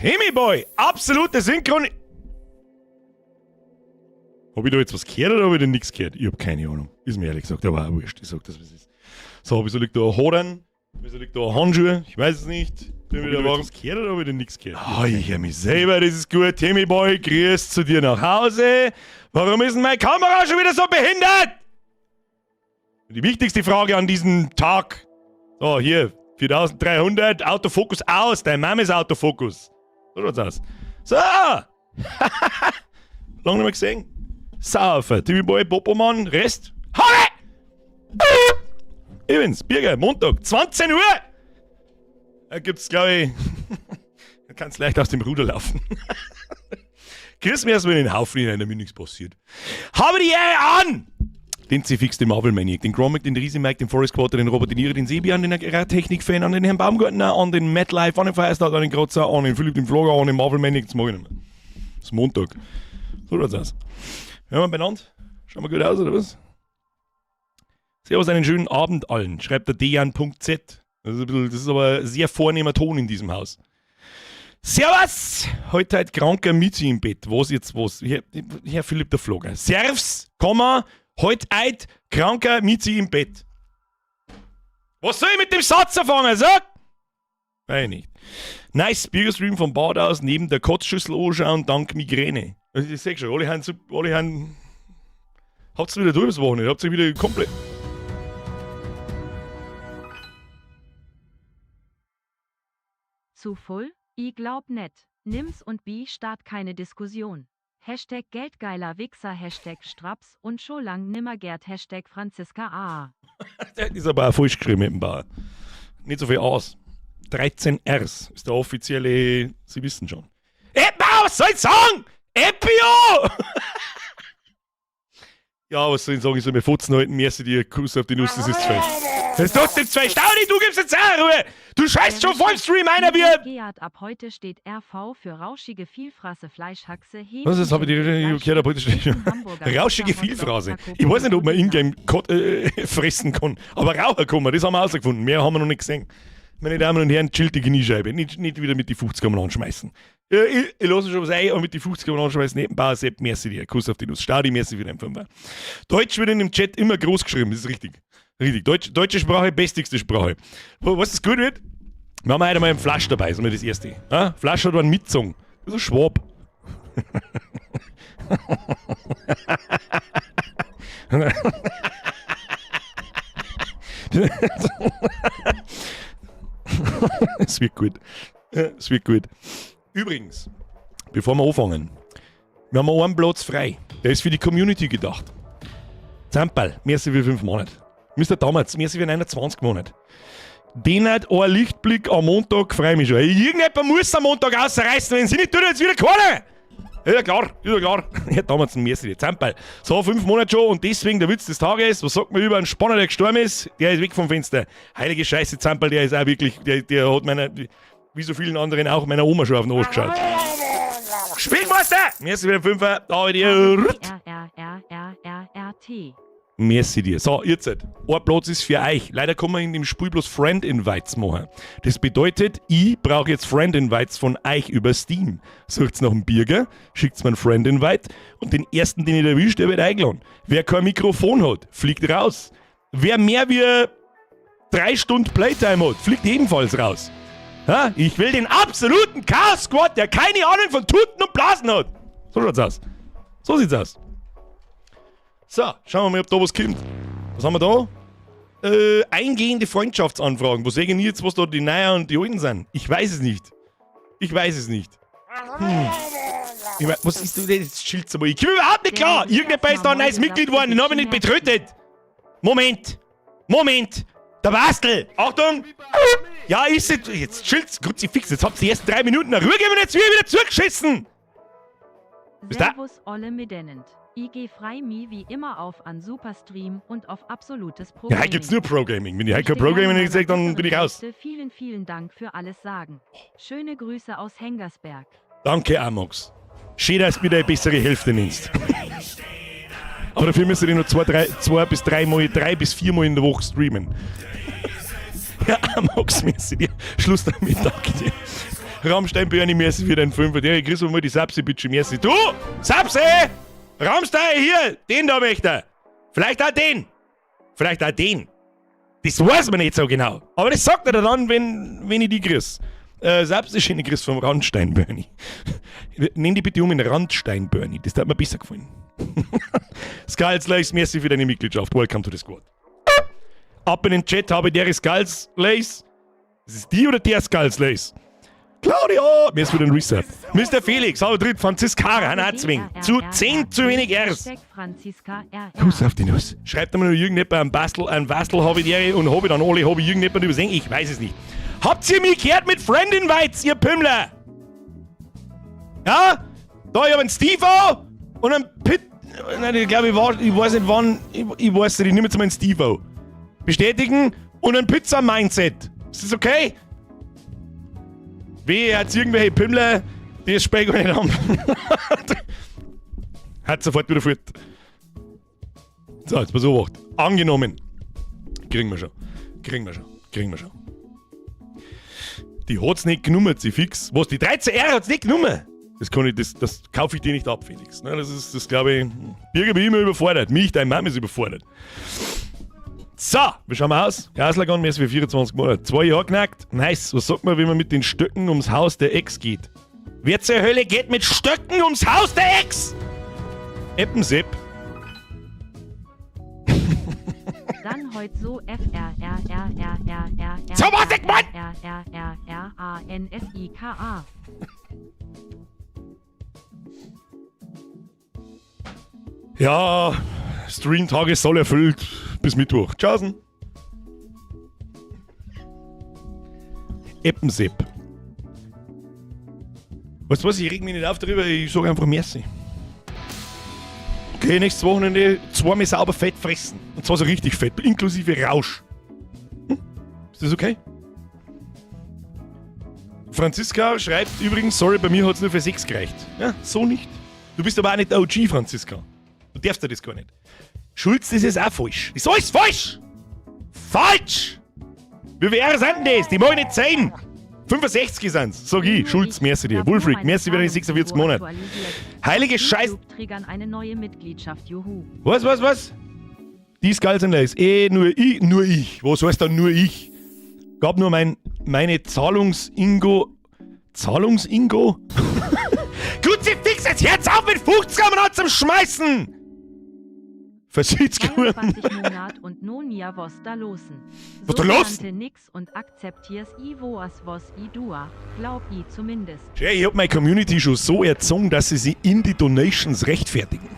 Timmy Boy, absolute Synchron. Hab ich da jetzt was gehört oder hab ich denn nichts gehört? Ich hab keine Ahnung. Ist mir ehrlich gesagt aber auch wurscht. Ich sag das, wie es ist. So, wieso liegt da ein Hodern? Wieso liegt da ein Handschuh? Ich weiß es nicht. Bin wieder warm. Was gehört oder hab ich denn nichts gehört? Ah, ich hör mich selber, das ist gut. Timmy Boy, grüß zu dir nach Hause. Warum ist denn meine Kamera schon wieder so behindert? Die wichtigste Frage an diesem Tag. So, hier, 4300, Autofokus aus, dein Mama ist Autofokus. So schaut's aus. So! Lange nicht mehr gesehen. Saufer, Timmy Boy, Popomann, Rest. Habe! Ich bin's, Birger, Montag, 20 Uhr! Da gibt's, glaube ich, da kannst leicht aus dem Ruder laufen. Grüß mir erstmal in den Haufen hinein, damit nichts passiert. Habe die Ehre an! Den C-Fix, den Marvel Maniac, den Gromic, den Riese Mike, den Forest Quarter, den Robert De Niro, den Sebian, den Agrartechnik-Fan, an den Herrn Baumgartner, an den Matt Life, an den Firestarter, an den Krotzer, an den Philipp, den Vlogger, an den Marvel Maniac, das mag ich nicht mehr. Das ist Montag. So schaut's aus. Wir haben benannt. Schauen wir gut aus, oder was? Servus, einen schönen Abend allen, schreibt der Dejan.z. Das ist, ein bisschen, das ist aber ein sehr vornehmer Ton in diesem Haus. Servus! Heute halt kranker Mizi im Bett. Was jetzt was? Herr, Herr Philipp der Vlogger. Servus, Komma, heute eid kranker Mizi im Bett. Was soll ich mit dem Satz anfangen? Sag! Weiß ich nicht. Nice, Bürgerstream vom Bad aus, neben der Kotzschüssel anschauen, dank Migräne. Also ich seh schon, alle haben, alle haben. Habt's wieder durch das Wochenende, habt's wieder komplett. Zu voll? I glaub net. Nimm's und bi start keine Diskussion. Hashtag Geldgeiler Wichser Hashtag Straps und scho lang nimmer Gerd Hashtag Franziska A. Der ist aber auch falsch geschrieben mit dem Bauer. Nicht so viel A's. 13 R's ist der offizielle, Sie wissen schon. Ey, was soll ich sagen? Epio! Ja, was soll ich sagen? Ich soll mir Fotzen halten, merci dir, Kuss auf die Nuss, das ist zu viel. Das ist trotzdem zwei Staudi, du gibst jetzt auch Ruhe! Du scheißt schon voll Stream einer wie. Geat ab heute steht RV für rauschige Vielfraße Fleischhaxe Hähnchen Was ist, habe ich dir gehört, ab heute steht rauschige Vielfraße. Ich weiß nicht, ob man Ingame äh, fressen kann, aber Raucher kann man, das haben wir rausgefunden. Mehr haben wir noch nicht gesehen. Meine Damen und Herren, chillt die Kniescheibe. Nicht, nicht wieder mit die 50 am anschmeißen. Ja, ich, ich lasse schon was ein und mit die 50 am anschmeißen. Nebenbei, Sepp, merci dir. Kuss auf die Nuss. Staudi, merci für deinen Fünfer. Deutsch wird in dem Chat immer groß geschrieben, das ist richtig. Richtig. Deutsch, deutsche Sprache, bestigste Sprache. Was das gut wird? Wir haben heute mal einen Flasch dabei, das ist mal das erste. Ja? Flasch hat einen mitgezogen. Das ist ein Schwab. Es wird gut. Es wird gut. Übrigens, bevor wir anfangen, wir haben einen Platz frei. Der ist für die Community gedacht. Zamperl, merci für 5 Monate. Mr. Damals, merci für 29 Monate. Den hat ein Lichtblick am Montag, freue mich schon. Irgendjemand muss am Montag ausreißen, wenn sie nicht tun, jetzt wieder keiner. Ja klar, ja klar. Ja, damals ein Merci, Zamperl. So, 5 Monate schon und deswegen der Witz des Tages, was sagt man über einen Spanner, der gestorben ist? Der ist weg vom Fenster. Heilige Scheiße, Zamperl, der ist auch wirklich, der, der hat meiner, wie so vielen anderen auch, meiner Oma schon auf den Arsch geschaut. Spielmeister! Merci für den Fünfer. Da dir. R, R, R, R, R, R, T. Merci dir. So, jetzt. Ein Platz ist für euch. Leider kann man in dem Spiel bloß Friend-Invites machen. Das bedeutet, ich brauche jetzt Friend-Invites von euch über Steam. Sucht's nach einem Birger, schickt's mir einen Friend-Invite und den ersten, den ich erwischt, der wird eingeladen. Wer kein Mikrofon hat, fliegt raus. Wer mehr wie 3 Stunden Playtime hat, fliegt ebenfalls raus. Ha? Ich will den absoluten Chaos-Squad, der keine Ahnung von Tuten und Blasen hat. So schaut's aus. So sieht's aus. So, schauen wir mal, ob da was kommt. Was haben wir da? Äh, eingehende Freundschaftsanfragen. Wo sehen jetzt, was da die Neuen und die Alten sind? Ich weiß es nicht. Ich weiß es nicht. Hm. Ich mein, was ist denn jetzt? Schild's einmal. Ich komme überhaupt nicht klar. Irgendjemand ist da ein neues Mitglied geworden. Den habe ich nicht betrötet. Moment. Moment. Der Bastel. Achtung. Ja, ist es. Jetzt schild's. Kruzifix. Jetzt habt ihr die ersten 3 Minuten Ruhe gegeben und jetzt wieder zugeschissen. Ist da? Servus alle mitenand. IG frei mi wie immer auf an Superstream und auf absolutes Pro Ja, heute gibt's nur Pro Gaming. Wenn ich heute kein Pro Gaming nicht sehe, dann bin ich raus. Vielen, vielen Dank für alles sagen. Schöne Grüße aus Hengersberg. Danke, Amox. Schön, dass du mir deine bessere Hälfte nennst. Aber dafür müsst ihr nur zwei, drei, zwei bis drei Mal, drei bis vier Mal in der Woche streamen. Ja, Amox, merci dir. Schluss damit, danke dir. Rammstein Bernie, merci für deinen Fünfer. Der, ich kriegst mal die Sapsi, bitte, merci. Du! Sapsi! Rammstein, hier! Den da möchte er. Vielleicht auch den. Vielleicht auch den. Das weiß man nicht so genau. Aber das sagt er dann, wenn ich die grüß. Selbst schöne Grüß vom Randstein Bernie. Nenn die bitte um in Randstein Bernie. Das hat mir besser gefallen. Skulls Lace, merci für deine Mitgliedschaft. Welcome to the squad. Ab in den Chat habe ich der Skulls Lace. Ist es die oder der Skulls Lace? Claudio! Mir ist für den Resub. Mr. Felix, hallo dritt, Franziska, Hanna Zwing. Zu 10 zu wenig Rs. Hashtag Franziska RR. Kuss auf die Nuss. Schreibt mir nur irgendjemand einen Bastel, einen Bastel habe ich die und habe ich dann alle, habe ich irgendjemand übersehen? Ich weiß es nicht. Habt ihr mich gehört mit Friend Invites, ihr Pümmler? Ja? Da, ich hab einen Steve-O und einen Pit. Nein, ich glaube, ich weiß nicht wann, ich weiß nicht, ich nehme jetzt mal einen Steve-O. Bestätigen und ein Pizza-Mindset. Ist das okay? Wehe, hat's irgendwelche Pümmler, die das Spiel gar nicht haben. Hat sofort wieder fort. So, jetzt pass auf. Angenommen. Kriegen wir schon. Kriegen wir schon. Kriegen wir schon. Die hat's nicht genommen, sie fix. Was, die 13R hat's nicht genommen? Das kann ich, das kaufe ich dir nicht ab, Felix. Ne, das ist, das glaube ich, Birger bin immer überfordert. Mich, dein Mann ist überfordert. So, wie schauen wir aus? Gaslagon, mehr für 24 Monate. 2 Jahre knackt. Nice. Was sagt man, wenn man mit den Stöcken ums Haus der Ex geht? Wer zur Hölle geht mit Stöcken ums Haus der Ex? Eppensepp. Dann heut so F R R R R R R R So was ich mein! R R R R A N S I K A. Ja, Stream-Tage soll erfüllt. Bis Mittwoch. Tschaußen. Eppensepp. Weißt du was, ich reg mich nicht auf darüber, ich sag einfach merci. Okay, nächstes Wochenende zweimal sauber fett fressen. Und zwar so richtig fett, inklusive Rausch. Hm? Ist das okay? Franziska schreibt übrigens, sorry, bei mir hat es nur für 6 gereicht. Ja, so nicht. Du bist aber auch nicht der OG, Franziska. Du darfst ja das gar nicht. Schulz, das ist auch falsch. Das ist alles falsch! Falsch! Wie viele Jahre sind denn das? Die mag ich nicht sein. 65 sind's, sag ich. Schulz, merci dir. Wulfried, merci für deine 46 Monate. Heilige Scheiß. Triggern eine neue Mitgliedschaft, juhu. Was, was, was? Die Skulls and Lace. Eh, nur ich, nur ich. Was heißt dann nur ich? Gab nur meine Zahlungsingo. Zahlungsingo? Kruzifix, jetzt hört's auf mit 50 Monat zum Schmeißen! Versieht's geworden. 22 Monat und no nia vos da losen. Was da los? Nix und akzeptiers i voas vos i dua, glaub i zumindest. Ja, ich hab meine Community schon so erzogen, dass sie sich in die Donations rechtfertigen.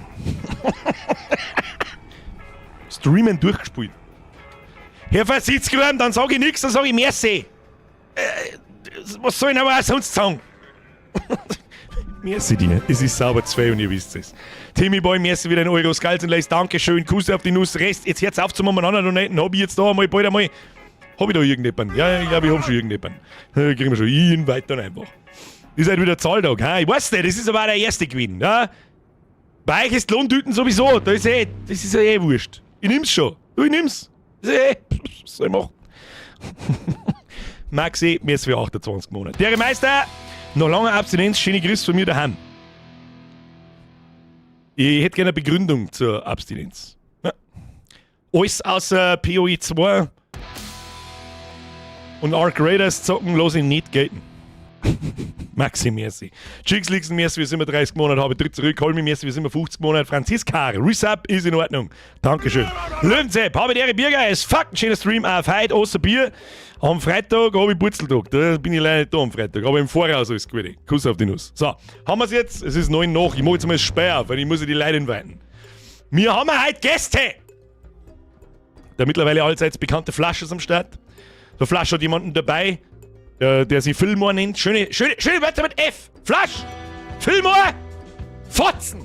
Streamen durchgespielt. Herr Versitzgruben, dann sag ich nix, dann sag ich merci. Was soll ich denn aber auch sonst sagen? Merci dir. Es ist sauber 2 und ihr wisst es. Timmy Boy, merci wieder ein Euro. Skulls and Lace, Dankeschön. Kuss auf die Nuss. Rest, jetzt hört's auf zum umeinander donaten. Hab ich jetzt da einmal, bald einmal. Hab ich da irgendjemanden? Ja, ich glaube, ich hab schon irgendjemanden. Kriegen wir schon. Ich invite dann einfach. Ist halt wieder Zahltag. Ha? Ich weiß nicht, das ist aber auch der erste Gewinn. Ja? Bei euch ist Lohntüten sowieso. Da ist eh, das ist ja eh wurscht. Ich nimm's schon. Du, ich nimm's. Das ist eh, was soll ich machen? Maxi, mir ist für 28 Monate. Der Meister, noch lange Abstinenz, schöne Grüße von mir daheim. Ich hätte gerne eine Begründung zur Abstinenz. Ja. Alles außer PoE 2 und Arc Raiders zocken, lass ich nicht gelten. Maxi, merci. Chicks Lixen, merci, wir sind 30 Monate, habe ich tritt zurück. Holmi, merci, wir sind 50 Monate. Franziska, Resub ist in Ordnung. Dankeschön. Löwensepp, habe die Ehre, Birger, es fuck, ein schöner Stream auf heute, außer Bier. Am Freitag habe ich Purzeltag. Da bin ich leider nicht da am Freitag, aber im Voraus alles Gute. Kuss auf die Nuss. So, haben wir's jetzt? Es ist 9 nach. Ich mache jetzt mal das Speer auf, weil ich muss ja die Leute inviten. Wir haben heute Gäste! Der mittlerweile allseits bekannte Flasch ist am Start. Der Flasch hat jemanden dabei, der sich Fillmore nennt. Schöne, schöne, schöne Wörter mit F. Flasch! Fillmore! Fotzen!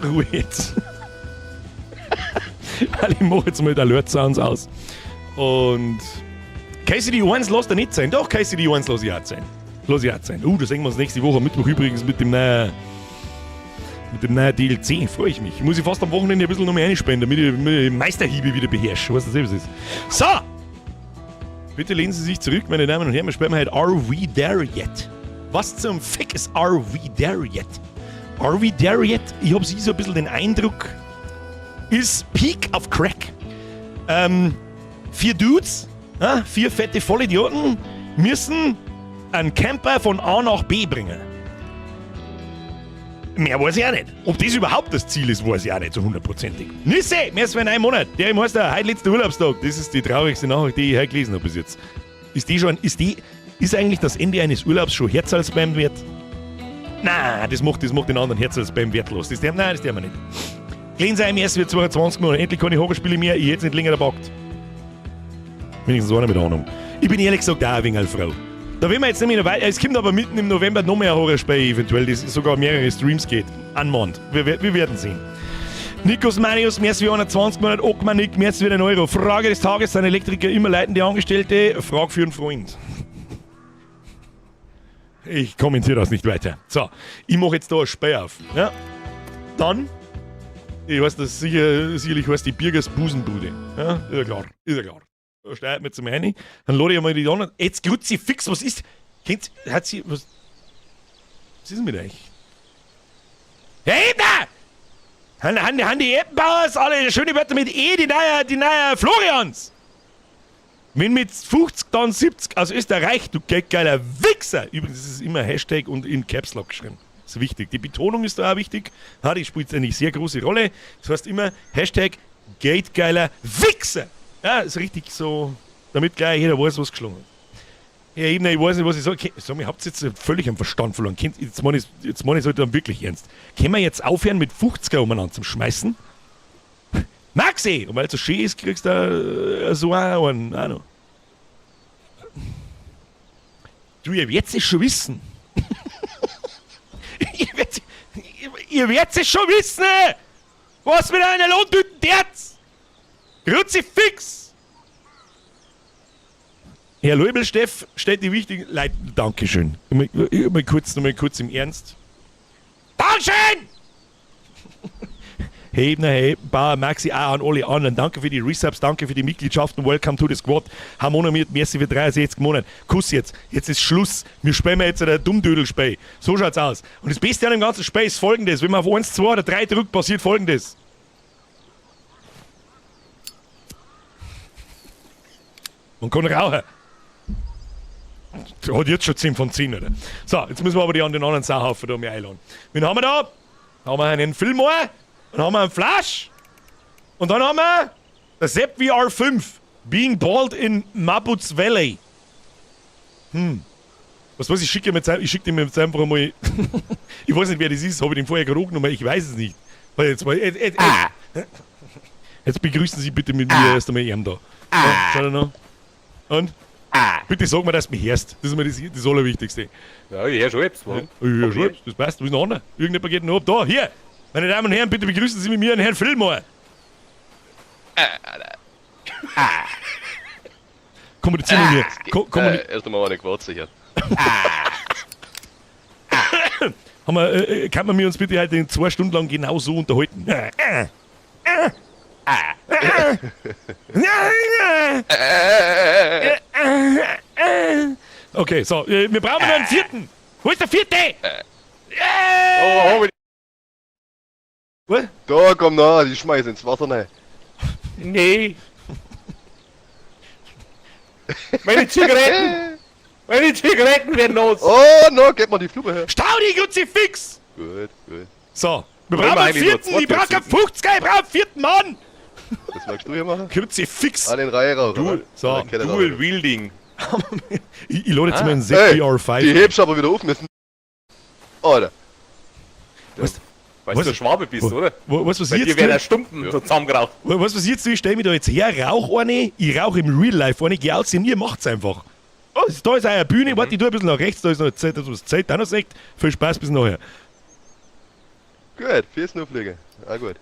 Ruhe jetzt. Ich mache jetzt mal die Alert Sounds aus. Und KCD 1 lässt er nicht sein. Doch, KCD 1 lass ich auch sein. Lass ich auch sein. Da sehen wir uns nächste Woche am Mittwoch übrigens mit dem neuen DLC. Freue ich mich. Muss ich fast am Wochenende ein bisschen noch mehr einspenden, damit ich Meisterhiebe wieder beherrsche. Weißt du, was es ist? So! Bitte lehnen Sie sich zurück, meine Damen und Herren. Wir spielen heute Are We There Yet? Was zum Fick ist Are We There Yet? Are We There Yet? Ich habe so ein bisschen den Eindruck, ist Peak of Crack. 4 Dudes, ja, 4 fette Vollidioten, müssen einen Camper von A nach B bringen. Mehr weiß ich auch nicht. Ob das überhaupt das Ziel ist, weiß ich auch nicht so hundertprozentig. Nüsse, mehr als in einem Monat. Der im heißt der, heute letzter Urlaubstag. Das ist die traurigste Nachricht, die ich heute gelesen habe bis jetzt. Ist die schon, ist die, ist eigentlich das Ende eines Urlaubs schon Herzalsbeim wert? Nein, das macht den anderen Herzalsbeim wertlos. Das, nein, das tun wir nicht. Gelesen sei im ersten wird 22 Monate. Endlich keine Horrorspiele mehr. Ich hätte es nicht länger gepackt. Wenigstens einer mit Ahnung. Ich bin ehrlich gesagt auch ein wenig froh. Da will man jetzt nicht mehr weiter. Es kommt aber mitten im November noch mehr Horrorspiel eventuell, das sogar mehrere Streams geht. Anmond. Wir werden sehen. Nikos Marius, mehr als wie 120 Monate, Ockmann Nick, mehr als wie 1 Euro. Frage des Tages, sind Elektriker immer leitende Angestellte? Frage für einen Freund. Ich kommentiere das nicht weiter. So, ich mache jetzt da ein Spiel auf. Ja? Dann, ich weiß, das sicherlich heißt die Birgers Busenbude. Ja? Ist ja klar, ist ja klar. Da steuert mir zum Heini, dann lade ich einmal die anderen. Jetzt Kruzifix, was ist? Kennt, hat sie, was, was ist denn mit euch? Hey, da! Han die Eppenbauers alle schöne Wörter mit E, die neue Florians! Wenn mit 50, dann 70, also ist der reich, du geldgeiler Wichser! Übrigens ist es immer Hashtag und in Caps Lock geschrieben. Das ist wichtig. Die Betonung ist da auch wichtig. Ja, die spielt eine sehr große Rolle. Das heißt immer Hashtag geldgeiler Wichser! Ja, ist richtig so, damit gleich jeder weiß, was geschlagen hat. Ja, eben, ich weiß nicht, was ich sage. Sag mal, habt ihr jetzt völlig am Verstand verloren? Jetzt meine ich es halt dann wirklich ernst. Können wir jetzt aufhören, mit 50er umeinander zu schmeißen? Maxi! Und weil es so schön ist, kriegst du so einen auch noch. Du, ihr werdet es schon wissen. Ihr werdet es schon wissen! Was mit einer Lohntüten derz! Kruzifix! Herr Leubel-Steff stellt die wichtigen Leute. Dankeschön. Mal kurz im Ernst. Dankeschön! Hey, Ebner, hey, Bauer, Maxi, auch an alle anderen. Danke für die Resubs, danke für die Mitgliedschaften. Welcome to the Squad. Harmona mit, merci für 63 Monate. Kuss jetzt. Jetzt ist Schluss. Wir spielen jetzt ein Dummdödel-Spiel. So schaut's aus. Und das Beste an dem ganzen Spiel ist folgendes. Wenn man auf 1, 2 oder 3 drückt, passiert folgendes. Man kann rauchen. Hat jetzt schon 10 von 10, oder? So, jetzt müssen wir aber die an den anderen Sauhaufen da mehr einladen. Wen haben wir da? Da haben wir einen Fillmore, dann haben wir einen Flash und dann haben wir der Sepp VR5, Being Bald in Mabuts Valley. Was weiß ich, schicke ihm jetzt einfach mal. Ich weiß nicht, wer das ist, habe ich den vorher gerade angenommen, ich weiß es nicht. Weil jetzt, jetzt begrüßen Sie bitte mit mir erst einmal ihn da. Ja, schau noch. Und? Bitte sag mir, dass du mich hörst. Das ist mir das Allerwichtigste. Ja, ich hör schon etwas, Ja, ich hör schon etwas. Das passt. Wo ist noch einer? Irgendjemand geht noch ab. Da, hier! Meine Damen und Herren, bitte begrüßen Sie mit mir einen Herrn Fillmore. Kommunizieren mit mir. Erst einmal eine Quarze hier. Haben wir, kann man mir uns bitte heute in 2 Stunden lang genau so unterhalten? Okay, so, wir brauchen noch einen vierten. Wo ist der vierte? Oh, Was? Da, komm na, die schmeißen ins Wasser rein. Nee. Meine Zigaretten! Meine Zigaretten werden los! Oh, no, gib mal die Fluppe her. Stau die Kruzifix! Gut, gut. So, wir Wollen brauchen wir einen eigentlich nur vierten, ich zwei brauche einen sitzen? 50er, ich brauche einen vierten Mann! Was magst du hier machen? Kruzifix! Ah, den Reihe rauch, Dual, oder? so, Oder Kette Dual rauch. Wielding. Ich lade jetzt mal einen Hey, ZBR5. die hebst aber wieder auf müssen. Alter. Was? Weil Was? du Schwabe bist, oder? Weißt du, was Bei ich dir jetzt wäre tue? der Stumpen so zusammengeraucht. Weißt du, was ich jetzt tue? Ich stell mich da jetzt her, rauch eine, ich rauche im Real Life eine, geh aus und ihr macht's einfach. Oh, da ist eine Bühne, warte, ich tue ein bisschen nach rechts, da ist noch Zeit, dass man das Zeit auch noch sagt. Viel Spaß bis nachher. Gut, 4 Snowflake. Ah, gut.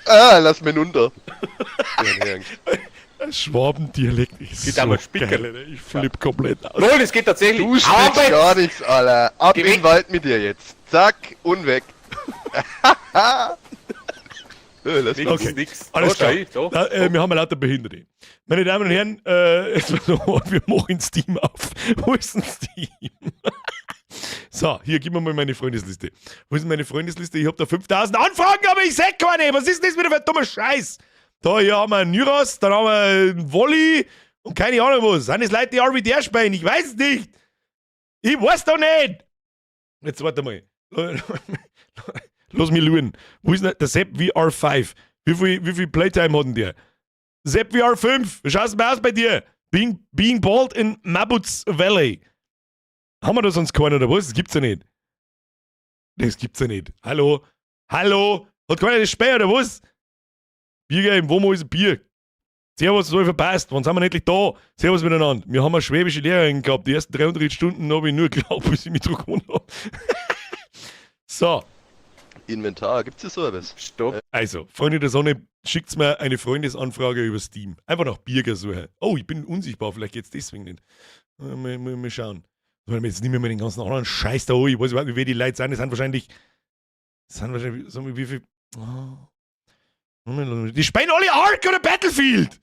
Ah, lass mich runter. Schwabendialekt ist Geht so einmal Spicker. geil, Alter. Ich flipp komplett aus. Lol, das geht tatsächlich. Du sprichst Aber gar nichts, Alter. Ab Geh in den weg. Wald mit dir jetzt. Zack, und weg. Ja, lass Nix, mal. Okay. nix. Alles Da, klar. schau, da. Na, wir haben ja lauter Behinderte. Meine Damen und Herren, jetzt mal so, wir machen Steam auf. Wo ist denn Steam? So, hier, gib mir mal meine Freundesliste. Wo ist denn meine Freundesliste? Ich hab da 5000 Anfragen, aber ich seh keine. Was ist denn das wieder für ein dummer Scheiß? Da, hier haben wir einen Nyros, dann haben wir einen Wolli und keine Ahnung was. Sind das Leute, die RWDR spielen? Ich weiß es nicht. Ich weiß doch nicht. Jetzt warte mal. Lass mich luren. Wo ist denn der Sepp VR5? Wie viel Playtime hat denn der? Sepp VR5, wie schaut's denn aus bei dir? Being bald in Mabuts Valley. Haben wir da sonst keinen oder was? Das gibt's ja nicht. Das gibt's ja nicht. Hallo? Hallo? Hat keiner das Spiel oder was? Biergame, wo ist ein Bier? Servus, was hab ich verpasst? Wann sind wir endlich da? Servus miteinander. Wir haben eine schwäbische Lehrerin gehabt. Die ersten 300 Stunden habe ich nur geglaubt, bis ich mich dran gewohnt habe. So. Inventar, gibt's hier so etwas? Stopp. Also, Freunde der Sonne, schickt mir eine Freundesanfrage über Steam. Einfach nach Birger suchen. Oh, ich bin unsichtbar, vielleicht geht's deswegen nicht. Mal schauen. Jetzt nehmen wir mal den ganzen anderen Scheiß da an. Ich weiß überhaupt nicht, wer die Leute sind. Das sind wahrscheinlich. Das sind wahrscheinlich. Sagen wir, wie viel. Oh. Die spielen alle Ark oder Battlefield!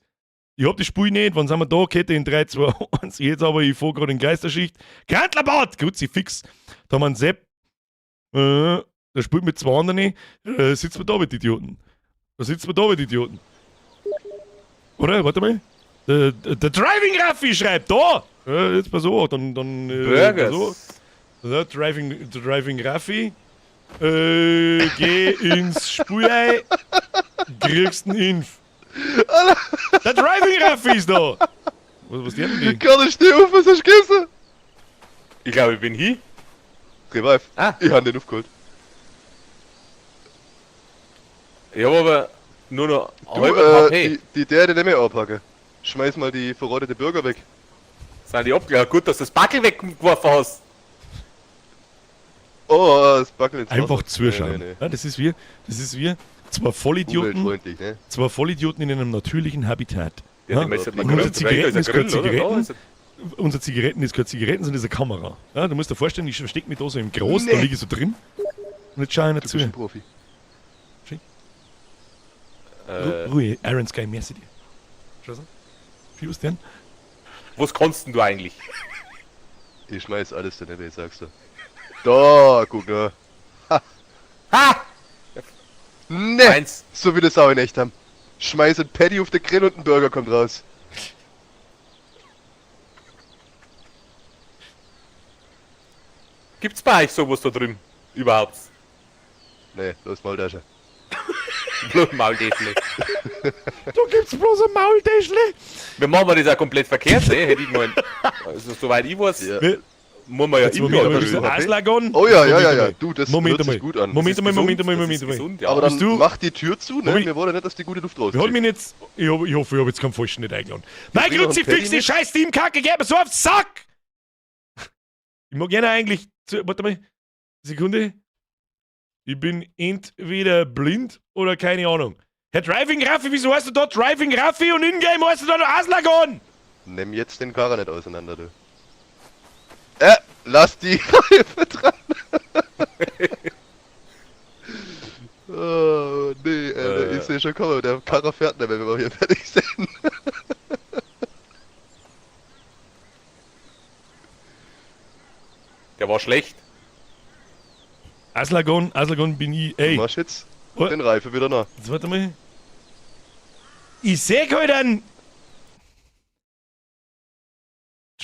Ich hab das Spiel nicht. Wann sind wir da? Kette in 3, 2, 1. Jetzt aber, ich fahr gerade in Geisterschicht. Grantlerbad! Gut, sie fix. Da haben wir einen Sepp. Der spielt mit zwei anderen. Sitzen wir da mit Idioten. Da sitzen wir da mit Idioten. Oder? Warte mal. Der Driving Raffi schreibt da! Jetzt pass auf, dann Burgers. pass auf. Der Driving Raffi. Geh ins Spiel, kriegst einen Inf. Der Driving Raffi ist da! Was die denn die? Karl, steh auf, was hast du gegessen? Ich glaube, ich bin hier. Revive. Ah. Ich hab den aufgeholt. Ich hab aber nur noch Du, halber HP. die der, die nicht mehr anpacken. Schmeiß mal die verrottete Bürger weg. Sind die abgelaufen? Gut, dass du das Backel weggeworfen hast. Oh, das Backel ins Wasser. Einfach zuschauen. Nee, nee, nee. Ja, das ist wir zwei Vollidioten, Umweltfreundlich, ne? zwei Vollidioten in einem natürlichen Habitat. Ja, Ja? die möchte Und man unsere grillen. Zigaretten ist Da ist keine ein Grill, oder? Da Zigaretten. ist ein- Unsere Zigaretten ist keine Zigaretten, sondern ist eine Kamera. Ja, du musst dir vorstellen, ich verstecke mich da so im Groß, da Nee. liege ich so drin. Und jetzt schau ich Du bist zu. ein Profi. Ruhe, Iron Sky, merci dir. Schau so. Wie was denn? Was kannst denn du eigentlich? Ich schmeiß alles daneben, sagst du. Da, guck nur. Ha! Ne! Eins. So wie das auch in echt haben. Schmeiß ein Patty auf den Grill und ein Burger kommt raus. Gibt's bei euch sowas da drüben? Überhaupt? Nee, los Maultasche. Bloß Maultäschle. Da gibt's bloß ein Maultäschle. Wir machen das auch komplett verkehrt, ne? Hätte ich gemeint. Also, soweit ich weiß, Ja. muss man ja Jetzt Moment immer einmal, bist du Aslagon? Oh ja, ja, Moment ja, ja. einmal. Du, das Moment hört sich einmal. gut an. Moment einmal, Moment einmal, Moment einmal. Gesund, ja. Aber dann Bist du- mach die Tür zu, ne? Moment. Wir wollen ja nicht, dass die gute Luft Wir haben rausgeht. mich jetzt. Ich hoffe, ich hab jetzt keinen falschen nicht eingeladen. Mein bring noch einen Kruzifix, Paddy die mit. scheiß Teamkacke, geht mir so auf den Sack! Ich mag gerne eigentlich. Warte mal. Sekunde. Ich bin entweder blind oder keine Ahnung. Herr Driving Raffi, wieso heißt du da Driving Raffi und Ingame heißt du da noch Aslagon? Nimm jetzt den Karrer nicht auseinander, du. Lass die Reife dran. Oh, nee, Alter, ich seh schon kommen, der Karrer fährt nicht mehr, wenn wir hier fertig sind. Der war schlecht. Aslagon, Aslagon bin ich. Du Ey, machst jetzt Oh. den Reifen wieder nach. jetzt warte mal. Ich seh heute einen.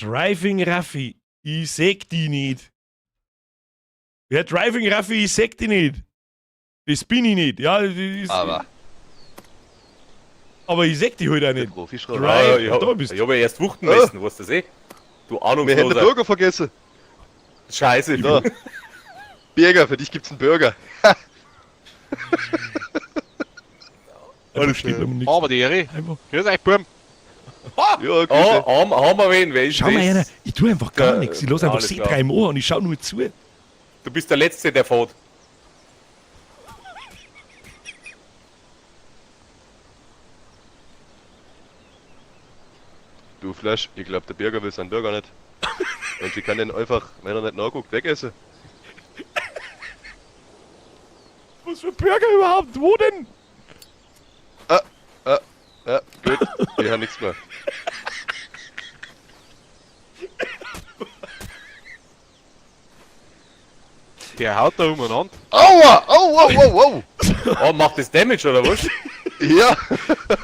Driving Raffi, ich seh die nicht. Ja, Driving Raffi, ich seh die nicht. Das bin ich nicht. Ja, das ist, Aber aber ich seh die halt auch der nicht. Profi schraubt. Drive. Ah, ich da hab, bist du. ich hab ja erst wuchten müssen, weißt du das eh? Du Wir hätten den Ahnungsloser. Burger vergessen. Scheiße. Da. Burger, für dich gibt's einen Burger. Einfach steht immer nichts. Aber die Ehre. Einfach. Grüß euch, Burm. Ja, Oh, Grüße. haben wir wen? Wer ist Schau mal das? einer, ich tue einfach gar Ja, nichts. Ich lass einfach alles sie klar. drei im Ohr und ich schau nur zu. Du bist der Letzte, der fährt. Du Flash, ich glaub, der Burger will seinen Burger nicht. Und sie kann den einfach, wenn er nicht nachguckt, wegessen. Was für Burger überhaupt? Wo denn? Ich hab nichts mehr. Der haut da umeinander. Aua! Au, au, au, au! Oh, macht das Damage oder was? Ja!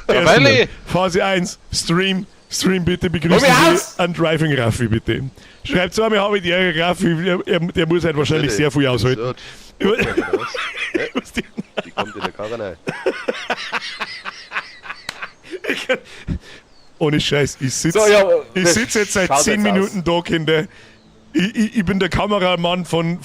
Erstmal, Phase 1, Stream, Stream bitte, begrüßen Komm her Sie aus! an Driving Raffi bitte. Schreibt so, wir haben die Ehre, Raffi, der muss halt wahrscheinlich sehr viel aushalten. So, die kommt in der Karre rein. Ohne Scheiß, ich sitze So, ja, ich das sitz jetzt seit schaut 10 jetzt aus. Minuten da, Kinder. Ich bin der Kameramann von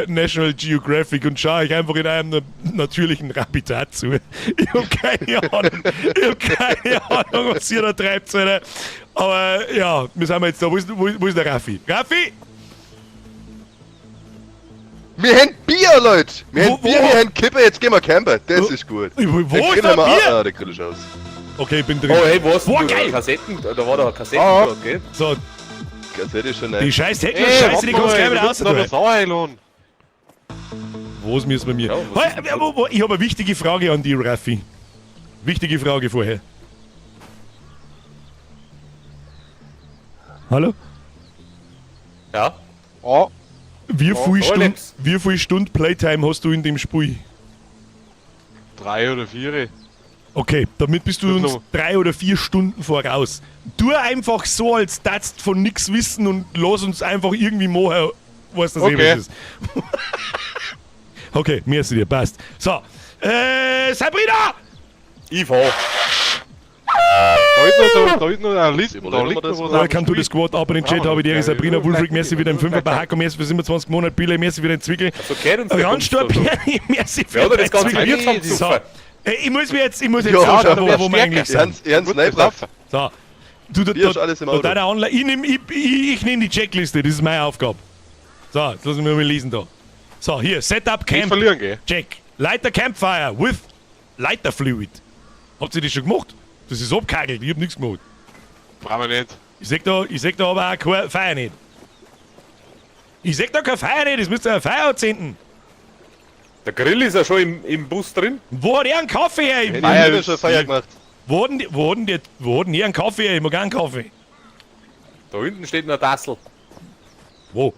National Geographic und schaue euch einfach in einem natürlichen Habitat zu. Ich hab keine Ahnung, ich hab keine Ahnung, was ihr da treibt, Alter. Aber ja, wir sind jetzt da. Wo ist der Raffi? Raffi! Wir haben Bier, Leute! Wir Wo- haben Bier, wo? wir haben Kippe, jetzt gehen wir campen. Das Wo- ist gut. Wo Den ist Grill der haben wir auch- Bier? Ah, der Grill ist aus. Okay, ich bin drin. Oh, hey, wo hast Boah, du geil! Kassetten? Da war doch eine Kassetten Ah. dort, gell? So, Kassette ist schon die rein. scheiß Techno-Scheiße, die kannst du gleich wieder raus. Da noch Sauerheilon. Was müssen wir mir? Ja, was Hey, ich habe eine wichtige Frage an dich, Raffi. Wichtige Frage vorher. Hallo? Ja. Ah, Wie viel, Stund, Alex. wie viel Stund Playtime hast du in dem Spiel? 3 oder 4. Okay, damit bist du Gut uns so. 3 oder 4 Stunden voraus. Tu einfach so, als darfst von nix wissen und lass uns einfach irgendwie machen, was das Okay. eben ist. Okay, merci dir, passt. So, Sabrina! Ich fahr. Da ist noch, da ist noch eine Liste, da Überlegen liegt wir noch das was mal. auf dem Welcome to the Spiel. Squad, ab in den Chat habe ich die Ehre, Sabrina, Wulfric, merci für den Fünfer, Bahako, merci für 27 Monate, Bille, merci für den Zwickel. So gehört uns der Randstorp, Bums da. merci für Wer hat denn den das ganze Zwickel. Bier So, zusammengesoffen? ey, ich muss jetzt Ja, schauen, schau, wo wir eigentlich sind. Jens, Gut, nein, das laufen. So. Du, da, Bier da, ist alles im da, Auto. da, der Anle ich nehme ich, ich nehm die Checkliste, das ist meine Aufgabe. So, jetzt lass mich mal lesen da. So, hier, Setup Nicht Camp. verlieren, gell? Check. Light a Campfire with Lighter Fluid. Habt ihr das schon gemacht? Das ist abgehagelt, ich hab nichts gemacht. Brauchen wir nicht. Ich seh da aber auch kein Feuer nicht. Ich seh da kein Feuer nicht, das müsst ihr ein Feuer anzünden. Der Grill ist ja schon im Bus drin. Wo hat er einen Kaffee her? Hey, Feier ich hab ist- schon Feier gemacht. Wo hat denn der einen Kaffee her? Ich mag auch einen Kaffee. Da hinten steht noch ein Tassel. Wo?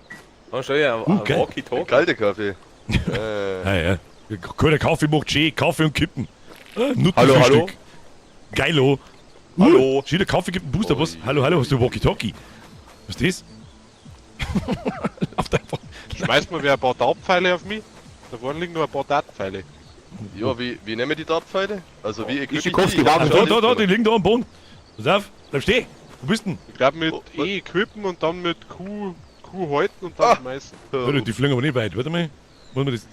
Da schau ich, ein geil. Walkie-Talkie. Kalte Kaffee. Ah, ja. Kalter Kaffee macht schön. Kaffee und Kippen. Hallo, hallo. Nuttenfrühstück. Geilo. Hallo. Schön, der Kaffee gibt einen Booster, was? Hallo, hallo, hast du Walkie-Talkie? Was ist das? Läuft einfach. Schmeißt mal wer ein paar Dartpfeile auf mich? Da vorne liegen noch ein paar Dartpfeile. Ja, wie nehmen wir die Dartpfeile? Also wie equip ich Ischikowski die? war Ich hab Da, schon da, da, nicht die liegen da am Boden. Pass auf, bleib stehen. Wo bist denn? Ich glaube mit Oh, was? E equippen und dann mit Q, Q halten und dann Ah. schmeißen. Warte, die fliegen aber nicht weit. Warte mal. Muss man das.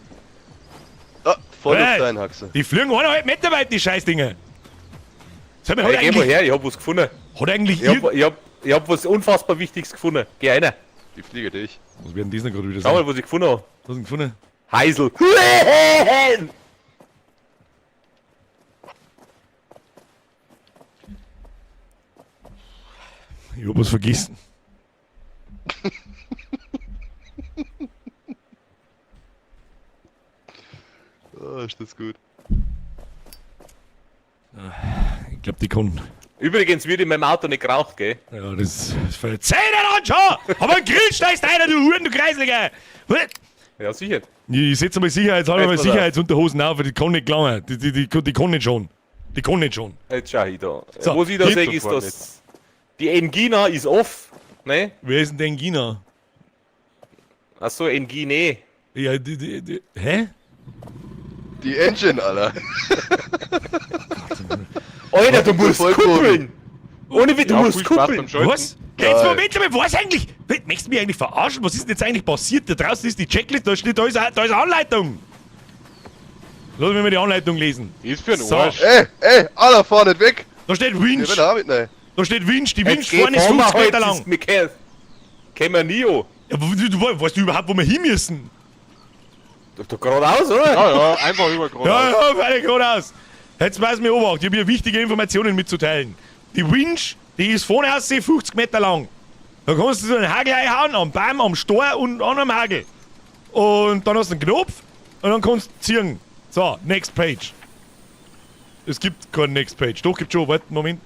Ah, voll Hey. auf deinen Haxe. Die fliegen 1,5 Meter weit, die Scheißdinger. Sag mal, hat Hey, geh mal eigentlich, her, ich hab was gefunden. hat eigentlich Ich hab was unfassbar Wichtiges gefunden. Geh rein. Die fliege dich. Was werden die denn gerade wieder Schau mal, sagen? was ich gefunden hab. Was hast du denn gefunden? Heisel. Ich hab was vergessen. Oh, ist das gut. Ich glaub, die kann. Übrigens wird in meinem Auto nicht geraucht, gell? Ja, das ist Verzeih dir an schon! Aber ein Grill scheißt einer, du Huren, du Kreisliger! Ja, sicher. Ich setze mal sicherheitshalber Jetzt mal pass auf. Sicherheitsunterhosen auf, weil die kann nicht gelangen. Die kann nicht schon. Die kann nicht schon. Jetzt schau ich da. So, was ich da geht sehe, ist, sofort dass die Engina ist off. Ne? Wer ist denn der Engina? Achso, Engine. Ja, hä? Die Engine, Alter. Alter, du musst Vollprofi. kuppeln! Ohne wie du Ja, musst viel Spaß kuppeln! beim Schalten. Was? Jetzt Moment mal, was eigentlich? Möchtest du mich eigentlich verarschen? Was ist denn jetzt eigentlich passiert? Da draußen ist die Checkliste, da steht, da ist eine Anleitung. Lass mich mal die Anleitung lesen. Die ist für den So. Arsch. Ey, ey, Alter, fahr nicht weg. Da steht Ich Winch. will auch mit rein. Da steht Winch. Die Jetzt Winch geh, vorne ist fahren wir 50 halt, Meter lang. das- Wir kennen, kennen wir nie an. Ja, aber weißt du überhaupt, wo wir hin müssen? Doch, doch geradeaus, oder? Ja, ja, einfach über geradeaus. Ja, ja, fertig, geradeaus. Jetzt weiß mir Obacht, ich habe hier wichtige Informationen mitzuteilen. Die Winch, die ist vorne aus 50 Meter lang. Da kannst du so einen Hagel einhauen, am Baum, am Stor und an am Hagel. Und dann hast du einen Knopf und dann kannst du ziehen. So, next page. Es gibt keinen Next Page. Doch, gibt schon. Warte, Moment.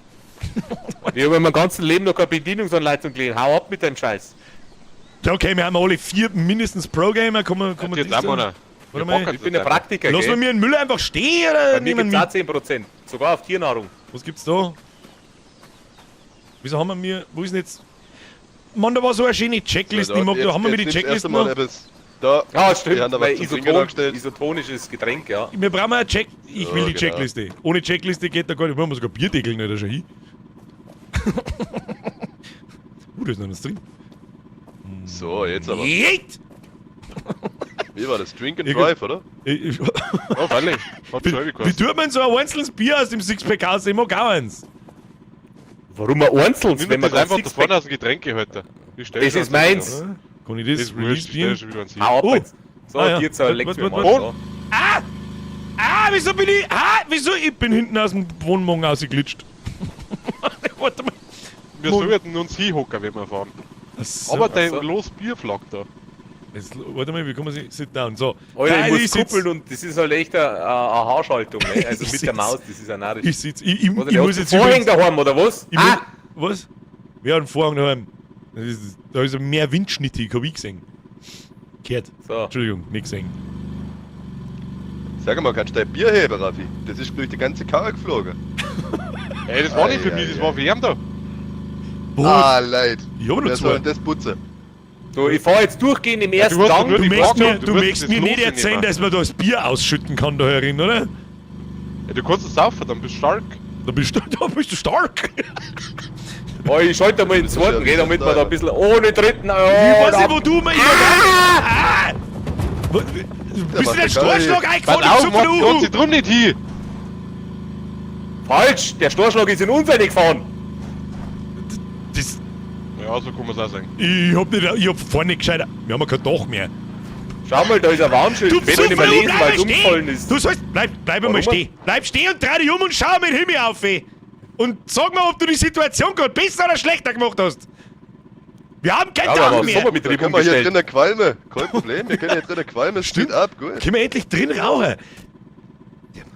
Ich habe in meinem ganzen Leben noch keine Bedienungsanleitung gelesen. Hau ab mit deinem Scheiß. Ja, okay, wir haben alle vier mindestens Pro-Gamer. Kann man, kann man Jetzt das auch mal dann- einer. Warte Wir mal. packen Ich bin ein das einfach. Praktiker, Lass gell? mal mir einen Müller einfach stehen oder Bei mir nehmen gibt's auch wir 10%. Sogar auf Tiernahrung. Was gibt's da? Wieso haben wir mir. Wo ist denn jetzt. Mann, da war so eine schöne Checkliste. Ich mag, da haben wir mir die jetzt nimmst du Checkliste erst einmal noch. etwas. Da, Ja, die stimmt. haben da was Weil zum Trinken Isoton, angestellt. isotonisches Getränk, ja. Wir brauchen eine Check. Ich will Ja, die genau. Checkliste. Ohne Checkliste geht da gar nicht. Wir haben sogar Bierdeckel nicht da schon hin. Da ist noch was drin. So, jetzt aber. Jeet! Wie war das? Drink and Ich- Drive, oder? Ich- Oh, freilich. Hat Wie, schon wie gekostet. tut man so ein einzelnes Bier aus dem Sixpack aus? Ich mag auch eins. Warum ein einzelnes, Nimm wenn man das kein einfach da vorne Sixpack... aus dem Getränkehalter. Ich stell Das schon ist eins meins. hin. Kann ich das? Das ist wurscht, Release ich stell Bier? schon wieder eins hin. Hau ab Oh. jetzt. So, Ah, ja. dir zur Was, Leck was, mir was, mal. was? Ah! Ah, wieso bin ich. Ah, wieso? Ich bin hinten aus dem Wohnwagen rausgeglitscht. Warte mal. Wir sollten uns hinhocken, wenn wir fahren. Ach so. Aber dein so. los Bierflag da. Jetzt, warte mal, wie kann man sich. Sit down. So. Alter, Nein, ich muss sitz- kuppeln und das ist halt echt eine Haarschaltung, ne? Also Ich mit der sitz- Maus, das ist ja narrisch. Ich sitz. Ich Was, ich der muss hat jetzt Vorhang übrigens- daheim, oder was? Ich Ah! muss, was? Wer hat einen Vorhang daheim? Da ist mehr Windschnitte, ich hab ich gesehen. Gehört. So. Entschuldigung, nicht gesehen. Sag mal, kannst du dein Bier heben, Raffi? Das ist durch die ganze Karre geflogen. Ey, das war nicht für Ei, mich, ei, das ei. war für ihn da. Was? Ah, leid. Ich hab nur Wer zwei. soll denn das putzen? So, ich fahr jetzt durchgehend im ersten du hast doch Gang. nur Du die möchtest Frage, mir, du du wirst möchtest das mir nicht Los erzählen, nehmen. dass man da das Bier ausschütten kann da herin, oder? Ey, du kannst es saufen, dann bist du stark. Da bist du, da bist du stark. Oh, ich schalte mal in den Das ist zweiten, ja gell, damit wir da ein bisschen ohne dritten. Oh, Ich weiß da- nicht, wo du mir. Ah! Wo- Bist du macht den der Storschlag Pass eingefahren? auf, du Mann, Super du kannst dich drum nicht hin. Falsch! Der Storschlag ist in uns gefahren. Das, Ja, so kann man es auch sagen. ich hab nicht, ich hab vorne gescheit. Wir haben ja kein Dach mehr. Schau mal, da ist ein Warnschild. Du Ich will nicht mehr Pfuffer, lesen, bleib weil es mal umgefallen stehen! ist. Du sollst, bleib einmal Warum? stehen. Bleib stehen und dreh dich um und schau mit dem Himmel auf, ey. Und sag mir, ob du die Situation gerade besser oder schlechter gemacht hast. Wir haben kein Ja, Dach aber mehr. Da Sommerbetrieb können wir hier umgestellt. drinnen qualmen. Kein Problem, wir können hier drinnen qualmen. Es Stimmt. steht ab, gut. Können wir endlich drin rauchen?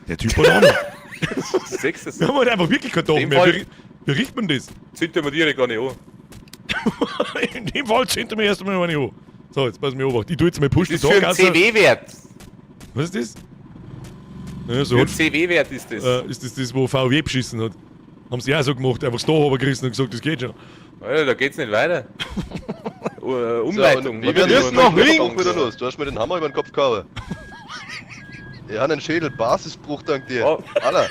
Der Typ hat Ahnung. Siehst du das? Wir haben halt einfach wirklich kein Dach Dem mehr. Fall- Wie riecht man das? Zündet mir direkt gar nicht an. In dem Fall zündet mir erst einmal eine an. So, jetzt pass mir auf. Ich tu jetzt mal Push Das to ist für Talk einen aus. CW-Wert. Was ist das? Ja, so Für einen hat, CW-Wert ist das. ist das das, wo VW beschissen hat? Haben sie auch so gemacht, einfach das Dach runtergerissen und gesagt, das geht schon. Alter, da geht's nicht weiter. So, Umleitung. und wie werden Wir das müssen noch noch links. auch wieder los? Du hast mir den Hammer über den Kopf gehauen. Ich hab einen Schädel, Basisbruch dank dir. Oh. Alter,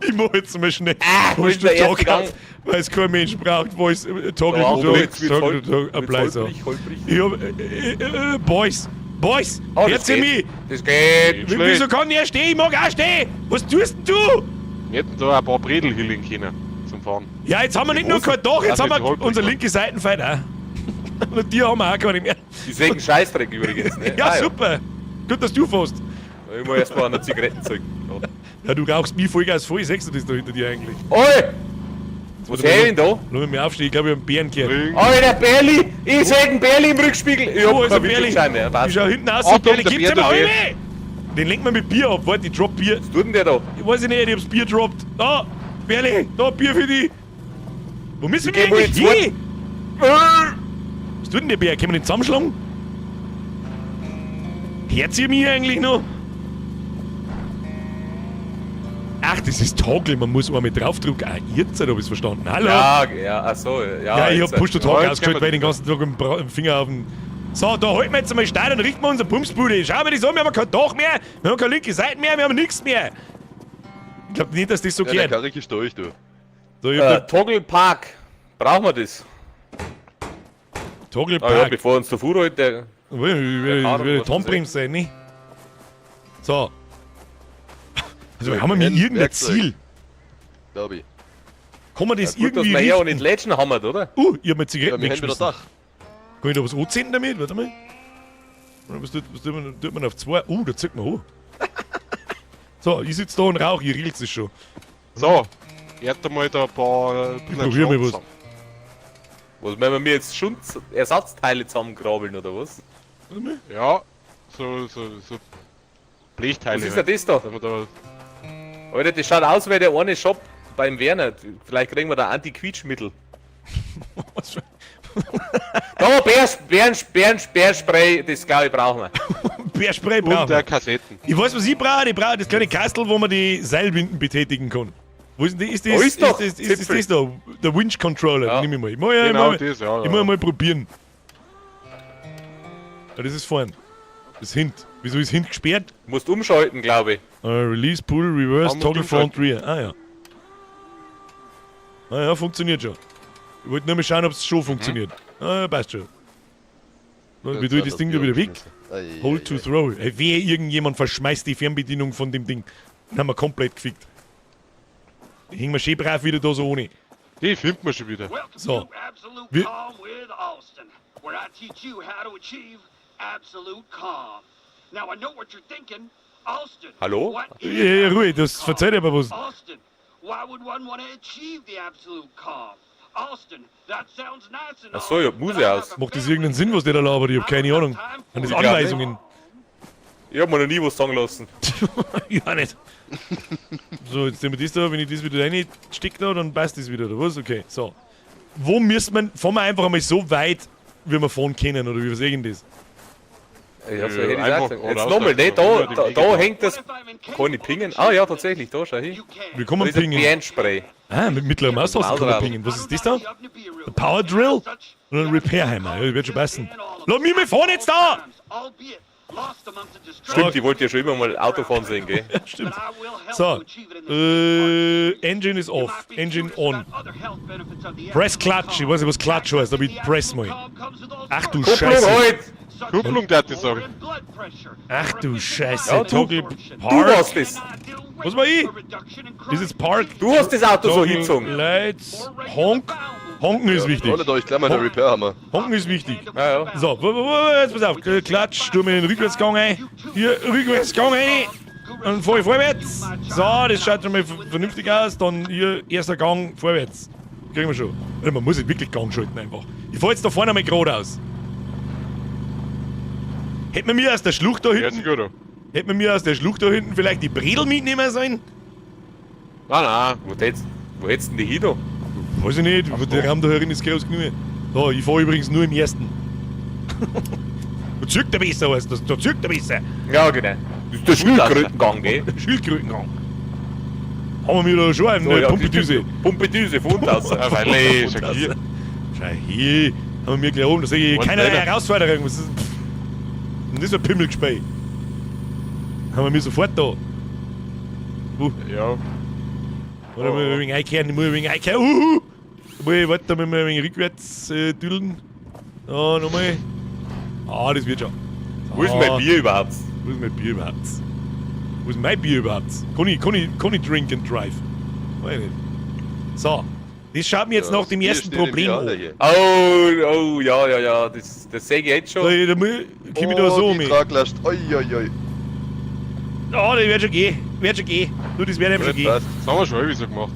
Ich mach jetzt mal schnell Ah, wo Push ist to der erste Talk Gang? aus, weil es kein Mensch braucht. Voice, Talk, Ja, to Achtung, Talk, jetzt wird's Talk, to Talk, wird's Apply so. holprig, holprig. Ich hab, Boys, Boys, Oh, das hört's ihr geht. mich? Das geht. Schlecht. Wieso kann ich stehen? Ich mag auch stehen. Was tust denn du? Wir hätten da ein paar Bredel hinlegen können zum Fahren. Ja, jetzt haben wir nicht nur kein Dach, jetzt Ja, haben mit wir holprig, unsere Mann. linke Seitenfeit auch. Und die haben wir auch keine mehr. Die sägen Scheißdreck übrigens. Ne? Ja, Ah, super. Gut, dass du fährst. Ich muss erst mal an der Zigarettenzeug. Ja, du rauchst mich Vollgas voll, siehst du das da hinter dir eigentlich? Oi! Was hab ich denn da? Lass mich mal aufstehen, ich glaube, ich hab einen Bären gehört. Links. Alter, Berli! Ich seh den Berli im Rückspiegel! Ich hab Oh, ist ein keinen Bärli. Windschutzscheibe mehr. Ich Was schau hinten aus, Achtung, Bärli, der gibt's Bär ihm tut weh. alle! Den lenkt man mit Bier ab, warte, ich drop Bier. tut denn der da? Ich weiß nicht, ich hab's Bier droppt. Da, Bärli, da, Bier für dich. Wo müssen wir geh wohl eigentlich in hin? Was tut denn der Bär? Können wir den zusammenschlagen? Hört ihr mich eigentlich noch? Ach, das ist Toggle, man muss einmal draufdrücken. Ah, jetzt hab ich's verstanden. Hallo? Ja, ja, ach so, ja. Ja, ich jetzt, hab Push to Talk Ja, jetzt ausgeschaltet, können weil ich den ganzen Tag mit dem Finger auf den. So, da halten wir jetzt einmal steil und richten wir unsere Pumpsbude. Schauen wir das an, wir haben kein Dach mehr, wir haben keine linke Seite mehr, wir haben nichts mehr. Ich glaub nicht, dass das so ja, der geht. Karre ist durch, du. So, ich hab Toggle Park. Brauchen wir das? da Toggle Ah, ja, Park. bevor uns der Fuhr holt, der. Will Karre, will was die Handbremse sein, ne? So. Also, haben wir mir Ein irgendein Werkzeug. Ziel? Glaub ich. Kann man das Gut, dass irgendwie wir hier auch richten? nicht lätschen haben, oder? Ich hab mir Ja, Zigaretten wir haben wieder weggeschmissen. Dach. Kann ich da was anzünden damit? Warte mal. Oder was tut man auf zwei? Da zieht man hoch. So, ich sitze da und rauche, ihr riecht es schon. So, ich hätte mal da ein paar. Ich probier mal was. Was, wenn wir jetzt schon Ersatzteile zusammengrabeln, oder was? Warte mal. Ja, so Blechteile. Was ist denn das da? Dass wir da Alter, das schaut aus wie der eine Shop beim Werner. Vielleicht kriegen wir da Anti-Quietschmittel. Was für- Da, Bärenspray, das glaube ich brauchen wir. Bärspray brauchen Und wir. der Kassetten. Ich weiß, was ich brauche. Ich brauche das kleine Kastel, wo man die Seilwinden betätigen kann. Wo ist denn die? Ist das, Da ist doch ist das, ist das, Zipfel. das da? Der Winch Controller, Ja. nehme ich mal. Ich muss ja, Genau ich muss, das, ja, ich muss ja. mal probieren. Ja, das ist vorn. Das ist hint. Wieso ist hint gesperrt? Musst umschalten, glaube ich. Release, Pull, Reverse, Ah, musst Toggle Front, Rear. Ah ja. Ah ja, funktioniert schon. Ich wollte nur mal schauen, ob es schon funktioniert. Ah, ja, passt schon. Wie tue ich das Ding da wieder weg? Hold to throw. Ey, wehe, irgendjemand verschmeißt die Fernbedienung von dem Ding. Dann haben wir komplett gefickt. Hängen wir schön brav wieder da so ohne. Die findet man schon wieder. Welcome So. to Absolute Wir- Calm with Austin, where I teach you how to achieve absolute calm. Now I know what you're thinking. Austin. Hallo? What is Ja, ja, Ruhe, das absolute verzeiht aber was. calm? Austin, why would one want to achieve the absolute calm? Austin, that sounds nice and Ach so, ich hab all, Muse but I have aus. a Macht das family irgendeinen Sinn, was der da labert? Ich hab keine Ahnung. Sind das Ich glaub Anweisungen? Ich hab mir noch nie was sagen lassen. Ja, nicht. So, jetzt nehmen wir das da, wenn ich das wieder reinstecke da, dann passt das wieder, oder was? Okay, so. Wo müssen wir, fahren wir einfach einmal so weit, wie wir fahren können, oder wie was irgend das? Ja, so Ja, hätte ich einfach auch gesagt. Jetzt raus, nochmal, ne, da da, immer die da, Wege da da. hängt das. What if I'm incapable Kann ich of pingen? Ah achieving ja, this? tatsächlich, da schau hin. You can. Wir Da kommen ist ein pingen. Bärenspray. Ah, mit mittlerem Maustasten kann man pingen. Was ist das da? Der Power Drill und ein Repair Hammer. Ja, das wird schon passen. Lass mich mal fahren jetzt da! Stimmt, ich wollte ja schon immer mal Auto fahren sehen, gell? Stimmt. So, Engine is off. Engine on. Press Clutch. Ich weiß nicht, was Clutch heißt, aber ich press mal. Ach du Kupplung Scheiße. halt! Kupplung, der hat die sagen. Ach du Scheiße. Ja, du- Toggle Du Park. warst das! Was war ich? Das ist Park. Du hast das Auto so Toggle hingezogen. Lights. Honk. Honken ist wichtig. Oder da, ich gleich mal den Repair Hammer. Honken ist wichtig. Ja, ja. So, jetzt pass auf. Klatsch, tu mir den Rückwärtsgang ein. Hier, Rückwärtsgang ein. Dann fahr ich vorwärts. So, das schaut schon mal vernünftig aus. Dann hier, erster Gang, vorwärts. Kriegen wir schon. Alter, man muss nicht wirklich Gang schalten einfach. Ich fahr jetzt da vorne einmal geradeaus. Hätten wir mir aus der Schlucht da Ja, ist hinten, gut. da. hätten wir mir aus der Schlucht da hinten vielleicht die Bredel mitnehmen sollen? Nein, nein. Wo hättest denn die hin da? Weiß ich nicht, der Raum da herin ist groß genug. So, ich fahr übrigens nur im ersten. Da zirkt er besser, weißt du, da zirkt er besser. Ja, genau. Das ist der Schildkrötengang, gell? Schildkrötengang. Haben wir da schon eine So, ja, Pumpedüse? Pumpedüse, von unten aus. Ja, weil, schau hier. Schau hier, haben wir gleich oben, da sehe ich Und keinerlei weiter. Herausforderung. Was ist, pff. Und das ist ein Pimmelgespei. Haben wir mir sofort da. Ja. Oder muss ich ein wenig einkehren, ich muss ein wenig einkehren. Uhu. Da muss ich, warte, da müssen wir ein wenig rückwärts düdeln. Da, nochmal. Ah, das wird schon. Wo ist mein Bier überhaupt? Wo ist mein Bier überhaupt? Wo ist mein Bier überhaupt? Kann ich drink and drive? Weiß ich nicht. So, das schaut mir jetzt Ja, nach dem das Bier ersten steht im Problem Bier an. alle hier. Oh, oh, ja, ja, ja, das sehe ich jetzt So, schon. da muss, komm ich da so Oh, um. die Traglast. Oi, oi, oi. Ah, das wird schon gehen. Wird schon gehen. Du, das wird eben schon gehen. Passt. Das haben wir schon irgendwie so gemacht.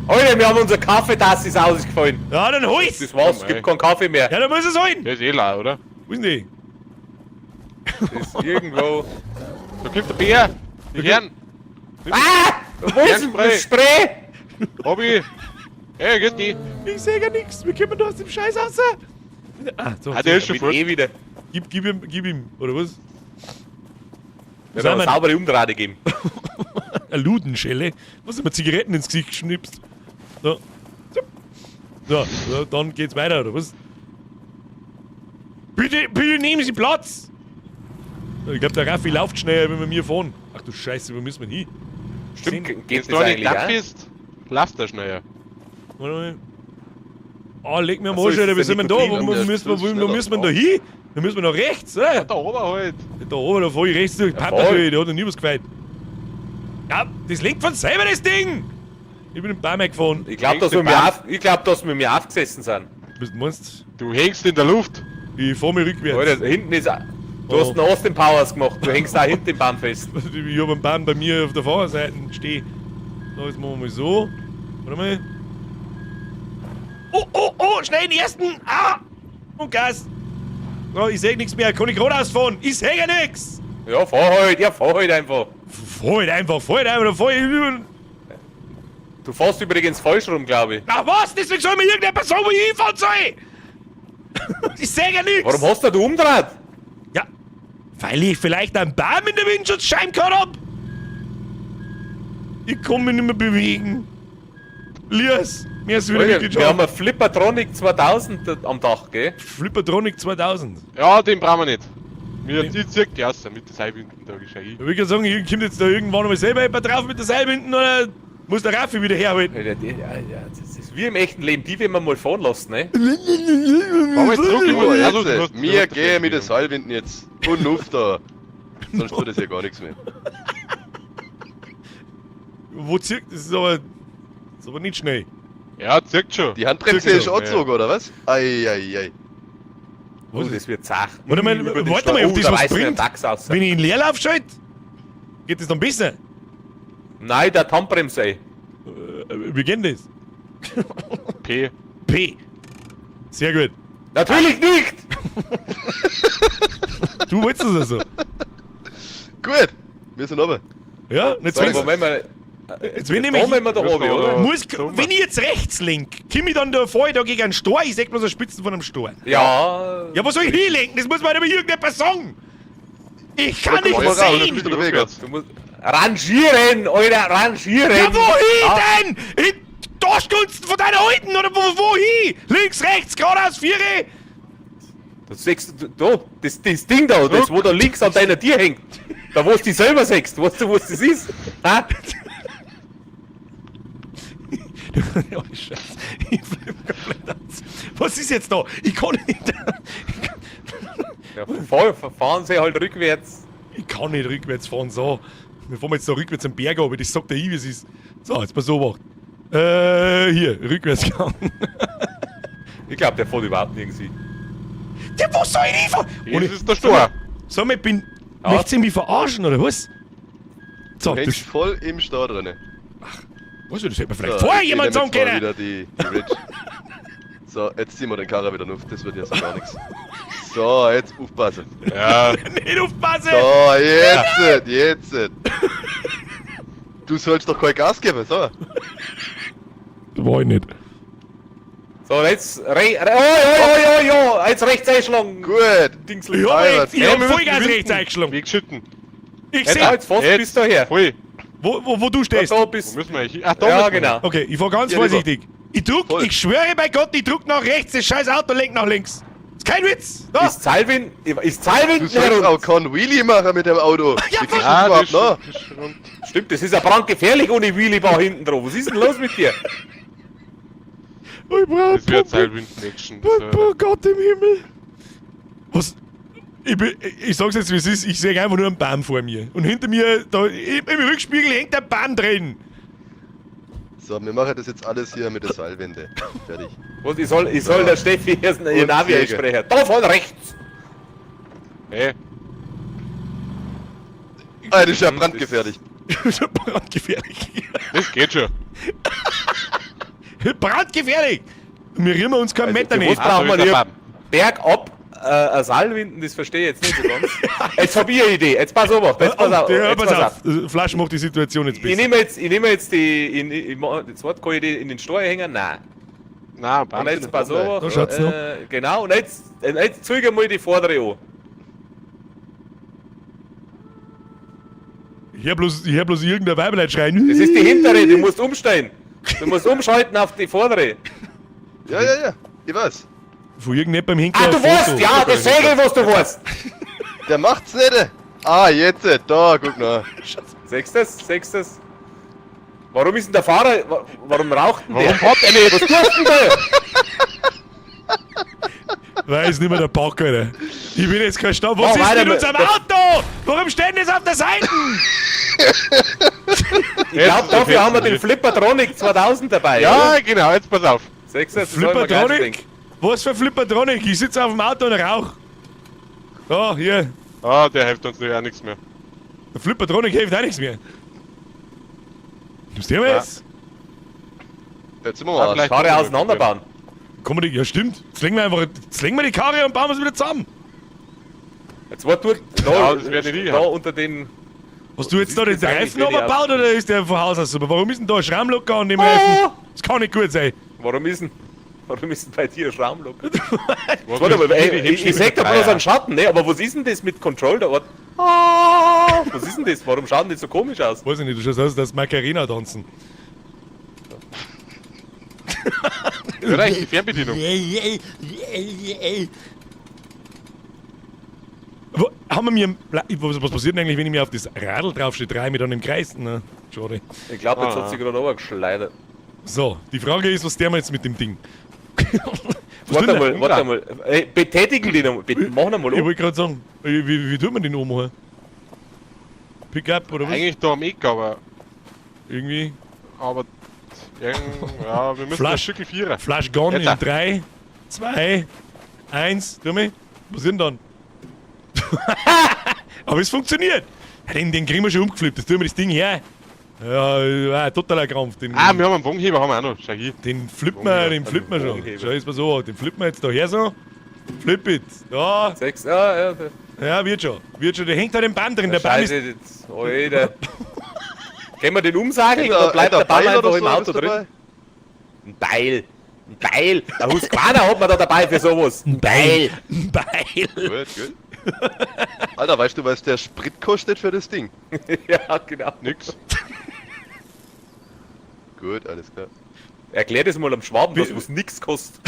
Alter, wir haben unser Kaffeetasse ist ausgefallen. Ja, dann hol's! Das war's, Oh, gibt keinen Kaffee mehr. Ja, dann muss es holen! Der ist eh lau, oder? Wo ist denn die? Das ist irgendwo. Da kommt der Bär. Die Herren. Ah! Wo ist denn Bärenspray. das Spray? Hobby. Hey, grüß dich. Ich sehe gar nichts. Wir kommen da aus dem Scheiß raus. Ah, so. Ah, der ist Ich schon bin fort. eh wieder. Gib ihm, oder was? Ja, Sagen eine wir- saubere Umdrahte geben. Eine Ludenschelle. Was immer Zigaretten ins Gesicht geschnipst. So. So. So, so, dann geht's weiter, oder was? Bitte, bitte nehmen Sie Platz! Ich glaube, der Raffi läuft schneller, wenn wir mir fahren. Ach du Scheiße, wo müssen wir hin? Stimmt, Zehn- geht Wenn das du da nicht eigentlich glatt auch? bist, läuft der schneller. Warte mal. Ah, leg mir am Ach so, Arsch, ist Alter, das wie sind wir der denn da? Nikotin? Wo, wo, Ja, müssen wir, das wo, ist wo schneller. müssen wir denn da hin? Da müssen wir nach rechts, oder? Da oben halt. Da oben, da fahr ich rechts durch. Papa, voll. der hat noch nie was gefällt. Ja, das lenkt von selber, das Ding! Ich bin im Baum gefahren. Ich glaube, dass, wir mir auf- ich glaub, dass wir mir aufgesessen sind. Was meinst Du hängst in der Luft. du? Ich fahr mich rückwärts. Alter, hinten ist. Du hast einen Austin Powers gemacht, du hängst da hinten im Baum fest. Ich hab einen Baum bei mir auf der Fahrerseite stehen. So, jetzt machen wir mal so. Warte mal. Oh, oh, oh, schnell den ersten! Ah! Und Gas! Oh, ich seh nichts mehr. Kann ich geradeaus fahren? Ich seh ja nix! Ja, fahr halt, ja, fahr halt einfach. Fahr halt einfach, fahr halt einfach, fahr ich. Du fährst übrigens falsch rum, glaube ich. Na was? Deswegen soll mir irgendjemand sagen, wo ich hinfahren soll! Ich seh ja nichts! Warum hast du da umgedreht? Ja, weil ich vielleicht einen Baum in der Windschutzscheibe gehabt hab. Ich kann mich nicht mehr bewegen. Lias, mir ist wieder Alter, wirklich wir haben eine Flippertronic 2000 am Dach, gell? Flippertronic 2000. Ja, den brauchen wir nicht. Mir die zirkt die aus, mit der Seilwinden da gescheit. Ich will gerade sagen, hier kommt jetzt da irgendwann mal selber jemand drauf mit der Seilwinden oder muss der Raffi wieder herhalten? Alter, ja, das ist wie im echten Leben, die werden wir mal fahren lassen, ne? Fahren wir jetzt zurück, ich So, muss- jetzt, also, du hast- du mir hast gehen mit den den Seilwinden jetzt. Und auf da. Sonst tut das ja gar nichts mehr. Wo zirkt? Das ist aber nicht schnell. Ja, zirkt schon. Die Handbremse Zirkt ist schon, angezogen, oder was? Ei, ei, ei. Oh, das wird zach. Warte mal, Über den warte Stau- mal, ob Oh, das da was reißt mir ein bringt. Dachs aus. Wenn ich in Leerlauf schalte, geht das dann besser. Nein, der Handbremse, ey. Wie geht denn das? P. P. Sehr gut. Natürlich nicht! Du wolltest das also. Gut, wir sind oben. Ja, jetzt So, wenn's- Moment mal. Jetzt wenn ich Da mich, müssen wir da Müssen oben, wir oder? da- muss, So, wenn ich jetzt rechts lenk, komm ich dann da vor, ich da gegen einen Stor, ich seh bloß eine Spitzen von einem Stor. Ja. Ja, wo soll ich hinlenken? Das muss mir aber irgendjemand sagen. Ich kann Ja, nicht komm mal raus, sehen. bist du unterwegs. Du musst rangieren, Alter, rangieren! Ja, wohin denn? In Arschgunsten von deiner Alten oder wohin? Links, rechts, geradeaus, viere. Das siehst du, da, das Ding da, das wo da links an deiner Tür hängt. Da wo du dich selber siehst, weißt du, was das ist? Ha? Oh, Scheiße. Ich flipp komplett aus. Was ist jetzt da? Ich kann nicht. Ja, fahren sie halt rückwärts. Ich kann nicht rückwärts fahren, so. Wir fahren jetzt da rückwärts am Berg, aber das sagt der ich, wie es ist. So, jetzt pass auf. Hier, rückwärts gegangen. Ich glaube, der fährt überhaupt nirgends hin. Ja, wo soll ich hinfahren? Das ist der Stor. Sag mal, ich bin. Ja. Möchtest du mich verarschen, oder was? So, Du hängst das, voll im Stau drin. was, das hätte mir vielleicht So, vorher ich jemand nehm sagen jetzt mal können. Wieder die Ridge. So, jetzt ziehen wir den Karrer wieder auf, das wird ja so gar nichts. So, jetzt aufpassen. Ja, Nicht aufpassen! So, jetzt, jetzt. Du sollst doch kein Gas geben, so. War ich nicht. So, jetzt re, re, oh, oh, oh, oh, jetzt rechts einschlagen. Gut. Dingsel. Ich hab, rechts, ich Ja, hab wir Vollgas müssen rechts eingeschlagen. Wie geschütten. Ich Ja, seh, jetzt fährst du bis daher. Voll. wo du stehst. Da Wo bist müssen wir eigentlich hin? Ach, da Ja, müssen wir genau. Okay, ich fahr ganz Ja, vorsichtig. Ich druck, Voll. ich schwöre bei Gott, ich druck nach rechts, das scheiß Auto lenkt nach links. Ist kein Witz. Da. Ist Zahlwind, ist Zahlwind Du sollst auch kein Wheelie machen mit dem Auto. Ja, Wie kriegst du hin. Ah, das das überhaupt ist, das ist rund. Stimmt, das ist ja brandgefährlich ohne Wheelie-Bar hinten drauf. Was ist denn los mit dir? Ich brauch Das wird Seilwinden-Action. Oh Gott im Himmel. Was? Ich sag's jetzt, wie es ist, ich sehe einfach nur einen Baum vor mir. Und hinter mir, da, im Rückspiegel hängt ein Baum drin. So, wir machen das jetzt alles hier mit der Seilwinde. Fertig. Was, ich soll der Steffi erst ihr Und Navi Säge. einsprechen. Da von rechts! Hey, Ah, das ist ja brandgefährlich. Brandgefährlich. das geht schon. Brandgefährlich! Wir rühren uns keinen Also, Meter Was nicht. Ah, braucht so man ist hier? der Baum. Bergab eine Seilwinden, das verstehe ich jetzt nicht so ganz. Jetzt hab ich eine Idee. Jetzt pass auf, jetzt pass auf. Oh, ja, Jetzt pass auf. Flasch macht die Situation jetzt Ich besser. nehme jetzt, ich nehme jetzt die, ich mach, jetzt warte, kann ich die in den Steuer hängen? Nein. Nein, Und Baum. jetzt pass auf. Da schaut's noch. Genau, und jetzt zeig ich mal die vordere an. Ich hör bloß irgendein Weiblein schreien. Das ist die hintere, du musst umsteigen. Du musst umschalten auf die vordere. Ja, ja, ja. Ich weiß. Von irgendjemandem hängt Ah, da du ein Foto. weißt, ja, das Segel, was du weißt. Der macht's nicht. Ah, jetzt. Da, guck mal. Siehst du das? Siehst du das? Warum ist denn der Fahrer, warum raucht denn der? Warum fährt er nicht? Was tust du denn da? Weiß nicht mehr der Pack, Alter. Ich bin jetzt kein Stamm. Was Oh, ist weiter mit mit- unserem Auto? Warum stehen das auf der Seite? Ich glaube, dafür haben wir den Flippertronic 2000 dabei. Ja, oder? genau, jetzt pass auf. Siehst du das? Das hab ich mir gleich schon Flippertronic? gedacht. Was für Flippertronic? Ich sitze auf dem Auto und rauch. Da, hier. Ah, der hilft uns auch nichts mehr. Der Flippertronic hilft auch nichts mehr. Nimmst du mal Ja. jetzt? Jetzt sind wir mal. Ah, vielleicht- Karre auseinanderbauen. Komm, die, ja stimmt. Jetzt legen wir einfach, jetzt legen wir die Karre und bauen wir sie wieder zusammen. Jetzt war dort, da, Ja, das werde ich nie da haben. unter den, Hast du jetzt da den ist das eigentlich, Reifen wenn ich abgebaut oder ist der von Haus aus super? Warum ist denn da ein Schrammlocker an dem Reifen? Das kann nicht gut sein. Warum ist denn bei dir ein Schrammlocker? Warte Warte mal, ey, ich seh da bloß einen Schatten, ne? Aber was ist denn das mit Control da? Warte. Ah, was ist denn das? Warum schauen die so komisch aus? Weiß ich nicht, du schaust aus, dass Macarena tanzen. Ja, eigentlich die Fernbedienung. Wo, haben wir mir. Was passiert denn eigentlich, wenn ich mir auf das Radl draufstehe? Dreh ich mich dann im Kreis? Na, schade. Ich glaube, jetzt Ah. hat sie gerade runtergeschleudert. So, die Frage ist, was der wir jetzt mit dem Ding? Was Warte tun mal, wir? warte mal. Ey, betätigen die nochmal. Mach nochmal Ich um. wollte gerade sagen, wie tut man den oben? Pickup oder was? Eigentlich da am Eck, aber. Irgendwie. Aber. Ja, wir müssen Flash. ein Stück vierer. Flash Gone Jetzt. in 3, 2, 1. Tu mal. Was ist denn dann? Aber es funktioniert. Ja, den kriegen wir schon umgeflippt. Das tun wir das Ding her. Ja, ja, totaler Krampf. Den, Ah, wir haben einen Wagenheber, haben wir auch noch. Schau hier. den flippen wir, den flippen wir schon. Wagenheber. Schau jetzt mal so, den flippen wir jetzt da her so. Flip it. Da, Sechs, ja, ja. ja, wird schon. Wird schon. Der hängt halt im Baum drin. Der Baum ist Scheiße, jetzt, Alter. Können wir den umsagen Hängt da- oder bleibt hängt der da Baum Beil einfach oder im so Auto was drin? dabei? Ein Beil. Ein Beil. Der Husqvarna hat man da dabei für sowas. Ein Beil. Ein Beil. Gut, gut. Alter, weißt du, was der Sprit kostet für das Ding? Ja, genau. Nix. Gut, alles klar. Erklär das mal am Schwaben, dass was nix kostet.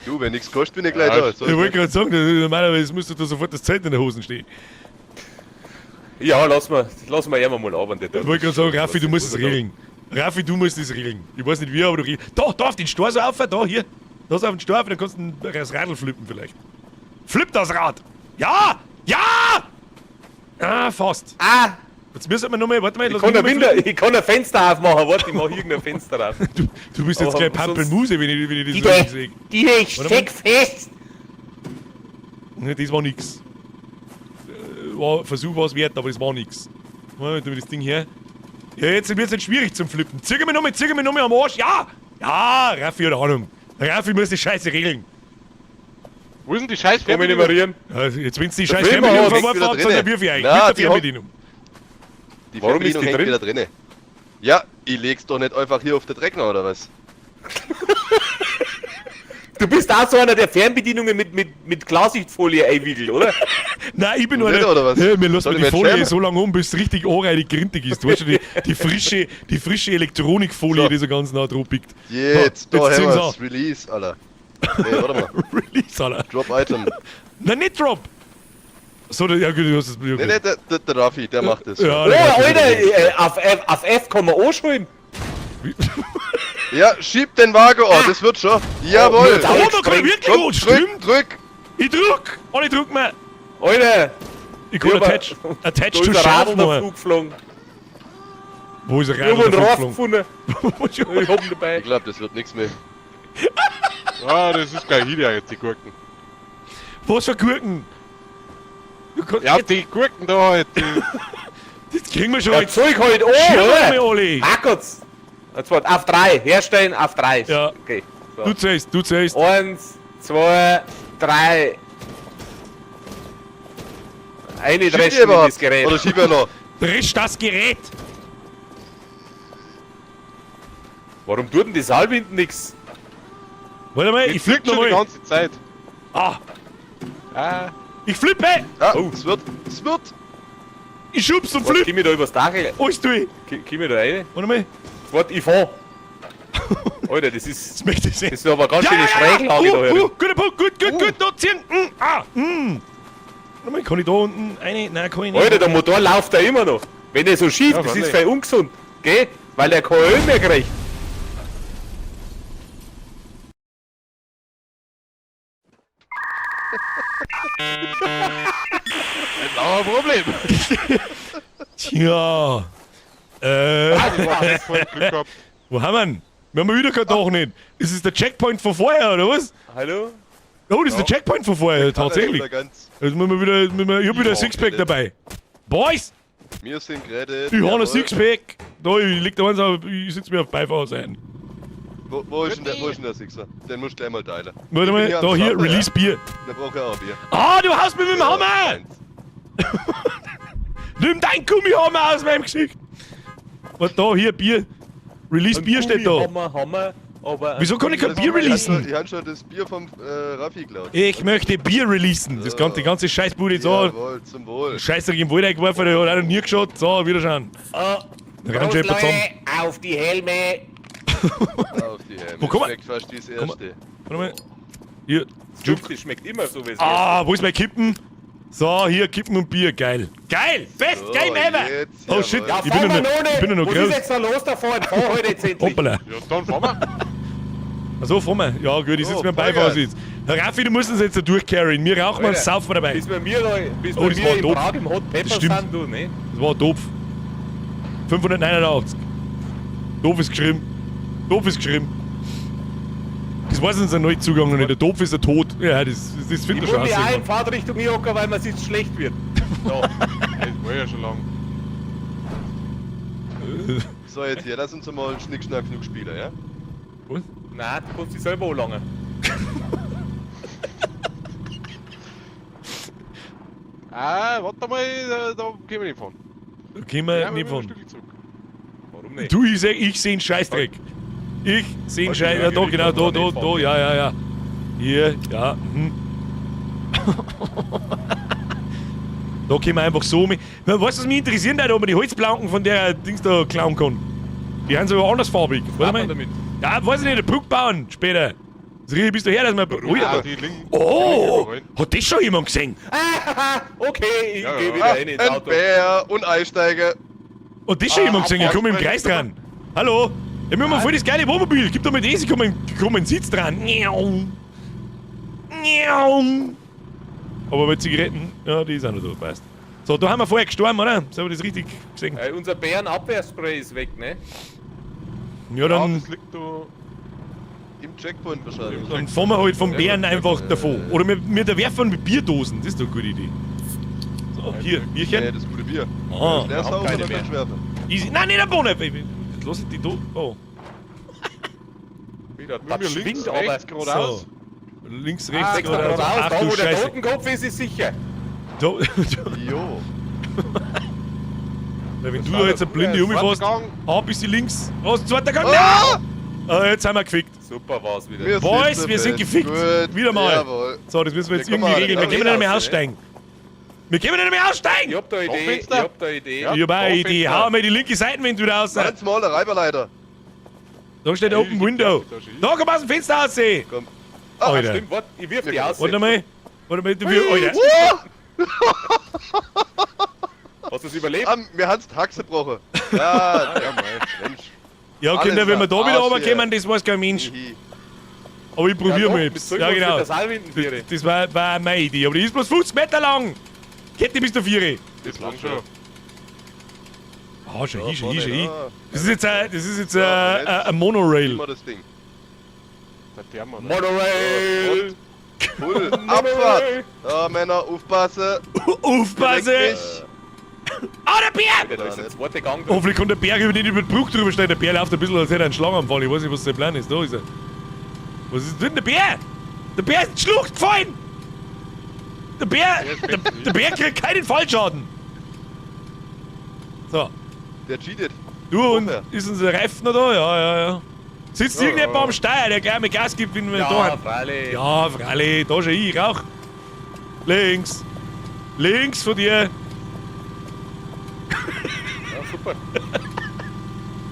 Du, wenn nichts kostet, bin ich gleich Ja, da. So Ich ist wollte nicht. gerade sagen, normalerweise müsste da sofort das Zelt in der Hosen stehen. Ja, lass mal einmal mal arbeiten. Ich wollte gerade sagen, Raffi, du musst es regeln. Raffi, du musst es regeln. Ich weiß nicht wie, aber du regelst. Da, da auf den Stor so auf, da, hier. Da so auf den Stor auf, dann kannst du das Radl flippen vielleicht. Flipp das Rad! Ja! Ja! Ah, fast. Ah! Jetzt müssen wir nochmal, warte mal, Ich lass kann, mich ein noch mal Winter, flippen. ich kann ein Fenster aufmachen, warte, ich mach irgendein Fenster auf. Du bist jetzt Aber gleich sonst- Pampelmuse, wenn ich das richtig sehe. die, ich Warte mal. steck fest! Ne, das war nix. War, Versuch war es wert, aber das war nix. Moment, tu mir das Ding her. Ja, jetzt wird's nicht schwierig zum Flippen. Zieh mir nochmal, zieh mir nochmal am Arsch. Ja! Ja, Raffi hat Ahnung. Raffi muss die Scheiße regeln. Wo ist denn die scheiß Kann mich nicht mehr Fernbedienung? rühren. Also, jetzt, wenn's die scheiß Film Fernbedienung hat- verworfen wieder habt, dann drinne. wirf ich euch. Na, Mit der die hat- Fernbedienung. Die Warum ist Fernbedienung die hängt drin? wieder drinne. Ja, ich leg's doch nicht einfach hier auf der Dreckner, oder was? Du bist auch so einer, der Fernbedienungen mit Klarsichtfolie einwickelt, oder? Nein, ich bin Du nur nicht, einer, oder was? Ja, mir lass Soll mir ich die mir jetzt Folie schämen? so lange um, bis es richtig anreidig grintig ist. Du weißt schon, die frische Elektronikfolie, So. die so ganz nah drauf biegt. Jetzt, So, da jetzt haben ziehen's wir's. Release, Alter. Nee, warte mal. an. Release, Alter. Drop Item. Nein, nicht Drop! So, ja, gut, du hast es. Okay. Nee, nee, der Raffi, der macht das. Ja, Oh, der Raffi. Alter, auf F kann man anschalten. Ja, schieb den Wagen an, das wird schon. Jawohl. Oh, Oh, da kann ich wirklich Komm, gut, drück, stimmt. drück. Ich drück! Alle drück mir! Alter, Ich kann Ja, aber- attach, attach da to ist ein shelf Radl machen. davon geflogen. Wo ist ein Ich hab Radl einen davon Raf geflogen? gefunden. Ich hab ihn dabei. Ich glaube, das wird nichts mehr. Ah, das ist gleich hier jetzt, die Gurken. Was für Gurken? Du kannst, Ja, die Gurken da halt. Die, Das kriegen wir schon. Ja, Jetzt Zeug halt an, Schirm oder? mal alle. Hackert's. Jetzt warte, auf drei. Herstellen, auf drei. Ja. Okay. So. Du zählst, du zählst. Eins, zwei, drei. Eine Schieb die dreschen in überhaupt. das Gerät. Oder schieb er noch. Drisch das Gerät. Warum tut denn die Saalwinden nix? Warte mal, die ich flipp fliegt schon die nochmal. ganze Zeit. Ah, Ah, ich flippe. Ah, Oh. es wird, es wird. Ich schub's und Warte, flipp. komm ich da übers Dach? Alles tue ich. Komm ich da rein? Warte mal, Warte, ich fahr. Alter, das ist, das möchte ich sehen. das ist aber ganz schöne Schräglage da herin. Guter Punkt, gut, gut, gut, da ziehen. Ah. Warte mal, kann ich da unten eine? Nein, kann ich nicht. Alter, der Motor läuft da immer noch. Wenn er so schieft, Ja, das ist freilich. voll ungesund. Gell? Weil er kein Öl mehr kriegt. aber Problem. Tja. Ah, das war jetzt voll Glück gehabt. Wo haben wir ihn? Wir haben wieder kein Dach nicht. Das ist der Checkpoint von vorher, oder was? Hallo? Oh, das ist der Checkpoint von vorher, tatsächlich. Wieder ganz. Jetzt müssen wir wieder, müssen wir, ich hab wieder ein Ja, Sixpack bitte. dabei. Boys, Wir sind gerettet. ich habe ein Jawohl. Sixpack. Da, ich leg da eins auf, ich sitz mir auf Beifahrer ein. Wo ist denn der Sixer? Den musst du gleich mal teilen. Warte Ich bin mal, hier da am hier, Zappel, Release Bier. Ja. Da brauch ich auch ein Bier. Ah, du haust mich mit dem Ja, Hammer! eins. Nimm dein Gummihammer aus meinem Gesicht! Was da, hier, Bier. Release Bier steht da. Hammer, Hammer, aber. Wieso kann ich kein Bier Ich hab releasen? schon, ich hab schon das Bier vom Raffi geklaut. Ich möchte Bier releasen. Das ganze, die ganze Scheißbude so. Jawohl, zum Wohl. Scheißdreck im Wald eingeworfen, der hat auch noch nie geschaut. So, wiederschauen. Ah, Da rennt schon jemand zusammen. auf die Helme! Auf die Helme. Wo komm mal? Schmeckt fast wie das erste. Warte mal. Hier. Das fünfte schmeckt immer so wie es Ah, wo ist mein Kippen? So, hier, Kippen und Bier. Geil. Geil! Best So, Game ever! jetzt, Oh shit, jawohl. Ja, ich bin fahr ja mal noch, ich bin ja noch Was ist groß. jetzt da los da vorne? Fahr halt jetzt endlich. Hoppala. Ja, dann fahren wir. Ach so, fahren wir. Ja, gut, ich sitze Oh, mir am Beifahrersitz. Herr Raffi, du musst uns jetzt da durchcarryen. Wir rauchen und Alter, saufen wir dabei. Bis wir mir da, bis Oh, wir das mir war im doof. Prag im Hot Pepper Das stimmt. sind, du, ne? Das war doof. 589. Doof ist geschrieben. Doof ist geschrieben. Das weiß unser Neuzugang noch nicht. Der Doof ist der Tod. Ja, das Ich findet muss er schon mich aus. auch in irgendwann. Fahrtrichtung hocken, weil man sonst schlecht wird. So. Das war ja schon lang. So, jetzt hier, lass uns mal Schnick, Schnack, Schnuck spielen, ja? Was? Nein, du kannst dich selber anlangen. Ah, warte mal, da können wir nicht fahren. Da können wir Ja, nicht wir fahren. ein Stückchen zurück. Warum nicht? Du, ich seh einen Scheißdreck. Ich seh einen Scheiß. Ja, da, genau, da, ja. Hier, ja. Da können wir einfach so mit. Weißt du, was mich interessiert, Alter, ob man die Holzplanken von der Dings da klauen kann? Die sind sogar andersfarbig. Warte man mal. damit? Ja, weiß ich nicht, eine Brücke bauen später. Das rieche ich bis daher, dass wir. Oh, ja. Ah, die linken. Oh, Die linken hat das schon jemand gesehen? Ah, okay, ich Ja, geh ja. wieder Ah, rein ins ein Auto. Bär und Einsteiger. Und das schon Ah, jemand gesehen? Ich komme im Kreis dran. Hallo? Ich will mal voll das geile Wohnmobil. Gib doch mal das, ich komme in den Sitz dran. Miau. Miau. Aber mit Zigaretten, ja, die ist auch noch da, passt. So, da haben wir vorher gestorben, oder? So habe ich das richtig gesehen? Unser Bärenabwehrspray ist weg, ne? Ja, Ja, dann, das liegt da. Im Checkpoint wahrscheinlich. dann fahren wir halt vom Bären einfach davon. Oder wir werfen mit Bierdosen, das ist doch eine gute Idee. So, hier, Nee, Bierchen. das gute Bier. Ah, Leer haben saufen keine oder mehr. kannst du werfen? easy. Nein, nicht der Bohne. Jetzt lass ich die da. Oh. Wieder, Wir das links, schwingt aber. rechts, geradeaus. So. Links, rechts, Ah, geradeaus. geradeaus. Ach Da, du wo der Scheiße. Totenkopf ist, ist sicher. Da, Jo. Na, wenn Das du war da jetzt doch eine Blinde gut. umfährst, Zweiter Gang. ah, bist du links. Was, zweiter Gang? Ah! Ah, jetzt sind wir gefickt. Super war's wieder. Wir Boys, sitzen wir sind fest. gefickt. Gut. Wieder mal. Jawohl. So, das müssen wir jetzt Wir kommen irgendwie alle regeln. Wir da können nicht mehr raus, ne? aussteigen. Wir können nicht mehr aussteigen! Ich hab da eine Idee, ich Fenster. hab da eine Idee. Ja. Ich hab auch eine Idee. Fenster. Hau mal die linke Seitenwind wieder raus. Ganz mal, der Reiberleiter. Da steht Ey, Open ich Window. da schon hin. Da komm aus dem Fenster raus. Komm. Ah, Alter. stimmt, warte, ich wirf die Ja, aus. Warte mal. Warte mal, du, Alter. Hast du's überlebt? Ah, mir hat's die Haxe gebrochen. Ja, ja, Mensch. Ja, Alles Kinder, wenn wir da wieder Arsch hier. runterkommen, das weiß kein Mensch. Hihi. Aber ich probier Ja, doch, mal. mit etwas. so Ja, was genau. mit der Seilwindenviere. Das war meine Idee. Aber die ist bloß 50 Meter lang. Kette bis der Viere. Das langt schon. Ah, schon hin, Ja, schon hin, schon vorne, hin. ja. Das ist jetzt ein, das ist jetzt Ja, ein, jetzt. ein Monorail. Immer das Ding. Der Thermo, ne? Monorail! Full Abfahrt. Ja, Männer, aufpassen. Aufpassen! Leck mich. Ah, der Bär! Da ist der zweite Gang drin. Hoffentlich kommt der Bär über nicht über die Brücke drüber stehen. Der Bär läuft ein bisschen, als hätte er einen Schlaganfall. Ich weiß nicht, was sein Plan ist. Da ist er. Was ist denn der Bär? Der Bär ist in die Schlucht gefallen! Der Bär, der Bär kriegt keinen Fallschaden. So, Der cheatet. du und Woher? ist unser Reifen noch da? Ja, ja, ja. Sitzt Ja, irgendjemand ja. am Steuer, der gleich mit Gas gibt, wenn wir da Ja, sind. freilich. Ja, freilich, da schon ich, rauch. Links. Links von dir. Ja, super.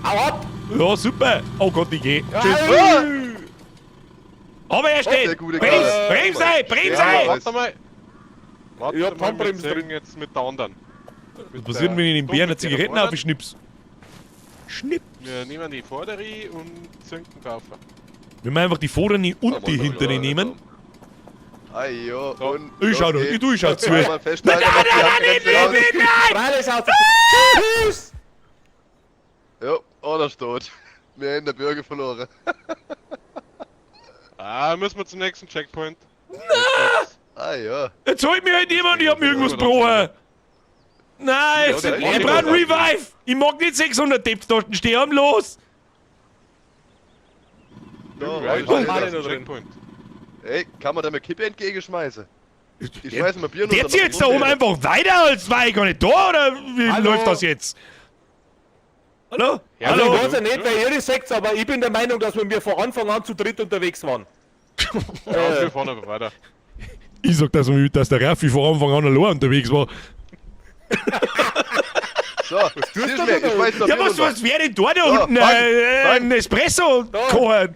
Au ab! Ja, super. Oh Gott, ich geh. Tschüss. Ah! Aber er Der steht. gute Brems, Kerl. brems ein, brems Ja, ein. Warte mal. Warte Ich hab mal, wir Handbremse ziehen drin. jetzt mit der anderen. Was passiert, wenn ich dem Bären eine Zigaretten aufschnips? Schnipp. Wir nehmen die vordere und ziehen drauf. Wenn wir einfach die vordere und die hintere nehmen. Ei, jo, und Ich schau los doch, geht's. ich, du, ich schau zu. Einmal Nein, festhalten, nein, mach die nein, nein, Handbremse nein, raus. nein, nein! Freilich aus. Tschüss! Jo, oh, der ist tot. Wir haben der Bürger verloren. Ah, müssen wir zum nächsten Checkpoint. Ah ja. Jetzt holt mir halt jemand, ich hab mir irgendwas gebrochen. Nein, Ja, der ich brauch einen Revive. Ich mag nicht 600 Deppstaschen sterben, los. No, Ja, halt was steht war er. denn da drin? Checkpoint. Ey, kann man da mit Kippe entgegenschmeißen? Ich schmeiß mal Bier Der zieht jetzt da oben einfach weiter, als war ich gar nicht da, oder wie Hallo? läuft das jetzt? Hallo? Ja, Also Hallo? ich weiß ja nicht, wer ihr das sagt, aber ich bin der Meinung, dass wir mir von Anfang an zu dritt unterwegs waren. Ja, wir fahren aber weiter. Ich sag, dass der Raffi von Anfang an allein unterwegs war. So, was tust du mir, da ich schmeiß da Ja, Bier was, runter. was wäre denn da da Ja, unten? fang, fang. Ein Espresso kochen.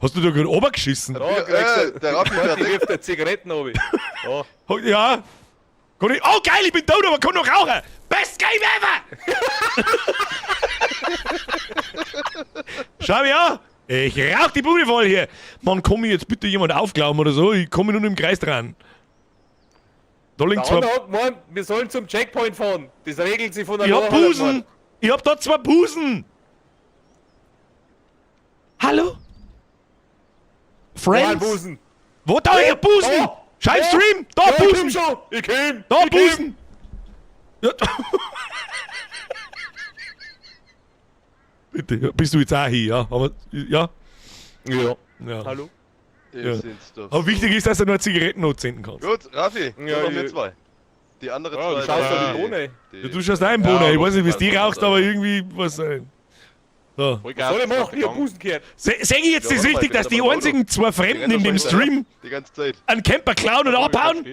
Hast du da gerade runtergeschissen? Da Ja, kriegst du, der Raffi die fährt wirft der Zigaretten runter. Da. Oh, Ja. Kann ich, oh geil, ich bin tot, aber kann noch rauchen. Best Game ever! Schau mich an. Ich rauch die Bude voll hier. Mann, kann mir jetzt bitte jemand aufglauben oder so? Ich komme nur im Kreis dran. Da Der liegt zwei. andere hat gemeint, wir sollen zum Checkpoint fahren. Das regelt sich von Ich hab alleine, hat er Busen. gemeint. Ich hab da zwei Busen. Hallo? Wo ein Friends? Busen. Wo da? Ich hab Busen! Da! Schau im Da! Stream! Da Ja, ich komm Busen! schon! Ich komm! Da ich komm. Busen! Ja. Bitte, bist du jetzt auch hier, ja? Aber, ja? Ja. Ja. Hallo? Ich Ja. sind's doch Aber so. wichtig ist, dass du nur Zigaretten anzünden kannst. Gut, Raffi, nur Ja, noch wir ich- zwei. Die andere Ja, zwei. du Schaust Ja. du die Bohne? die- Ja, du schaust auch in Bohne. Ja, ich weiß nicht, wie es die aber- rauchst, aber irgendwie was. So. Was soll ich machen? Ich hab Busen gehört. Sag ich jetzt Ja, das warte mal, richtig, ich bin dass da die beim Auto. einzigen zwei Die Fremden rennen in dem schon hinterher. Stream Die ganze Zeit. einen Camper klauen und abhauen?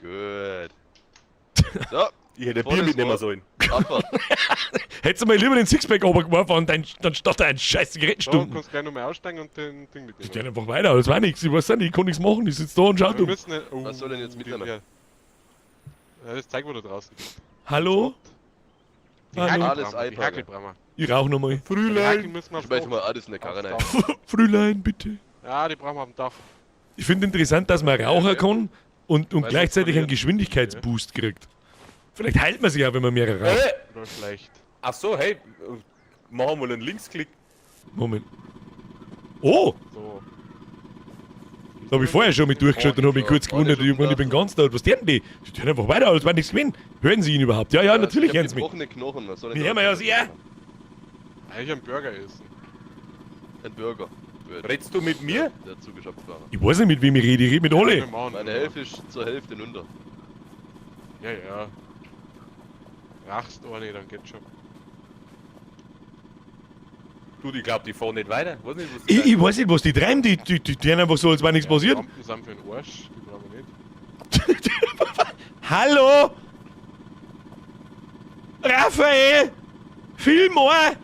Gut. So, Ich hätte ein Volles Bier mitnehmen Rohr. sollen. Abfahrt. Hättest du mal lieber den Sixpack runtergeworfen und dann statt einen scheiß So, Zigarettenstunden. kannst gleich nochmal aussteigen und den Ding Ich mitnehmen. geh einfach weiter, das war nichts. Ich weiß nicht, ich kann nichts machen. Ich sitze da und schau Wir dumm. müssen nicht- oh, Was soll denn jetzt die- mitnehmen? Ja. Ja, das zeigt, wo da draußen ist. Hallo? Die Hallo? Alles Hackelbrammer, die einpacken. Hackelbrammer. Ich rauche nochmal. Die Frühling! Hackel müssen wir Ich schmeiß aufs mal Dach. alles in der Karre rein. Aufs Dach. Frühlein, bitte. Ja, die brauchen wir auf dem Dach. Ich finde interessant, dass man rauchen Ja, ja. kann und Weil gleichzeitig sonst einen Geschwindigkeitsboost kriegt. Vielleicht heilt man sich ja, wenn man mehrere raucht. Oder schlecht. Ach so, hey, machen wir mal einen Linksklick. Moment. Oh, So. da habe ich vorher schon mit durchgeschaut und habe mich kurz gewundert, ich, meine, ich bin ganz tot. Was tun die? Die tun einfach weiter, als wäre nichts gewesen. Hören sie ihn überhaupt? Ja, ja, natürlich Ich hören hab sie mich. gebrochene Knochen. Was soll Wir denn hören da ja sehr. Eigentlich einen Burger essen. Ein Burger. Gut. Redst du mit mir? Der Zug ist abgefahren. Ich weiß nicht, mit wem ich rede. Ich rede mit Ja, alle. wir machen Meine das. Hälfte ist zur Hälfte runter. Ja, ja. Rachst eine, dann geht's schon. Du, ich glaub, die fahren nicht weiter. Weiß nicht, was Ich weiß nicht, was die treiben. Die tun einfach so, als wäre nichts Ja, passiert. Die Lampen sind für den Arsch, die brauchen wir nicht. Hallo? Raphael! Fillmore!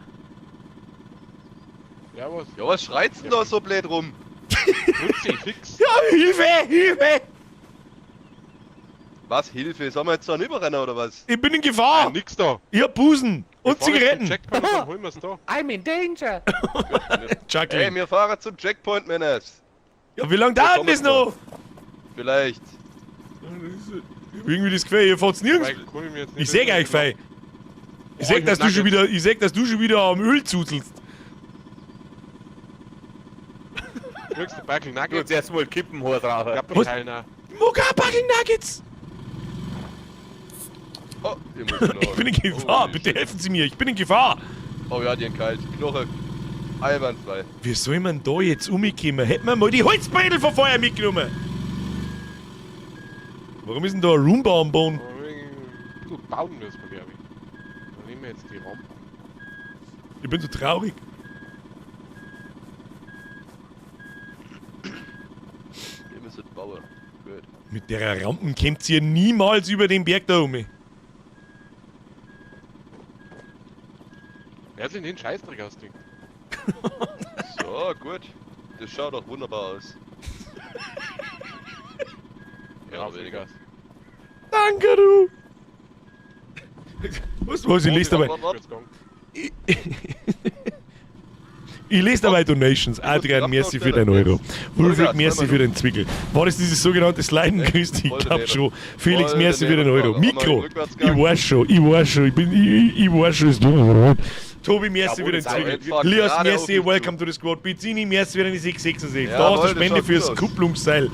Ja, was? Ja, was schreit's denn da so blöd rum? Kruzifix. Ja, Hilfe! Hilfe! Was, Hilfe? Sollen wir jetzt da überrennen oder was? Ich bin in Ah, Gefahr! nix da. Ich hab Busen Wir und fahren jetzt zum Zigaretten. Checkpoint, dann holen wir's da. I'm in danger! Ey, Jacqueline. wir fahren zum Checkpoint, Männers. Ja, wie lange dauert denn das noch? Vielleicht. Ich hab irgendwie das Gefühl, ihr fahrt's nirgends. Weil, kann ich mir jetzt nicht Ich seh euch fei. Ich seh, ich dass hab du schon Nuggets. wieder, ich seh, dass du schon wieder am Öl zuzelst. Du kriegst ein Backel Du Nuggets. jetzt erstmal Kippenhor drauf. Was? Keiner. Mocha Bucking Nuggets! Oh, ich muss noch. Ich bin in Gefahr, Oh, bitte helfen Sie mir, ich bin in Gefahr! Oh ja, die haben kalt. Knoche. Einwandfrei. Wie soll man da jetzt umkommen? Hätten wir mal die Holzbredel von vorher mitgenommen! Warum ist denn da ein Roomba am Boden? Aber ein bisschen bauen müssen wir, glaube ich. Dann nehmen wir jetzt die Rampen. Ich bin so traurig. Wir müssen bauen. Gut. Mit der Rampen kämpft ihr niemals über den Berg da um. Wer hat sich denn den Scheißdreck ausgedenkt? So, gut. Das schaut doch wunderbar aus. Mehr oder weniger. Vollgas. Danke, du! Weißt du was, ich lese dabei. Warte, warte. Jetzt gegangen. Ich lese dabei Donations. Adrian, merci für deinen Euro. Wulfried, merci für den Zwickel. War das dieses sogenannte Sliden, Christi? Ich glaub schon. Felix, Voll merci für den daneben. Euro. Mikro. Rückwärtsgang. Ich weiß schon, ich weiß schon. Ich bin, ich weiß schon, es tut mir leid. Tobi, merci Jawohl, für den das Zwickel. jetzt fahr Lias, gerade auf merci, mich welcome to the squad. Pizzini, merci für deine 666. Da Jawohl, hast du das Spende schaut fürs gut aus. Kupplungsseil.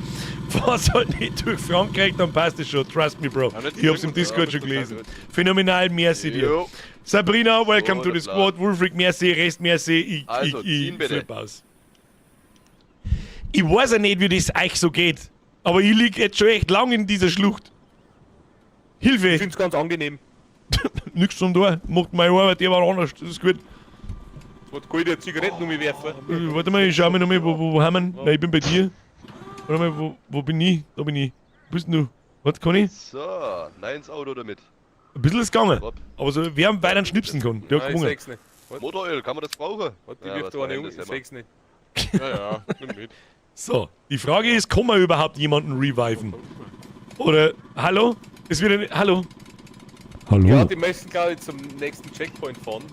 Fahr's halt nicht durch Frankreich, dann passt es schon. Trust me, Bro. Ja, nicht Ich hab's im drücken, Discord ja, schon das ist gelesen. total Phänomenal, merci dir. Jo. Sabrina, welcome So, to the der Plan. squad. Wulfric, merci. Rest, merci. Ich, Also, ich, ich ziehen bitte. flipp aus. Ich weiß ja nicht, wie das euch so geht. Aber ich lieg jetzt schon echt lang in dieser Schlucht. Hilfe! Ich find's ganz angenehm. Nix zum Tor. Macht meine Arbeit jemand anders. Das ist gut. Was kann ich dir Zigaretten um mich werfen? Warte mal, ich schau mir nochmal, wo haben wir ihn? Nein, ich bin bei dir. Warte mal, wo bin ich? Da bin ich. Wo bist denn du? Was kann ich? So, nein ins Auto damit. Ein bisschen ist gegangen. Hopp. Aber so, wer weiter schnipsen kann, der hat Nein, ich gewonnen. seh's nicht. Warte, Motoröl, kann man das brauchen? warte, ich Ja, wirf was da eine war um, denn ich das immer? seh's nicht. Ja, ja, nimm mit. So, die Frage ist, kann man überhaupt jemanden reviven? Oder, hallo? Ist wieder, hallo? Hallo? Ja, die möchten, glaube ich, zum nächsten Checkpoint fahren.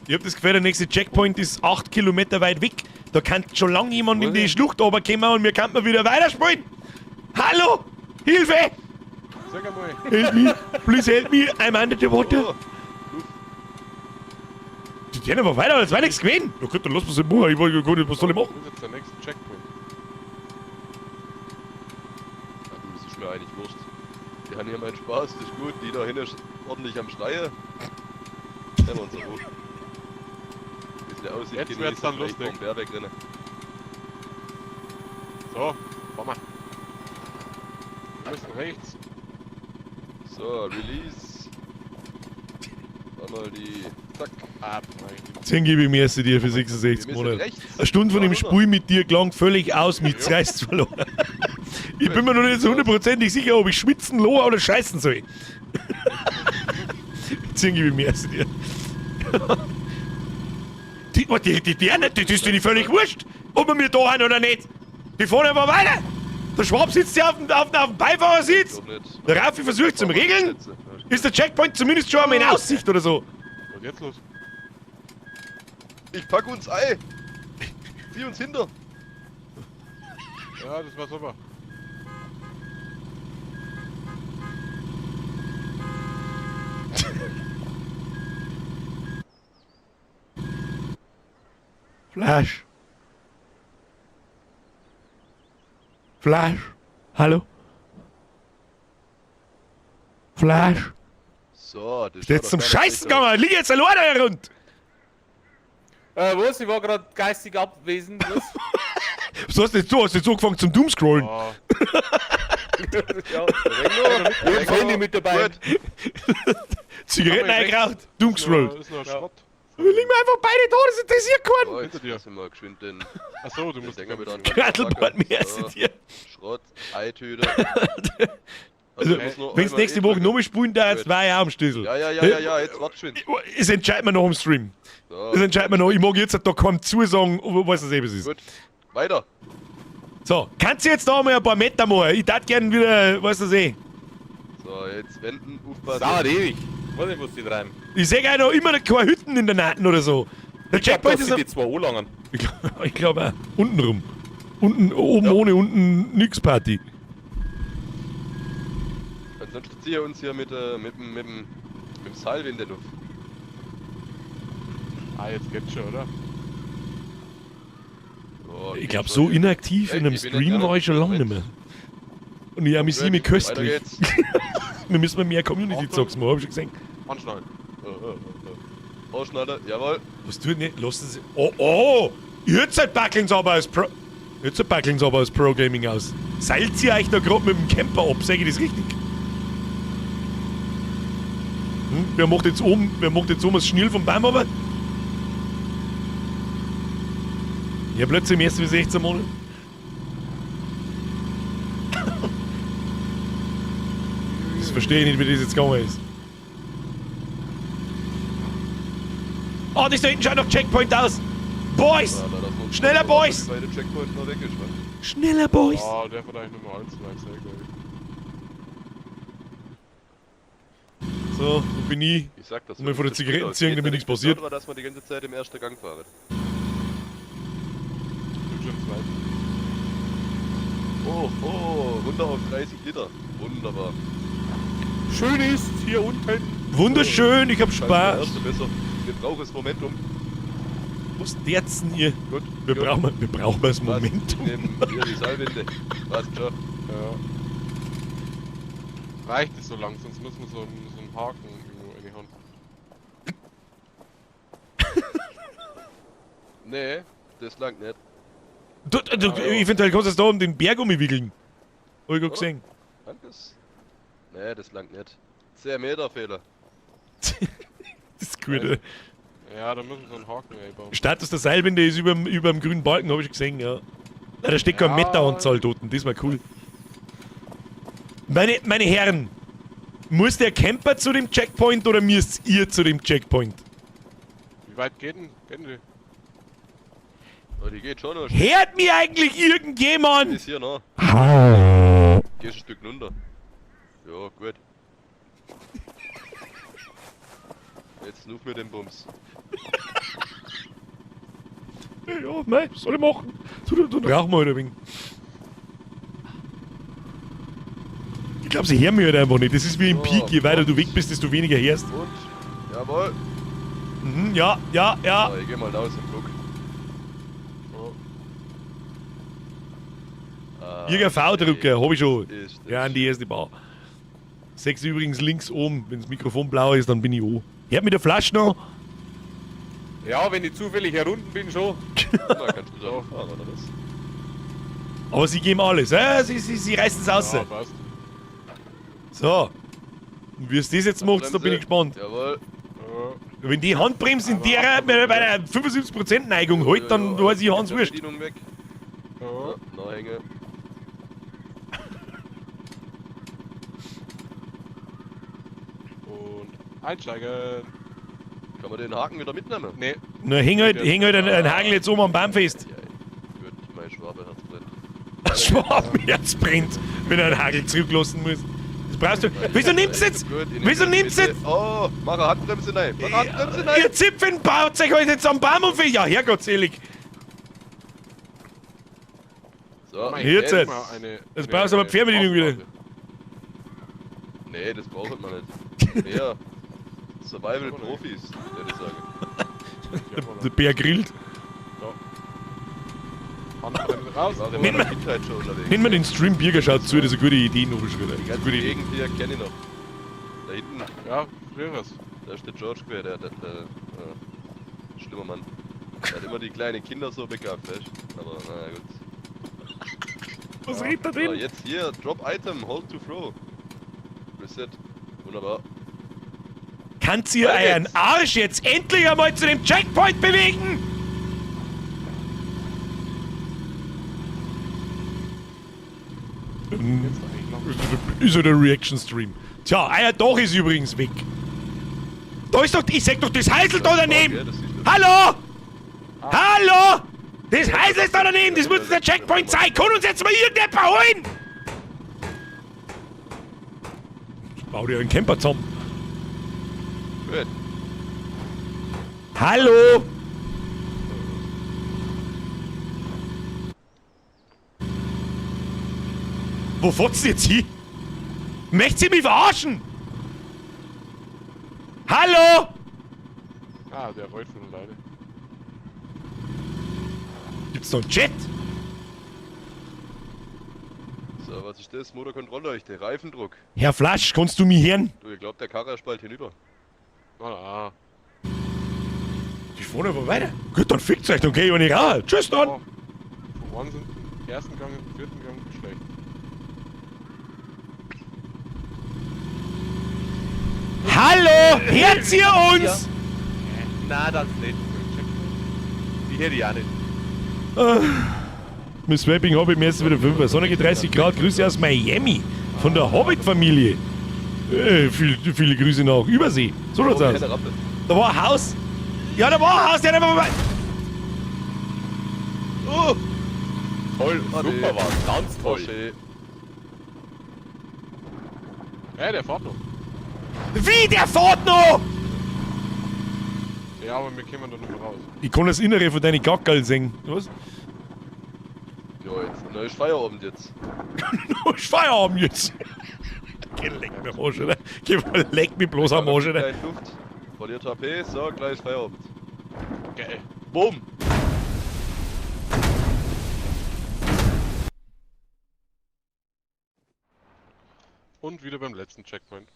Ich hab das Gefühl, der nächste Checkpoint ist 8 Kilometer weit weg. Da kann schon lange jemand in die Schlucht runterkommen und wir könnten wieder weiterspielen. Hallo! Hilfe! Sag einmal. Help me! Please help me! I'm under the water! Oh, Die gehen aber weiter, als wäre nichts gewesen. Ja gut, dann lass uns machen. Ich wollte gar nicht, was soll ich machen? Wo ist jetzt der nächste Checkpoint? ja, du, das ist mir eigentlich wurscht. Die haben hier meinen Spaß, das ist gut. Die da hinten ist ordentlich am Schreien. Nehmen wir uns Ruhe. Bisschen Aussicht Jetzt wird's genießen, dann vielleicht lustig. vom Bär wegrennen. So, fahren wir. Wir müssen rechts. So, Release. Einmal die. Zack. Ah, nein. 10 gebe ich mir erst dir für 66 Wir müssen Monate. rechts. Eine Stunde von dem Ja, oder? Spiel mit dir klang völlig aus, mit reißt verloren. Ich bin mir noch nicht so hundertprozentig sicher, ob ich schwitzen, lohe oder scheißen soll. 10 gebe ich mir erst dir. Die, oh, die ist denen völlig wurscht, ob wir mir da haben oder nicht. Die fahren einfach weiter. Der Schwab sitzt ja auf dem Beifahrersitz. Doch nicht. Der Raffi versucht zum Regeln. Ist der Checkpoint zumindest schon einmal in Aussicht oder so? Was ist jetzt los? Ich pack uns Ei. Zieh uns hinter. Ja, das war super. Flash. Flash. Hallo? Flash. So, das Ist jetzt zum Scheißen gegangen. Lieg jetzt alleine herunter. Was? Ich war gerade geistig abwesend. Was? Was hast du jetzt so? Hast du jetzt angefangen zum Doomscrollen? Ah, Ja. Ich hab das Handy mit dabei. Gut. Zigaretten Aber eingeraucht, Doomscrollt. ist noch Schrott. Wir liegen einfach beide da, das interessiert keinen. So, jetzt Hinter dir. lassen wir geschwind den, Achso, du den musst. Dinger wieder an. Kradelbord mehr als So, dir. Schrott, Eitüte. Also, ich muss nur wenn's einmal nächste Woche drücken. nochmal spielen darfst, Gut. war ich auch am Schlüssel. Ja, jetzt wart geschwind. Es entscheidet man noch im Stream. So, Das entscheidet man noch. Ich mag jetzt da kaum zusagen, was das eben ist. gut. Weiter. So, kannst du jetzt da mal ein paar Meter machen? Ich tat gern wieder, weißt du das eh. So, jetzt wenden, Das aufpassen. dauert ewig. Ich weiß nicht, was die treiben. Ich sehe auch noch immer noch keine Hütten in der Naht oder so. Der Ich glaub, Checkpoint dass ist sie am- die zwei anlangen. Ich glaube auch. Unten rum. Unten, oben ohne, unten nix Party. Ansonsten ziehen wir uns hier mit dem Seilwind auf. Ah, jetzt geht's schon, oder? So, Ich geht glaube, schon so hier. inaktiv in einem Ich bin Stream nicht war ich schon lange nicht mehr. Und ich amüsiere mich Gut, weiter köstlich. geht's. Wir müssen mehr Community-Zocks machen, hab ich schon gesehen. Anschnallen. Ausschneiden, jawohl. Was tut nicht? Lassen Sie. Oh, oh! Jetzt backeln's aber als Pro. Jetzt backeln's aber als Pro Gaming aus. Seilt sie euch da gerade mit dem Camper ab, sag ich das richtig? Hm? Wer macht jetzt oben, wer macht jetzt oben das Schnürl vom Baum aber? Ja, plötzlich im ersten bis 16 Monate. Das verstehe ich nicht, wie das jetzt gegangen ist. Oh, das da hinten schaut noch Checkpoint aus. Boys! Ja, da lassen wir uns Schneller, mal warten, Boys! Wie weit der Checkpoint noch weg ist, wa? Schneller, Boys! Ah, der wird eigentlich nur mehr allzu weit sein, glaube ich. So, wo bin ich? Ich sag das. Und mir vor der das Zigaretten aus. ziehen, Geht damit ja nichts nicht. passiert. Aber dass man die ganze Zeit im ersten Gang fahren. Ich bin schon im zweiten. Oh, oh, runter auf 30 Liter. Wunderbar. Schön ist hier unten. Wunderschön, ich hab Scheiße, der Spaß. erste besser. Wir brauchen das Momentum. Was derzen ihr? Gut. Wir gut. brauchen, wir brauchen das Passt. Momentum. Ich nehm hier die Seilwinde. Passt schon. Ja. Reicht es so lang, sonst müssen wir so einen Haken irgendwo reinhauen. Nee, das langt nicht. Du, Ah, ja. eventuell kannst du es da um den Berg umwickeln. Hab ich grad Oder? gesehen. Langt das? Nee, das langt nicht. 10 Meter Fehler. Das ist gut, oder? Ja, da müssen wir einen Haken einbauen. Status der Seilwinde ist überm grünen Balken, hab ich schon gesehen, ja. Na, da steht kein Ja. Meteranzahl dort, das war cool. Meine Herren, muss der Camper zu dem Checkpoint oder müsst ihr zu dem Checkpoint? Wie weit geht denn? Geht denn die? Oh, die geht schon noch. Hört mir eigentlich irgendjemand? Ist hier noch. Gehst ein Stück runter. Ja, gut. Jetzt nur mit dem Bums. Ja, mei, was soll ich machen? Du rauchen wir halt ein wenig. Ich glaube, sie hören mich halt einfach nicht. Das ist wie im Ja, Peak. Je weiter du weg bist, desto weniger hörst. Und? Jawohl. Mhm, ja, ja, ja. So, ich geh mal raus und guck. Ah, Irgendein V-Drucker, hab ich schon. Ist das Ja, an die erste Bar. Sechs übrigens links oben. Wenn das Mikrofon blau ist, dann bin ich o. Hört mit der Flasche noch? Ja, wenn ich zufällig herunten bin schon. Na, kannst du da fahren, oder was? Aber sie geben alles. Sie reißen es raus. Ja, passt. So. Und wie es das jetzt macht, da bin ich gespannt. Jawohl. Ja. Wenn die Handbremse in der bei einer 75% Neigung hält, dann Ja, weiß ich Hans die Wurscht. Bedienung weg. Ja. Ja, Nachhänge. Und einsteigen. Kann man den Haken wieder mitnehmen? Nee, Na, häng halt einen Hagel jetzt oben am Baum fest. Ja, gut, mein Schwabeherz brennt. Schwabenherz brennt, wenn er einen Hagel zurücklassen muss. Das brauchst du. Wieso nimmst du jetzt? Gut, ich nehm Wieso die nimmst du Mitte. jetzt? Oh, mach eine Handbremse rein. Mach eine Handbremse rein. Ihr Zipfen baut euch halt jetzt am Baum auf. Ja, herrgottselig. So, Mein Jetzt Geld jetzt. mal eine- Jetzt brauchst du aber Fernbedienung wieder. Nee, das braucht man nicht. Ja. Survival-Profis, würde ich sagen. Der Bär grillt. Handbremse raus. Ich war in Nimm meiner Kindheit schon unterwegs. Nenn mal den Stream Birger schaut zu, das ist eine gute Idee, noch schon wieder. Die ganze Gute Idee. Gegend hier kenne ich noch. Da hinten, Ja, früheres. da ist der George gewesen, der schlimmer Mann. Der hat immer die kleinen Kinder so begabt, weißt du? Aber naja, gut. Was redet da So, drin? jetzt hier, Drop Item, Hold to Throw. Reset. Wunderbar. Kannst ihr Weiter euren geht's. Arsch jetzt endlich einmal zu dem Checkpoint bewegen? Jetzt eigentlich noch. Ist ja der Reaction Stream. Tja, euer Dach ist übrigens weg. Da ist doch, ich sag doch, das Heisel da daneben! Ja, das ist Hallo! Hallo! Das Heisel ist da daneben, das muss der Checkpoint sein! Kann uns jetzt mal irgendjemand holen! Ich bau dir einen Camper zusammen. Gut. Hallo! Wo fahrt's denn jetzt hin? Möchtest sie mich verarschen? Hallo! Ah, der rollt von alleine. Gibt's noch einen Chat? So, was ist das? Motorkontrollleuchte, Reifendruck. Herr Flasch, kannst du mich hören? Du, ich glaub, der Karre ist bald hinüber. Ah, Die fahren einfach weiter. Gut, dann fickt's euch, dann geh ich auch nicht raus. Tschüss dann! Oh. Von wann sind im ersten Gang, im vierten Gang schlecht. Hallo! Hört ihr uns? Nein, das nicht. Die hätte ich auch nicht. Mit Swapping Hobbit mir jetzt wieder 5. Sonnige 30 Grad, Grüße aus Miami. Von der Hobbit-Familie. Viele Grüße nach Übersee. So schaut's Oh, aus. keine Rappe. Da war ein Haus. Ja, da war ein Haus, der hat einfach mal. Oh! Toll, Ah, super nee. war's, ganz Oh, toll. schön. Hey, der fährt noch. Wie, der fährt noch! Ja, aber wir kommen da nicht mehr raus. Ich kann das Innere von deinen Gackerl sehen. Was? Ja, jetzt. Na, ist Feierabend jetzt. Ist Feierabend jetzt. Geh, leck mich am Arsch, oder? Geh mal, leck mich bloß am Arsch, oder? Kleine Luft. Verliert HP, so, gleich ist Feierabend. Geil. Bumm! Und wieder beim letzten Checkpoint.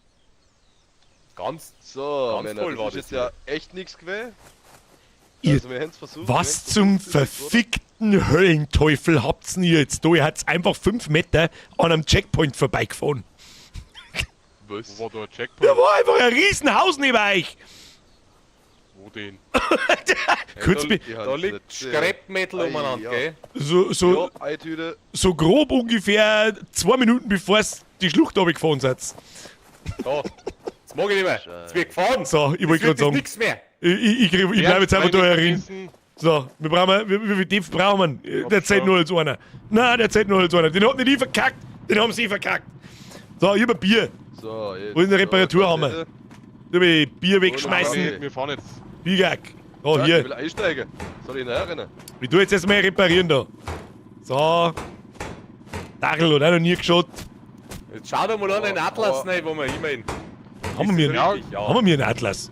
Ganz So, Ganz Männer, toll das war ist das jetzt ja echt nichts gewesen. Ihr- Also, wir haben's versucht. wir Was haben's zum versucht, das ist verfickten den Höllenteufel habt's denn ihr jetzt da? Ihr habt's einfach 5 Meter an einem Checkpoint vorbeigefahren. Was? Wo war da ein Checkpoint? Da war einfach ein Riesenhaus neben euch. Wo denn? Kurz Da liegt Scrap-Metal umeinander, ja. gell? so, so, Ja, Eitüte. so grob ungefähr 2 Minuten bevor es die Schlucht runtergefahren seid. Da. Das mag ich nicht mehr. Jetzt wird gefahren. So, ich wollte Jetzt gerade wird das sagen, nichts mehr. ich bleib jetzt einfach da herin. Herin. So, wir brauchen, wie viel Tief brauchen wir? Der zählt schon. nur als einer. Nein, der zählt nur als einer. Den hat nicht ich verkackt, den haben sie verkackt. So, ich hab ein Bier. So, jetzt. Wo ist denn der Reparaturhammer? So, Da hab ich Bier wegschmeißen. Wir fahren jetzt. Bigack. Oh, Ja, hier. Ich will einsteigen. Soll ich nachher rennen? Ich tu jetzt erstmal reparieren da. So. Dackel hat auch noch nie geschaut. Jetzt schau doch mal an den Atlas aber- rein, wo wir immerhin. Haben wir, Ja. Richtig, ja. haben wir einen Atlas?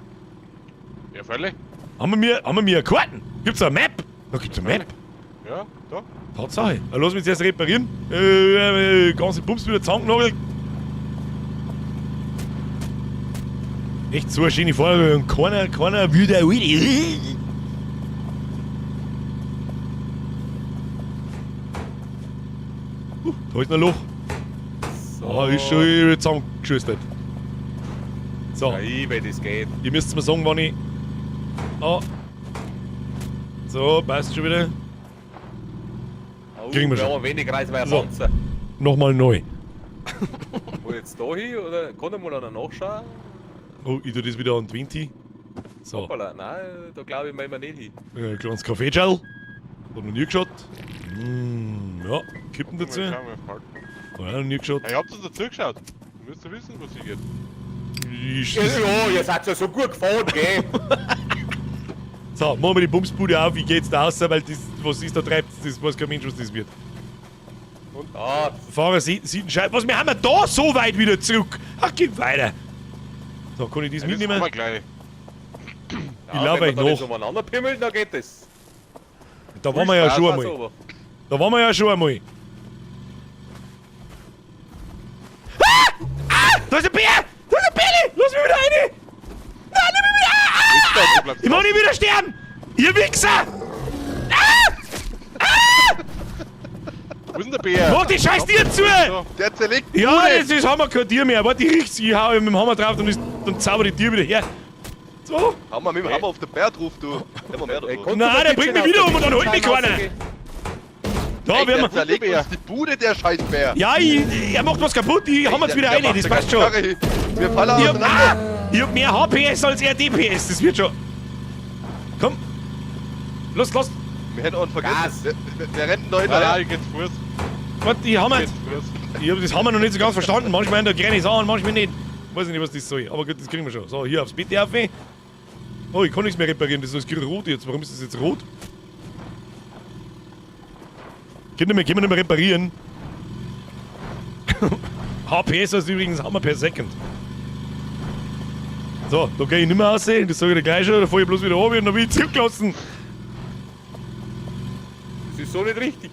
Ja, freilich. Haben wir eine Karten? Gibt's eine Map? Da gibt's eine Map. Ja, da. Tatsache. Na, lass mich jetzt erst reparieren. Ganze Bums wieder zusammengenagelt. Echt so eine schöne Fahrt und keiner will da rein. Da ist noch ein Loch. So. Ah, ist schon wieder zusammengeschustert. So, Ja, ich, wenn das geht. ihr müsst mir sagen, wann ich. Ah. So, passt schon wieder. Oh, Kriegen wir schon. haben wenig Reis, weil So. Panzer. Nochmal neu. Wo jetzt da hin oder kann ich mal einer nachschauen? Oh, ich tu das wieder an 20. So, Hoppala, nein, da glaube ich mal nicht hin. ein kleines Kaffeeschal. Hat noch nie geschaut. Ja, Kippen dazu. Mal Hat schauen, wir fahren. auch noch nie geschaut. Ja, ihr habt uns dazu geschaut. Ihr müsst ja wissen, was hier geht. Ich- Ja, ja, ihr seid ja so gut gefahren, gell? So, machen wir die Bumsbude auf. Wie geht's da aus? Weil das, was ist da treibt, das weiß kein Mensch, was das wird. Ah, Fahrer sieht einen Scheiß. Was, wir haben ja da so weit wieder zurück. Ach, geh weiter. So, kann ich das Ja, das mitnehmen? haben wir gleich. Ich laufe wenn euch man da nicht nach. umeinander pimmelt, dann geht das. Da waren wir ja schon Also, einmal. aber- Da waren wir ja schon einmal. Ah! Ah! Da ist ein Bär! Da ist ein Bärli! Lass mich wieder rein! Nein, nimm mich wieder! Ah! Du bleibst Ich mach nicht wieder sterben! Ihr Wichser! Wo ist denn der Bär? Mach die scheiß Tier zu! Da. Der zerlegt Ja, Bude. das ist haben wir kein Tier mehr. Warte, ich riech's, ich hau mit dem Hammer drauf, dann zauber ich die Tier wieder her. So. Hammer mit dem Hammer auf den Bär drauf, du. Immer mehr Ey, drauf. kannst du Nein, mal der bitte bringt mich aus wieder der um und dann holt mich Windschein keiner. rausgehen? Da Ey, werden der wir. zerlegt uns die Bude, der Scheißbär. Ja, er macht was kaputt, ich hau jetzt wieder Der rein, macht das eine passt schon. Karre. Wir fallen Ich hab, auseinander. ah, ich hab mehr HPS als er DPS, das wird schon. Komm. Los, los. Wir hätten auch einen vergessen. Gas. Wer rennt denn da Nein, nein, hinterher? ich geh zu Fuß. Warte, ich hab Ich geh zu Fuß. Ich hab das haben wir noch nicht so ganz verstanden. Manchmal da grenne ich an, manchmal nicht. Weiß ich nicht, was das soll. Aber gut, das kriegen wir schon. So, hier aufs Bett auf. Oh, ich kann nichts mehr reparieren. Das ist rot jetzt. Warum ist das jetzt rot? Können wir nicht mehr reparieren. HPS ist übrigens Hammer per Second. So, da gehe ich nicht mehr aussehen. Das sage ich dir gleich schon. Da fahre ich bloß wieder runter und dann bin ich zurückgelassen. Das ist so nicht richtig.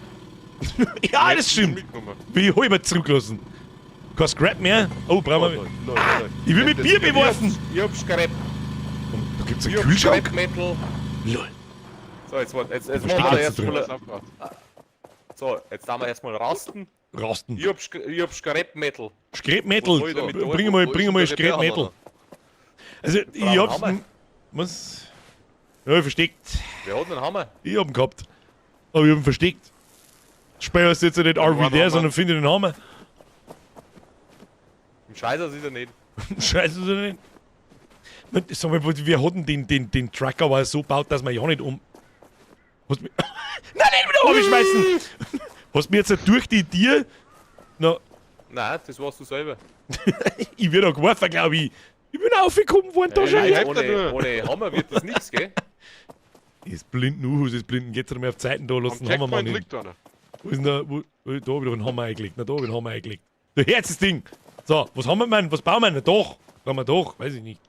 Ja, das stimmt. Mitgenommen. Bin ich halber zurückgelassen. Kein Scrap mehr. Oh, brauchen wir. Nein, nein, nein. Ich will mit Das- Bier beworfen. Ich hab Scrap. Da gibt's einen Ich hab Kühlschrank. Scrap Metal. Lol. So, jetzt, warte, jetzt, jetzt Was machen steht wir jetzt da erstmal. Alles aufgebracht. So, jetzt darf wir erstmal rasten. Rasten. Ich hab, ich hab Scrap Metal. Scrap Metal. Was soll ich damit tun? Bring mal, Wo bring ist mal denn der Scrap Metal. Repairhammer? Also, ich brauchen hab's. Hammer. Was? Ja, ich versteckt. Wer hat denn einen Hammer? Ich hab ihn gehabt. Aber ich hab ihn versteckt. Speer ist jetzt ja nicht RV Hammer. der, sondern finde den Hammer. Im Scheißer ist er nicht. Scheiße, ist er nicht. Man, Sag mal, wir hatten den Trucker aber so gebaut, dass wir ja nicht um. Hast mich. Nein, nicht wieder runterschmeißen! Hast mir jetzt durch die Tür. Na, Nein, das warst du selber. ich werde da geworfen, glaube ich. Ich bin aufgekommen worden, da schau Hey, her. helft dir nur. Ohne Hammer wird das nichts, gell? Das blinden Uhus, das blinden geht's nicht mehr auf Zeiten da, lass Am den Hammer mal Checkpoint hin. liegt einer. Wo ist denn da, wo, da hab ich doch einen Hammer eingelegt. Na, da hab ich einen Hammer eingelegt. Der Herz das Ding! So, was haben wir denn? Was bauen wir denn? Doch! Brauchen wir doch, weiß ich nicht.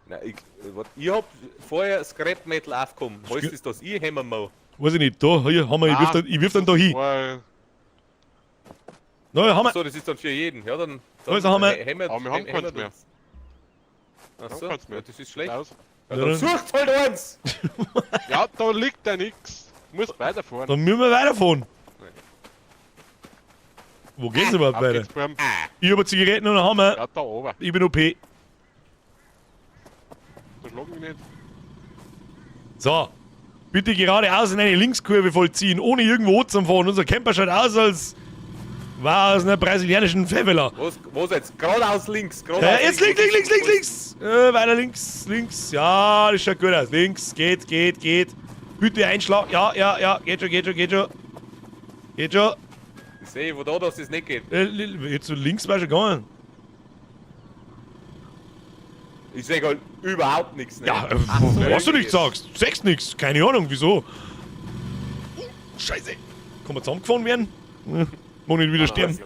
Nein, ich, warte, ich hab vorher Scrap Metal aufgekommen. Heißt das, dass ich hämmer muss? Weiß ich nicht. Da, hier, Hammer, ich wirf Ah. dann, ich wirf dann da hin. Weil, Na, Hammer. So, das ist dann für jeden. Ja, dann. dann Also haben wir- hämmert- Aber wir haben hämmert keins mehr. uns. Ach so, keins mehr. ja, das ist schlecht. aus. Ja, dann sucht halt eins! Ja, da liegt ja nix. Muss weiterfahren. Dann müssen wir weiterfahren. Wo geht's überhaupt Auf weiter? geht's, Burm. Ich hab Zigaretten und einen Hammer. Ja, da oben. Ich bin OP. Da schlag mich nicht. So. Bitte geradeaus in eine Linkskurve vollziehen, ohne irgendwo zu fahren. Unser Camper schaut aus, als war aus einer brasilianischen Favela. Was jetzt? Geradeaus links, geradeaus Jetzt links, links, links, links, links. Weiter links, links. Ja, das schaut gut aus. Links, geht, geht, geht. Bitte einschlagen. Ja, ja, ja. Geht schon, geht schon, geht schon. Geht schon. Ich sehe, wo da, dass das nicht geht. Jetzt links war schon gegangen. Ich sehe halt überhaupt nichts. Ne? Ja, so, was du nicht jetzt. sagst. Du sagst nichts. Keine Ahnung, wieso. Scheiße. Kann man zusammengefahren werden? Muss nicht wieder sterben.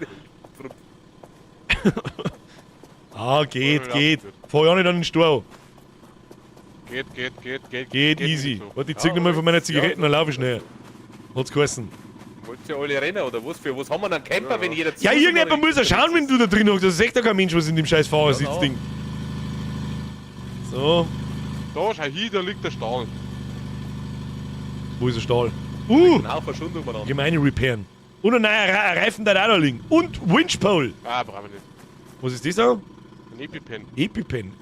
Ah, geht, geht. Fahr ja nicht an den Stau. Geht, geht, geht, geht. Geht, easy. nicht so. Warte, ich zieh noch mal von meiner Zigaretten, dann laufe ich schnell. Hat's geheißen. Wollt ihr alle rennen oder was? Für was haben wir denn einen Camper, wenn jeder Ja, irgendjemand muss ja schauen, wenn du da drin hockst. Das ist echt doch kein Mensch, was in dem scheiß Fahrersitz Ja, Ding. So, Da, schau hier, da liegt der Stahl. wo ist der Stahl? Genau, verschwunden umeinander. Gemeine Repairen. Und ein neuer Reifen da auch noch liegen. Und Winchpole. Ah, brauche ich nicht. Was ist das da? Ein EpiPen. EpiPen.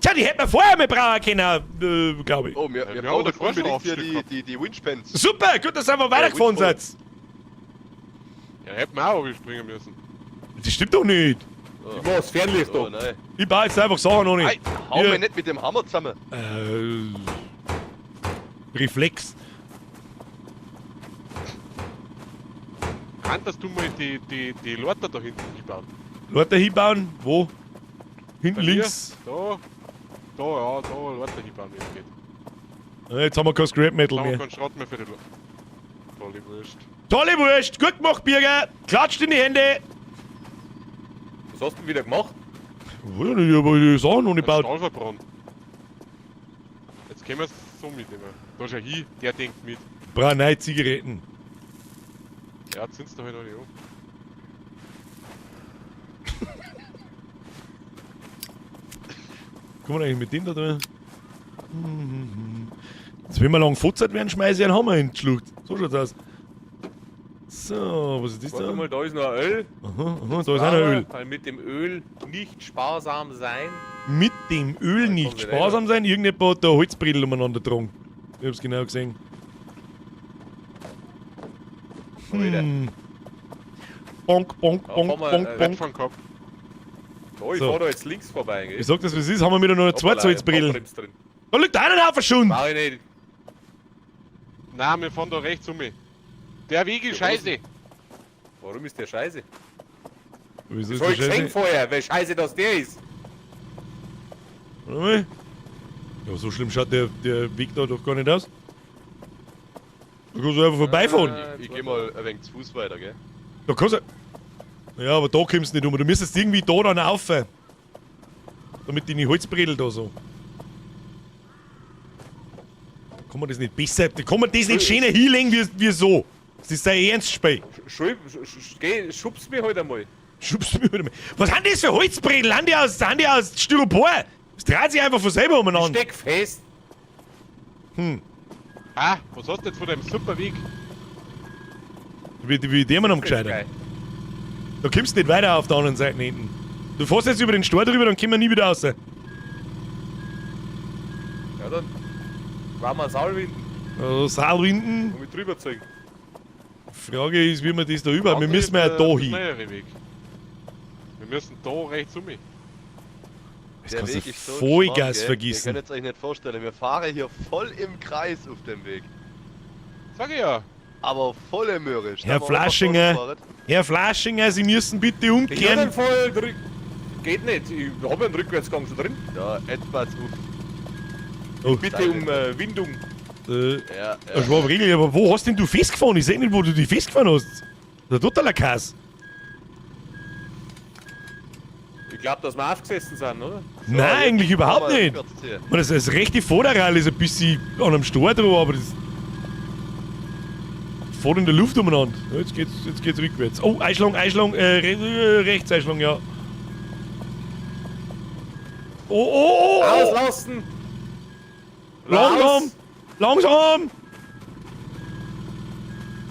Tja, die hätten wir vorher mal brauchen können, glaube ich. Oh, wir, Ja, wir wir haben brauchen davor schon unbedingt hier Aufstück die, gehabt. die Winchpens. Super, gut, dass ihr einfach weitergefahren Winchpole. seid. Ja, hätten wir auch springen müssen. Das stimmt doch nicht. Oh. Ich mach das Fernlicht Oh, da. nein. Ich baue jetzt einfach Sachen noch Ei, nicht. hau Hier. mir nicht mit dem Hammer zusammen. Reflex. Kannst du mal die Leute da hinten hinbauen? Leute hinbauen? Wo? Hinten Bei mir? links. Da, da, ja, da Leute hinbauen, wenn es geht. Jetzt haben wir kein Scrap Metal Da haben wir mehr. keinen Schrott mehr für die Leute. Tolle Wurst. Tolle Wurst, gut gemacht, Birger. Klatscht in die Hände. Was hast du denn wieder gemacht? Weiß ich nicht, ich hab die Sachen noch nicht Ein gebaut. Stahl verbrannt. Jetzt können wir es so mitnehmen. Da schau hin, der denkt mit. Brauch neue Zigaretten. Ja, zünd's doch halt noch nicht an. Kann man eigentlich mit dem da drin? Jetzt, wenn wir lang gefutzert werden, schmeiße ich einen Hammer in die Schlucht. So schaut's aus. So, was ist das Warte da? mal, da ist noch ein Öl. Aha, aha, da ist auch noch Öl. Weil mit dem Öl nicht sparsam sein. Mit dem Öl Da nicht kommt sparsam sein. Irgendjemand hat da Holzbredel umeinander getragen. Ich hab's genau gesehen. Alter. Bonk, bonk, Ja, bonk, fahren wir, bonk, bonk. Redfern gehabt. Da, ich So. fahr da jetzt links vorbei. Gell? Ich sag das, was ist, haben wir wieder noch ein zweites Holzbredel. Bremse drin. Da liegt einer auf schon. Brauch ich nicht. Nein, wir fahren da rechts um. Der Weg ist Ja, scheiße. Warum ist der scheiße? Wieso ist Das hab der ich gesehen Scheiße? vorher, weil scheiße das der ist. Warte mal. Ja, so schlimm schaut der Weg da doch gar nicht aus. Da kannst du einfach vorbeifahren. Ich geh mal ein wenig zu Fuß weiter, gell? Da kannst du. Ja, aber da kommst du nicht um. Du müsstest irgendwie da dann rauf. Damit deine Holzbredel da so. Kann man das nicht besser. Kann man das nicht schöner hinlegen wie so? Das ist dein Ernstspiel. Geh, schubst mich halt einmal. Schubst mich wieder mal. Was sind das für Holzbredel? Sind die aus Styropor? Das dreht sich einfach von selber Ich umeinander. steck fest. Ah, was hast du jetzt von deinem super Weg? Wie dem am gescheiter. Geil. Da kommst du nicht weiter auf der anderen Seite hinten. Du fährst jetzt über den Stor drüber, dann kommen wir nie wieder raus. Ja, dann brauchen wir Saalwinden Also Saalwinden. und mit drüber ziehen. Frage ist, wie wir das da über. Wir müssen ja da Der hin. schnellere Weg. Wir müssen da rechts um. Das Der kannst du Weg ist so ein Vollgas Schmarrn, gell? Ihr vergessen. könnt es euch nicht vorstellen, wir fahren hier voll im Kreis auf dem Weg. Sag ich ja. Aber volle Möhre. Herr Flaschinger. Herr Flaschinger, Sie müssen bitte Ich hab umkehren. den voll drück. Geht nicht, ich hab ja einen Rückwärtsgang schon drin. Ja, etwas auf. Oh, Bitte um Windung. Ja, Das ja. war Regel, aber wo hast denn du festgefahren? Ich seh nicht, wo du dich festgefahren hast. Das ist ein totaler Kass. Ich glaub, dass wir aufgesessen sind, oder? Nein, jetzt eigentlich überhaupt fahren wir nicht. rückwärts hier. Ich meine, das rechte Vorderrad ist ein bisschen an einem Stor dran, aber das. Fährt in der Luft umeinander. Ja, jetzt geht's rückwärts. Oh, Einschlag, Einschlag, rechts Einschlag, ja. Oh, oh, oh, oh. Auslassen! Langsam! Raus! Langsam!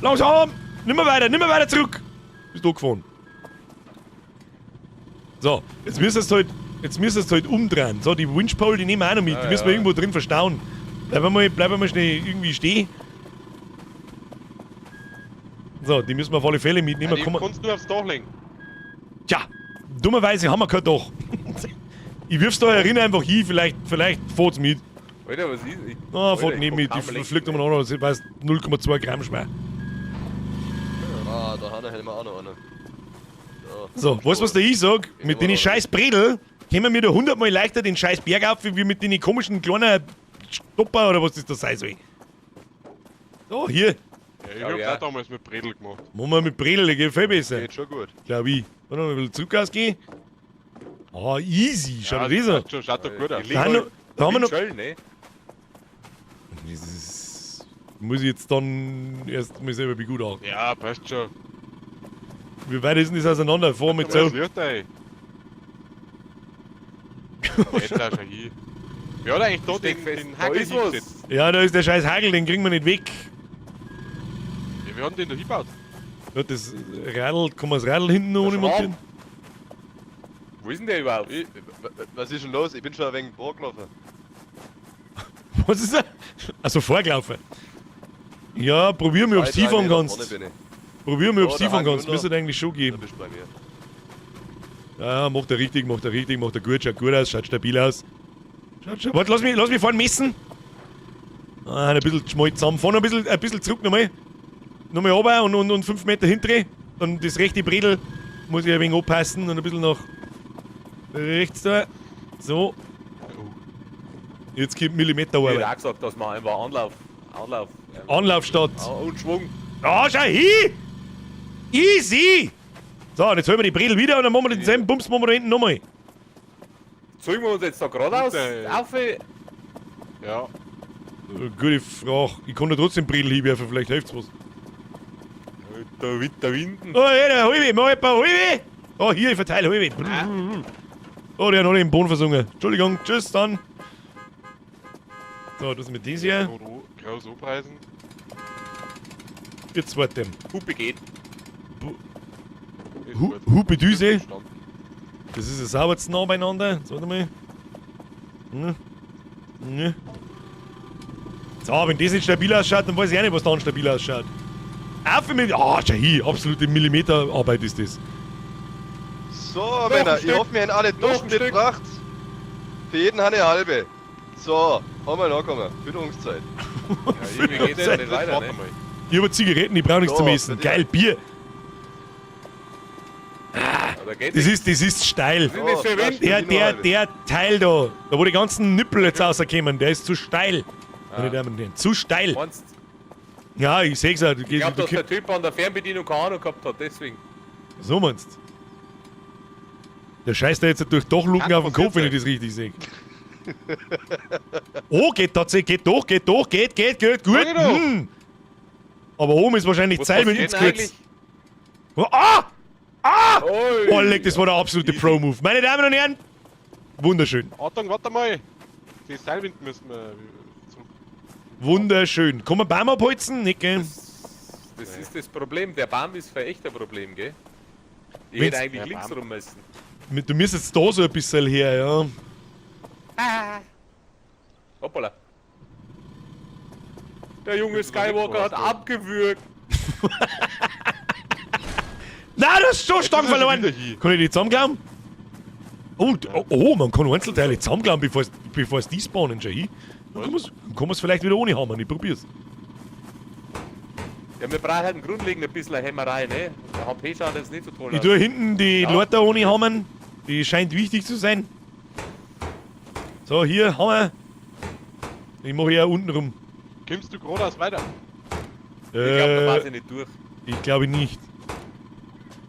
Langsam! Nimmer weiter, nimmer weiter zurück! Bist du gefahren. So, jetzt müsstest du halt, jetzt müsstest du halt umdrehen. So, die Winchpole, die nehmen wir auch noch mit. Die müssen wir irgendwo drin verstauen. Bleib mal schnell irgendwie stehen. So, die müssen wir auf alle Fälle mitnehmen. Ja, die Komm mal- kannst du aufs Dach legen. Tja, dummerweise haben wir kein Dach. Ich wirf's da herin einfach hin, vielleicht fahrt's mit. Alter, was ist? Ich, Ah, Alter, fährt ich nicht kann mit, die kaum lenken, fliegt umeinander, das weiß 0,2 Gramm schwer. Ah, da haben wir auch noch eine. Da. So, weißt du, was der ich sag? Geht Mit immer den noch. scheiß Bredel können wir da 100-mal leichter den scheiß Berg auf, wie mit den komischen kleinen Stopper oder was das da sein soll. So, hier. Ja, ich Glaub hab's ich auch. auch damals mit Bredel gemacht. Machen wir mit Bredel, der geht viel besser. Geht schon gut. Glaub ich. Warte mal, ein bisschen zurück ausgehen. Ah, easy. Schau ja, dir das an. passt schon, schaut doch gut aus. Ich lieg Da haben halt noch- da haben wir noch- schön, ne? Das ist, muss ich jetzt dann erst mal selber begutachten. Ja, passt schon. Wie weit ist denn das auseinander? Fahr mit Das so. Licht ey. Jetzt auch schon hier. Wer hat eigentlich da Steck den, fest. den Da Hagel ist was. hingesetzt? Ja, da ist der scheiß Hagel, den kriegen wir nicht weg. Ja, wir haben den da hingebaut. Ja, das Radl, kann man das Radl hinten noch Der ohne montieren? Wo ist denn der überhaupt? Ich, was ist denn los? Ich bin schon ein wenig vorgelaufen. Was ist das? Also vorgelaufen. Ja, probier mal, ob du Zwei, drei hinfahren Meter kannst. vorne bin ich. Probier mal, ob Ja, du der hinfahren Haken kannst. runter. Müsste eigentlich schon Da gehen. bist du bei mir. Ja, macht er richtig, macht er richtig, macht er gut, schaut gut aus, schaut stabil aus. Schaut, schaut. Warte, lass mich vorne messen. Ah, ein bisschen schmal zusammen. Fahr noch ein bisschen zurück nochmal. Nochmal runter und 5 Meter hintere. Dann das rechte Bredel muss ich ein wenig anpassen und ein bisschen nach rechts da. So. Jetzt kommt Ich hätte Millimeterarbeit. auch gesagt, dass man einfach Anlauf. Anlauf. Anlauf statt. Und Schwung. Ah, schau hin! Easy! So, und jetzt holen wir die Bredel wieder und dann machen wir denselben Bums machen wir da hinten nochmal. Zeigen wir uns jetzt da geradeaus? Gut, ey. Auf! Ja. Gute Frage. Ich kann da trotzdem Bredel hinwerfen, vielleicht hilft's was. Der Wind, der Winden. Oh, hey, der Halbe, mach ein paar Halbe! Oh, hier, ich verteile Halbe. Oh, der hat alle im Boden versungen. Entschuldigung, tschüss dann. So, das mit diesem hier. Groß anpreisen. Jetzt warte. Hupe geht. Ist gut. Hupe Düse. Verstanden. Das ist ja sauber zu nah beieinander. Jetzt warte mal. Hm. Hm. So, wenn das nicht stabil ausschaut, dann weiß ich auch nicht, was dann stabil ausschaut. Auf mit. Ah, schau hier, absolute Millimeterarbeit ist das. So, Männer, ich Stück. hoffe, wir haben alle Noch Duschen ein Stück. mitgebracht. Für jeden eine halbe. So, einmal nachkommen. Fütterungszeit. Ja, irgendwie geht's ja nicht weiter, Warte ne? mal. Ich habe Zigaretten, ich brauche nichts So, zum Essen. für dich. Geil, Bier. Ja, da geht Das nichts. ist, das ist steil. Was ist das für Wind? Der, Noch der, halbe. der Teil da, da wo die ganzen Nippel jetzt rauskommen, der ist zu steil. Meine Damen und Herren, zu steil. Meinst Ja, ich seh's ja. Du, Ich glaube, du, dass der Typ an der Fernbedienung keine Ahnung gehabt hat, deswegen. so meinst du? Der scheißt da jetzt durch Dachluken Ja, auf den Kopf, wenn ich passiert das richtig sehe. Oh, geht tatsächlich, geht doch, geht doch, geht, geht, geht, gut. Sag ich doch. Aber oben ist wahrscheinlich Was Zeil mit passiert zu denn kurz. Ah! Ah! Oi. Oh, leck, das war der absolute Pro-Move. Meine Damen und Herren, wunderschön. Achtung, warte mal. Die Seilwind müssen wir zurück. Wunderschön. Kann man Baum abholzen? Nicht, gell? Das ist das Problem. Der Baum ist für echt ein Problem, gell? Ich Wenn's- hätte eigentlich Der links Baum. rum müssen. Du müsstest da so ein bisschen her, ja. Hoppala. Der junge Bist du da Skywalker hat links rum, abgewürgt. Nein, du hast schon Jetzt stark ist er schon verloren. wieder hier. Kann ich die zusammenklauen? Oh, oh, man kann Einzelteile zusammenklauen, bevor es die spawnen, schau hin. Dann kann man's vielleicht wieder ohne haben, ich probier's. Ja, wir brauchen halt grundlegend ein bisschen eine Hämmerei, ne? Der HP schaut jetzt nicht so toll Ich aus. tue hinten die Ja. Leute ohne Hammern. Die scheint wichtig zu sein. So, hier, Hammer. Ich mache ja unten rum. Kommst du geradeaus weiter? Ich glaube, da passe ich nicht durch. Ich glaube nicht.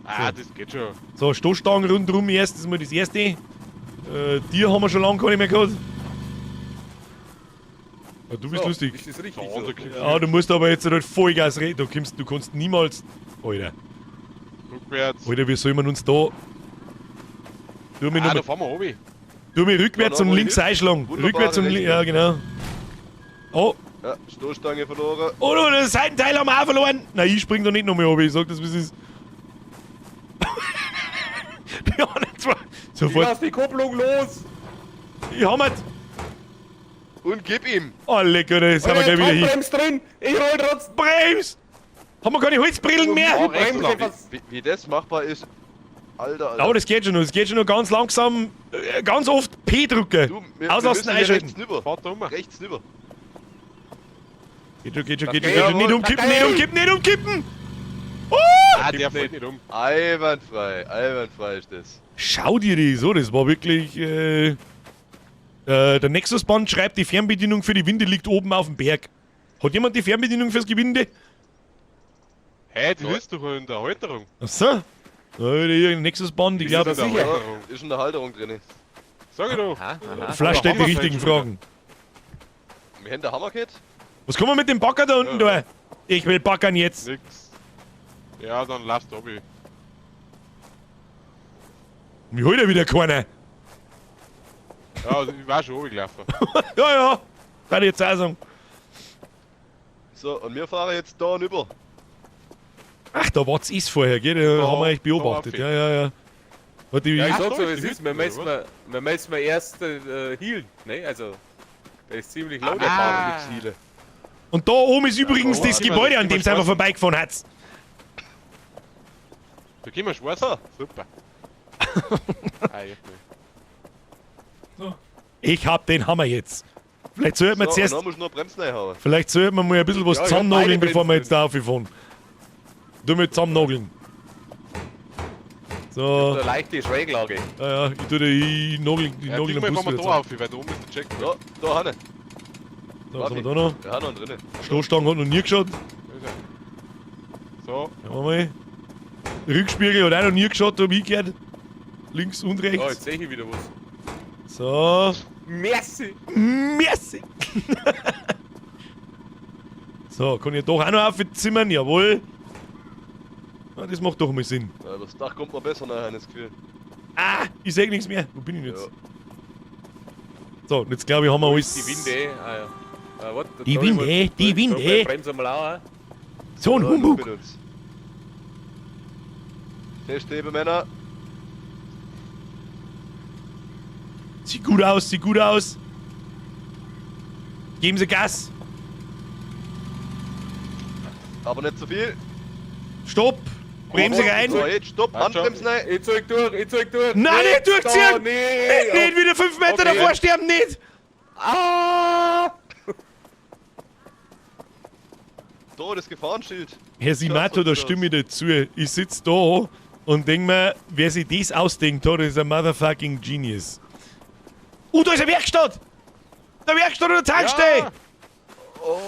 Ah, das geht schon. So, Stoßstangen rundrum erst, das ist mal das erste. Tier haben wir schon lange gar nicht mehr gehabt. Ja, du bist So, lustig. Ist das richtig Da, so? da kommst Ja, du musst aber jetzt halt Vollgas reden. Du kannst niemals. Alter, Rückwärts. Alter, wie soll man uns da. Tu mich, Ah, da noch mal, fahren wir runter. tu mich rückwärts Ja, und da, wo links ich einschlagen. Wunderbare Rückwärts und links. Ja, genau. Oh, Ja, Stoßstange verloren. Oh, no, das Seitenteil haben wir auch verloren. Nein, ich spring da nicht noch mehr runter, ich sag das, wie es ist. Die anderen zwei. Ich Sofort. lass die Kupplung los! Ich hab mir's. Und gib ihm! Oh, lecker, das haben wir gleich wieder hin. Brems drin! Ich roll trotzdem! Brems! Haben wir keine Holzbrillen mehr? Oh, rechts Bremse lang. was- Wie das machbar ist. Alter, Alter. Aber das geht schon noch. Das geht schon noch ganz langsam. Ganz oft P drücken. Du, wir Auslassen, müssen hier einschalten. rechts rüber. Fahrt da um. Rechts rüber. Geht schon, geht schon, geht schon, Okay, geht schon. Nicht jawohl. umkippen, nicht umkippen, nicht umkippen! Oh! Ah, der fällt nicht um. Einwandfrei, einwandfrei ist das. Schau dir die so, das war wirklich. Der Nexus-Band schreibt, die Fernbedienung für die Winde liegt oben auf dem Berg. Hat jemand die Fernbedienung fürs Gewinde? Hä, die ist doch in der Halterung. Achso. Da, hier, Nexus-Band, ich Ist glaube, in der sicher. Ja, Halterung. ist in der Halterung drin. Sag ich doch. Aha, aha. Flash stellt die Hammer richtigen fällt schon Fragen. Wir haben den Hammer gehabt. Was kann man mit dem Bagger da unten Ja. da? Ich will baggern jetzt. Nix. Ja, dann lass da runter. Mich holt ja wieder keiner. Ja, also ich war schon runtergelaufen. Ja, ja. Kann ich jetzt auch sagen. So, und wir fahren jetzt da rüber. Ach, da war's ist vorher, gell? Da Da- haben wir echt da beobachtet. auf Ja, ja, ja. Warte, Ja, ich Ach sag so, so, ist es die ist. Wir Hütte, müssen oder wir müssen wir erst healen, ne? Also, der ist ziemlich low, der Ah. Fahrer. Ziele. Und da oben ist übrigens da das oben. Gebäude, an dem es Immer einfach schwarz. vorbeigefahren hat. Da gehen wir schwarz. Super. Ah, echt nicht. Ich hab den Hammer jetzt. Vielleicht sollten wir So, und zuerst, dann muss ich noch Bremsen reinhauen. vielleicht sollten wir mal ein bisschen was Ja, ich hab zusammennageln, beide bevor wir Bremsen jetzt da auffahren. Du mit zusammennageln. So, Eine leichte Schräglage. ja, ja, ich tu die, ich nagel, ich Ja, nagel den diesmal Bus fahren wir wieder da zusammen. auf, weil da oben ist der Checkpoint. Ja, da Hanne. So, was haben wir da noch? Wir haben noch einen drin. Stoßstangen hat noch nie geschaut. Da ist er. So, Schauen wir mal. Rückspiegel hat auch noch nie geschaut, da hab ich gehört. Links und Oh, jetzt rechts. sehe ich wieder was. So. Merci! Merci. So, kann ich doch auch noch aufzimmern? Jawohl. Ah, das macht doch mal Sinn. Ja, das Dach kommt man besser nachher, das Gefühl. Ah, ich seh nichts mehr. Wo bin ich denn jetzt? Ja. So, und jetzt glaube ich, haben wir alles. Die Winde, ah ja. Ah, warte, da Die da ich Winde, mal- die da- Winde. Da bremsen wir auch. So ein Ja, Humbug. mit uns. Festheben, Männer. Sieht gut aus, sieht gut aus. Geben Sie Gas. Aber nicht zu viel. Stopp. Bremse rein. So, jetzt stopp, Passt schon. Handbremsen rein. Ich zeig durch, ich zeig durch. Nein, nicht Jetzt durchziehen! Da, nee. Nicht, nicht wieder 5 Meter Okay. davor sterben, nicht! Ah! Da, das Gefahrenschild. Herr Simato, da stimme ich dir zu. Ich sitz da und denk mir, wer sich das ausdenkt hat, ist ein motherfucking Genius. Oh, da ist eine Werkstatt! Der Werkstatt oder Tankstelle! Ja. Oh,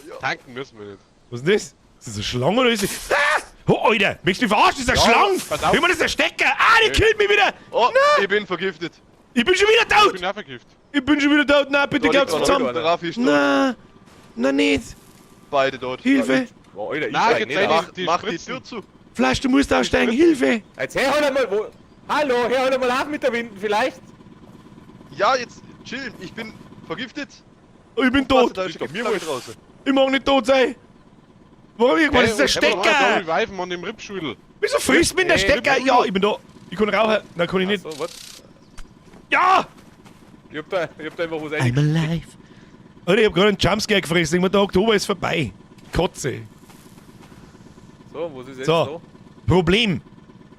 ja. Tanken müssen wir nicht. Was ist denn das? Ist das eine Schlange oder ist das. Ah! Oh, Alter! Möchtest du mich verarschen? Das ist eine Ja, Schlange! pass auf. Immer das ist ein Stecker! Ah, die killt mich wieder! Oh, ich bin vergiftet. Ich bin schon wieder Ich tot! bin auch vergiftet. Ich bin schon wieder tot! Nein, bitte Da glaub's liegt zusammen! einer. Der Raffi ist tot. Nein! Nein, nicht! Beide tot. Hilfe! Oh, Alter, ich Nein, steig nicht jetzt auf. Mach, Die mach die Spritzen. Tür zu. Flasch, du musst aussteigen! Hilfe! Jetzt hör halt einmal, wo... Hallo, hör halt einmal auf mit der Winden vielleicht. Ja, jetzt chill. Ich bin vergiftet. Oh, ich bin Warte, tot! da ist Ist doch eine mir Giftflasche wurscht. draußen. Ich mag nicht tot sein! Warum? Ich meine, das ist der Hey, und- Stecker! Da reviven an dem Rippschudel. Wieso frisst mich der Hey, Stecker? Ja, ich bin da. Ich kann rauchen. Nein, kann ich nicht. So, warte. Ja! Ich hab da einfach was I'm alive. Alter, ich hab gerade einen Jumpscare gefressen. Ich mein, der Oktober ist vorbei. Kotze. So, was ist jetzt So. so? Problem.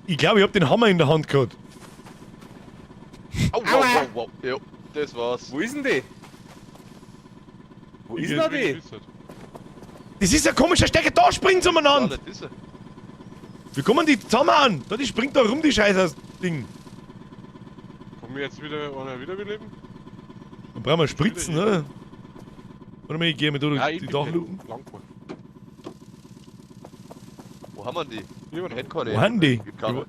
Ich glaube, ich hab den Hammer in der Hand gehabt. Au, wow, wow, wow. Jo, das war's. Wo ist denn die? Wo ist Ich- denn die? Das ist ein komischer Stecker. Da springt's Gar umeinander. nicht wissen. Wie kommen die zusammen an? Da, die springt da rum, die Scheiße aus Ding. Kommen wir jetzt wieder einer wiederbeleben? Dann brauchen wir Spritzen, ne? Warte mal, ich geh mal da durch Nein, die ich Dachluken. Lang gemacht. Wo haben wir die? Hier Ich hätte keine. Wo haben die? Gibt keine.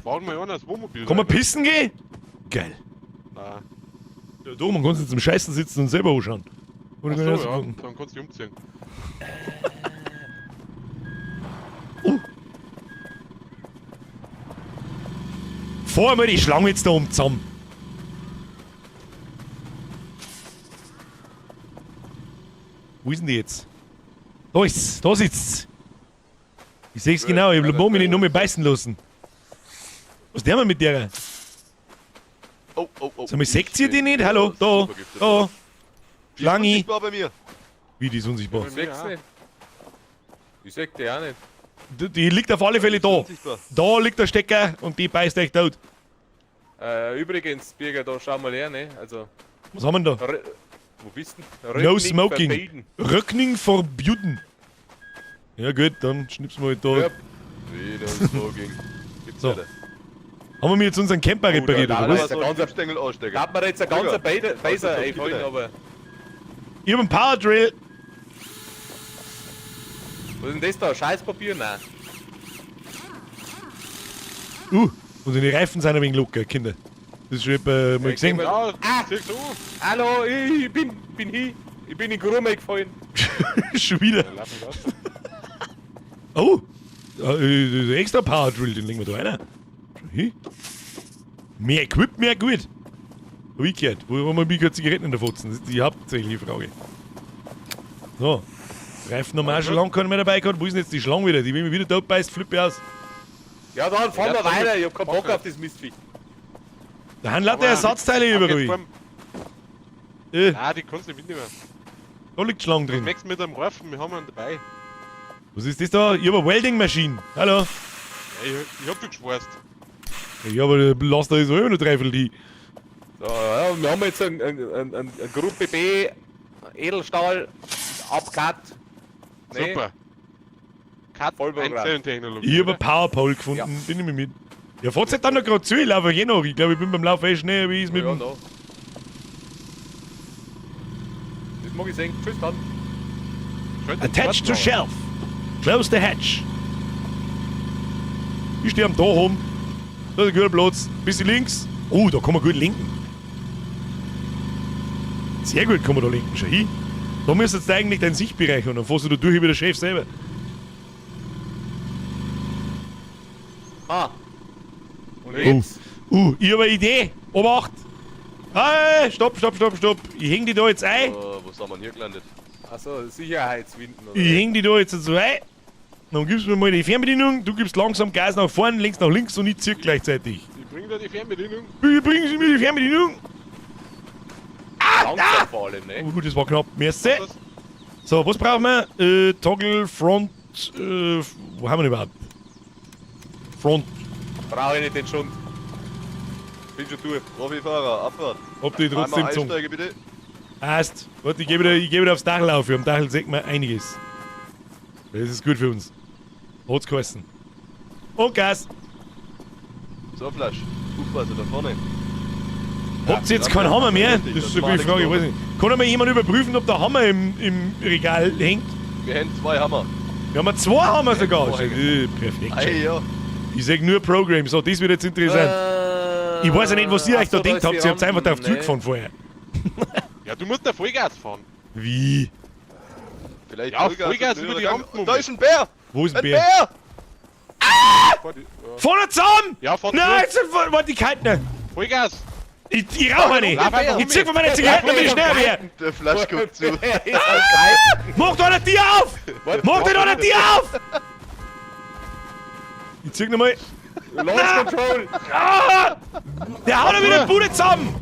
Fahren wir einer das Wohnmobil. Kann man rein. pissen gehen? Geil. Nein. Ja, doch, man kann sich zum Scheißen sitzen und selber anschauen. Oder Ach kann ich so, ja, gucken? dann kannst du dich umziehen. Fahr mal die Schlange jetzt da oben zusammen. Wo ist denn die jetzt? Da ist's, da sitzt. Ich seh's genau, ich hab mich nicht noch mehr beißen lassen. Was der mit der? Oh, oh, oh. Sag mal, seht ihr die nicht? Hallo, da, da. Die ist Schlange. unsichtbar bei mir. Wie, die ist unsichtbar. Ich seh's nicht. Ich seh die auch nicht. Die liegt auf alle Fälle da. Unsichtbar. Da liegt der Stecker und die beißt echt tot. Übrigens, Birger, da schau mal her, ne? Also, Was haben wir denn da? Wo bist du denn? No Röckning smoking. verbieten. Röckning verbieten. Ja gut, dann schnipsen wir halt da. Ja. Wie, no smoking. Gibt's So. nicht. Haben wir jetzt unseren Camper repariert, da- oder da was? ist So ein einen ganzer- Stängel anstecken. Da hat man jetzt ein ganzer Digga, Phaser also, einfallen, bitte. aber. Ich hab einen Power Drill. Was ist denn das da? Scheißpapier? Nein. Unsere Reifen sind ein wenig locker, Kinder. Das ist schon etwa mal Ja, gesehen. gehen wir- Ja, Ah! siehst du? Hallo, ich bin hin. Ich bin in Grumme gefallen. Schon wieder. Ja, lass mich raus. Oh! Extra Power Drill, den legen wir da rein. Schon hin. Mehr Equip, mehr gut. Hab ich gehört. Wo haben wir mir Zigaretten in der Fotzen? Das ist die hauptsächliche Frage. So. Reifen haben wir auch schon lange keinen mehr dabei gehabt. Wo ist denn jetzt die Schlange wieder? Die, wenn mich wieder tot beißt, flippe ich aus. Ja, dann fahren Ja, wir dann weiter. Ich hab keinen Bock Bock. auf das Mistviech. Da haben lauter Ersatzteile Aber überall. jetzt Nein, die kannst du nicht mitnehmen. Da liegt Schlange drin. Max mit einem Reifen, wir haben einen dabei. Was ist das da? Ich hab eine Welding Machine. Hallo. Ja, ich hab schon geschweißt. Ja, aber der Laster ist immer noch dreiviertel die. So, ja, wir haben jetzt ein Gruppe B, Edelstahl, Abcut. Nee. Super. Cut, Vollprogramm. Einzellentechnologie. Ich hab oder? eine Powerpole gefunden, Ja. den nehme ich mit. Ja, fahrt halt dann noch grad zu, ich laufe eh noch. Ich glaube, ich bin beim Laufen eh schneller, wie ich mit Ja, dem... no. Das mag ich sehen. Tschüss dann. Schalt den Attach to Karten shelf. Close the hatch. Ich stehe am Dach rum. Da ist ein guter Platz. Bisschen links. Oh, da kann man gut lenken. Sehr gut kann man da lenken. Schau hin. Da müsstest du eigentlich deinen Sichtbereich haben. Dann fährst du da durch wie der Chef selber. Ah. Und jetzt? Ich habe eine Idee. Obacht. Hey, stopp, stopp, stopp, stopp. Ich häng die da jetzt ein. Oh, wo sind wir denn hier gelandet? Achso, Sicherheitswinden. Oder? Ich häng die da jetzt so ein. Dann gibst du mir mal die Fernbedienung. Du gibst langsam Gas nach vorn, links nach links und ich zieh gleichzeitig. Ich bring dir die Fernbedienung. Bitte bringen Sie mir die Fernbedienung. Langsam vor allem, ne? Oh, gut, das war knapp. Merci. Was? So, was brauchen wir? Toggle, Front. Wo haben wir denn überhaupt? Front. Brauche ich nicht den Schund. Bin schon durch. Profifahrer, Abfahrt. Hab die trotzdem Einmal gezogen. einsteigen, bitte. Passt. Warte, ich geh wieder aufs Dach auf. Am Dach sieht man einiges. Das ist gut für uns. Hat's geheißen. Und Gas. So, Flasch. Aufpassen, da vorne. Habt ihr jetzt keinen Hammer mehr? Richtig, Das ist das eine gute war Frage, ich weiß nicht. Kann einmal jemand überprüfen, ob der Hammer im Regal hängt? Wir haben 2 Hammer. Wir haben 2 Hammer sogar. Zwei. Perfekt. Ei, ja. Ich sag nur Program. So, das wird jetzt interessant. Ich weiß ja nicht, was ihr euch da Ach so, denkt ist habt. die Ihr habt einfach drauf Rampen, ne? zugefahren vorher. Ja, du musst da Vollgas fahren. Wie? Vielleicht Ja, Vollgas und über die höherer Gang. Rampen Da ist ein Bär! Wo ist ein Ein Bär? Bär! Fahr die, ja. Vorne zusammen! Ja, fahr Nein, zu. jetzt sind warte, ich halt nicht. Vollgas! Ich rauche nicht. Lauf einfach Ich zieh von meiner Zigaretten, damit ich schneller werde. Der Flasch guckt zu. Mach doch eine Tür auf! Mach doch eine Tür auf! Ich zieh nochmal. Launch Control! Ah! Der haut ja wieder die Bude zusammen!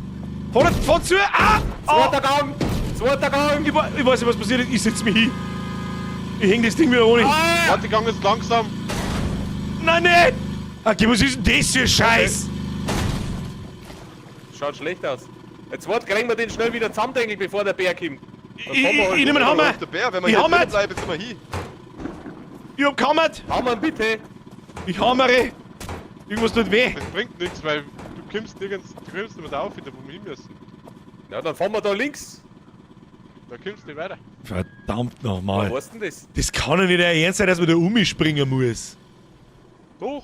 Fahr zu! Ah! Ah! Zweiter Gang! Zweiter Gang! Ich, ich weiß nicht, was passiert ist. Ich setz mich hin. Ich häng das Ding wieder ohne. Ah! Warte, Gang ist langsam. Nein, nicht! Okay, was ist denn das für Scheiß? Schaut schlecht aus. Jetzt warte, kriegen wir den schnell wieder zusammen, denke ich, bevor der Bär kommt. Ich nehme einen Hammer! Der Bär, wenn wir Ich hier hammer! drin bleiben, sind wir hin. Ich hab gehammert! Hammer bitte! Ich hammere! Irgendwas tut weh! Das bringt nichts, weil du kommst nirgends, du kommst nicht mehr da auf, wieder wo wir hin müssen. Ja, dann fahren wir da links. Da kommst du nicht weiter. Verdammt nochmal. Was ist denn das? Das kann doch nicht euer Ernst sein, dass man da umspringen muss. Doch,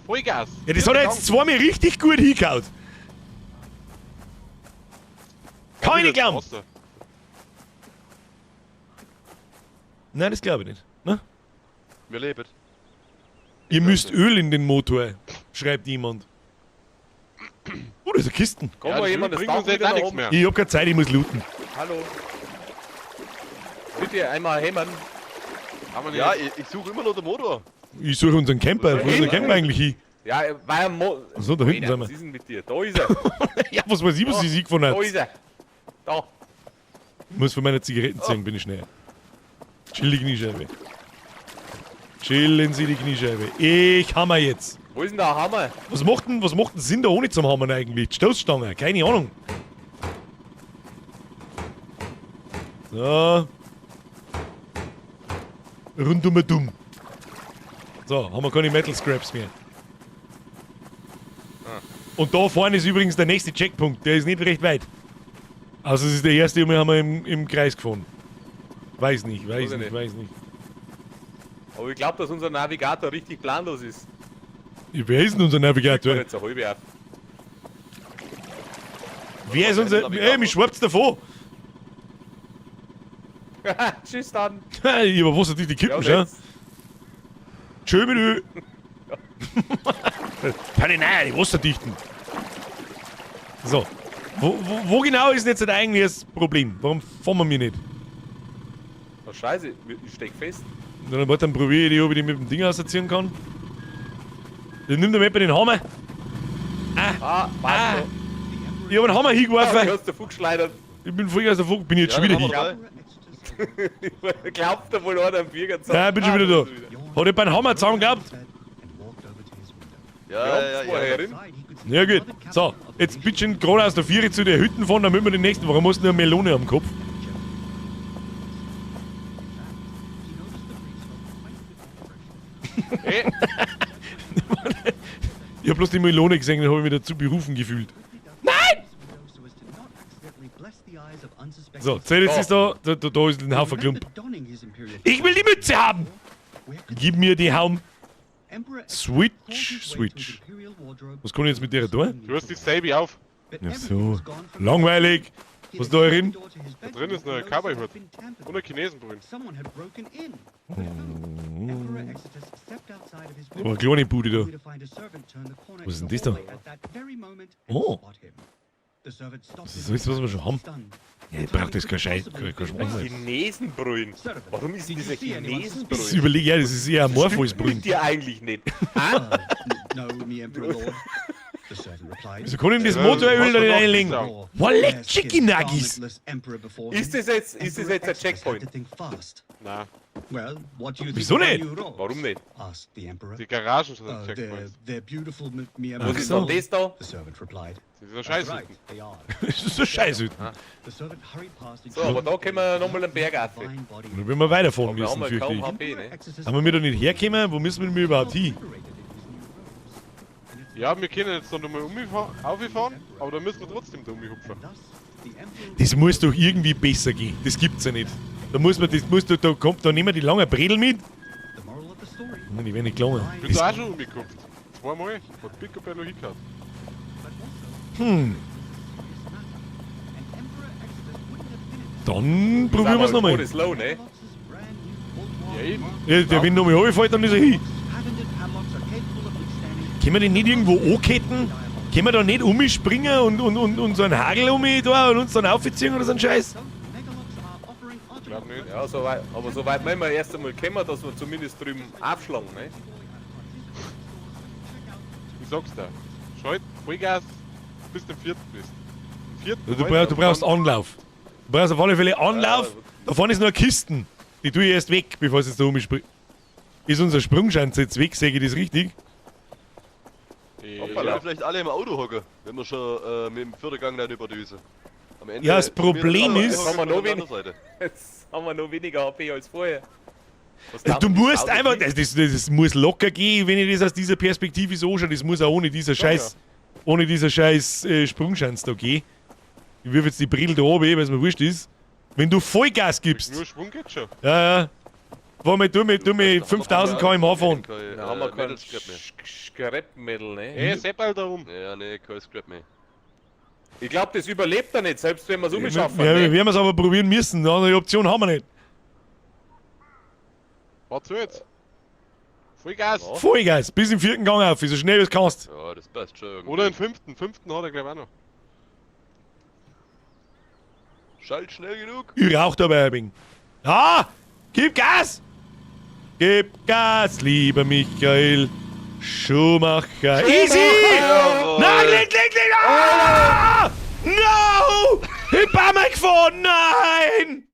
Vollgas. Ja, das hat er jetzt zweimal richtig gut hingehauen. Kann ich nicht glauben. Wasser. Nein, das glaube ich nicht. Ne? Wir leben. Ihr müsst Öl in den Motor, schreibt jemand. Oh, da ist eine Kisten. Kann Ja, mal das jemand das bringt Dach uns jetzt wieder auch nach nichts oben? mehr. Ich hab keine Zeit, ich muss looten. Hallo. Bitte Wollt ihr einmal hämmern? Haben wir Ja, nicht. ich suche immer noch den Motor. Ich suche unseren Camper. Wo ist der Camper eigentlich hin? Ja, weil er Mo Ach so, da hinten Alter, sind wir. Was ist denn mit dir? Da ist er. Ja, was weiß ich, was ich gefunden Da habe. ist er. Da. Ich muss von meiner Zigaretten ziehen, bin ich schnell. Chill die Kniescheibe. Chillen Sie die Kniescheibe. Ich hammer jetzt. Wo ist denn der Hammer? Was macht denn Sinn da ohne zum Hammern eigentlich? Die Stoßstange, keine Ahnung. So. Rundum und dumm. So, haben wir keine Metal Scraps mehr. Und da vorne ist übrigens der nächste Checkpunkt. Der ist nicht recht weit. Also es ist der erste, den wir haben wir im Kreis gefahren. Weiß nicht, weiß Weiß ich nicht, nicht. weiß nicht. Aber ich glaube, dass unser Navigator richtig planlos ist. Wer ist denn unser Ich war Navigator? jetzt eine halbe auf. Wer ist unser... Ey, mich schwappt davon. Tschüss dann. Ich hab was die Kippen Ja, schon. jetzt. Tschö mit Ö. Nein, nein, die Wasserdichten. So. Wo genau ist denn jetzt eigentlich das Problem? Warum fahren wir mich nicht? Oh, scheiße, ich steck fest. Dann, warte, dann probiere ich die, ob ich die mit dem Ding ausziehen kann. Dann nimmt er mir den Hammer. Ah, Ah. warte. Ich hab einen Hammer Ah, hingeworfen. du hast den Fuchs geschleudert. Ich bin voll aus der Fuchs, bin ich jetzt Ja, schon wieder den haben hin. wir dabei. Glaubt da wohl einer am Biergarten. Nein, bin schon wieder da. Hat jemand einen Hammer zusammen gehabt? Ja, ja, ja. ja. Herin. Ja gut. So, jetzt bitte schön gerade aus der Viere zu der Hütten fahren, damit wir den nächsten. Warum hast du eine Melone am Kopf? Ey, Ich hab bloß die Melone gesehen, dann hab ich mich dazu berufen gefühlt. Nein! So, zähl jetzt ist da ist ein Haufen Klump. Ich will die Mütze haben! Gib mir die Haum. Switch, Switch. Was kann ich jetzt mit der tun? du hast die Sabi auf. Ja, so. Langweilig. Was ist da drin? Da drin ist noch ein Cowboy-Hut. Und ein Chinesenbrühen. Aber eine kleine Bude da. Was ist denn das da? Oh. Das ist alles, was wir schon haben. Ja, ich brauch das kein Scheiß, kein Schwanz. Chinesenbrühen. Warum ist denn dieser Das Chinesenbrühen? überlege ich ja, das ist eher ein Morpheus-Brühen. Mit dir eigentlich nicht. Wieso kann ich denn das Motoröl da nicht einlegen? Ja. Wallet Chicken Nuggies! Ist das jetzt ein Checkpoint? Nein, Wieso nicht? Warum nicht? die Garagen sind Checkpoints. Ach Was ist so. denn das da? Das ist ein Scheißhütten. Das ist so scheiße. So, aber da können wir nochmal einen Berg auf. Dann wenn wir weiterfahren Aber wir haben müssen, ja fürchte kaum ich. HP, ne? Haben wir mir da nicht hergekommen? Wo müssen wir denn überhaupt hin? Ja, wir können jetzt noch mal auffahren, aber da müssen wir trotzdem da umhupfen. Das muss doch irgendwie besser gehen. Das gibt's ja nicht. Da muss man, das muss doch, da kommt, da nehmen wir die lange Bredel mit. Nein, die werden nicht gelangen. Ich bin da auch schon umgekupft. Zweimal. Hat Picobello hingehauen. Dann probieren wir's nochmal. Das low, ne? Ja, eben. Ja, der, wenn nochmal runterfällt, dann ist er hin. Können wir den nicht irgendwo anketten? Können wir da nicht umspringen und so einen Hagel um da und uns dann aufziehen oder so einen Scheiß? Glaub nicht. Ja, so weit, aber so weit müssen wir erst einmal kommen, dass wir zumindest drüben aufschlagen, ne? Ich sag's dir. Schalt Vollgas, bis du im vierten bist. Im vierten Du, halt, du brauchst und dann- Anlauf. Du brauchst auf alle Fälle Anlauf. Ja. Da vorne ist noch eine Kisten. Die tue ich erst weg, bevor es jetzt da umspringt. Ist unser Sprungschanze jetzt weg, sehe ich das richtig? Ja. Sollen wir vielleicht alle im Auto hocken, wenn wir schon mit dem vierten Gang dann über Düse. Am Ende Ja, das Problem wir ist- alle Haben wir noch auf der wenig. anderen Seite. Jetzt haben wir noch weniger HP als vorher. Was Du darf das musst Auto einfach, nicht? das muss locker gehen, wenn ich das aus dieser Perspektive so anschaue. Das muss auch ohne dieser scheiß, ohne dieser scheiß Sprungschanze da gehen. Ich wirf jetzt die Brille da oben, weil es mir wurscht ist. Wenn du Vollgas gibst, Nur Schwung geht schon. ja, ja. Warte mal, tu mir 5000 km/h fahren. Kein, Da haben wir kein Metal Scrap mehr. Scrap-Metal, ne? Ey, Seppal da um. Ja, nee, kein Scrap mehr. Ich glaube, das überlebt er nicht, selbst wenn wir es umschaffen. Ja, wir ne? werden es aber probieren müssen. Eine andere Option haben wir nicht. Warte zu jetzt. Vollgas. Ja. Vollgas, bis im vierten Gang auf, so schnell wie du kannst. Ja, das passt schon irgendwie. Oder den fünften. Fünften hat er, glaube ich, auch noch. Schalt schnell genug. Ich rauch dabei ein wenig. Ja! Gib Gas! Gib Gas, lieber Michael Schumacher. Easy! Jawohl. Nein, leg, leg, leg! Ah! No! Ich bin mal gefahren! Nein!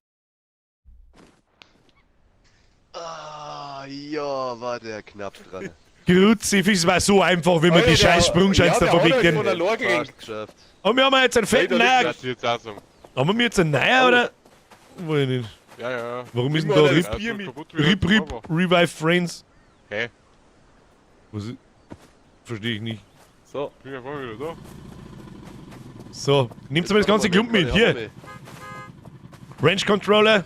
Ah, ja, war der knapp dran. Kruzifix war so einfach, wie man die Alter, scheiß Sprungschanze ja, da der hat verwickeln. halt von der Lore gelenkt. Fast geschafft. Und wir haben jetzt einen fetten Hey, da neuer. Das ich jetzt auch sagen. Haben wir jetzt einen neuer oder? Weiß ich nicht. Ja, ja. Warum ist denn Immer da das Rip, Ja, Bier so mit. kaputt wie Rip, das Rip, war. Revive Friends? Hä? Was ist? Verstehe ich nicht. So. Bin ja vorhin wieder da. So, nehmt mal das ganze Klumpen mit. Hier, Range Controller.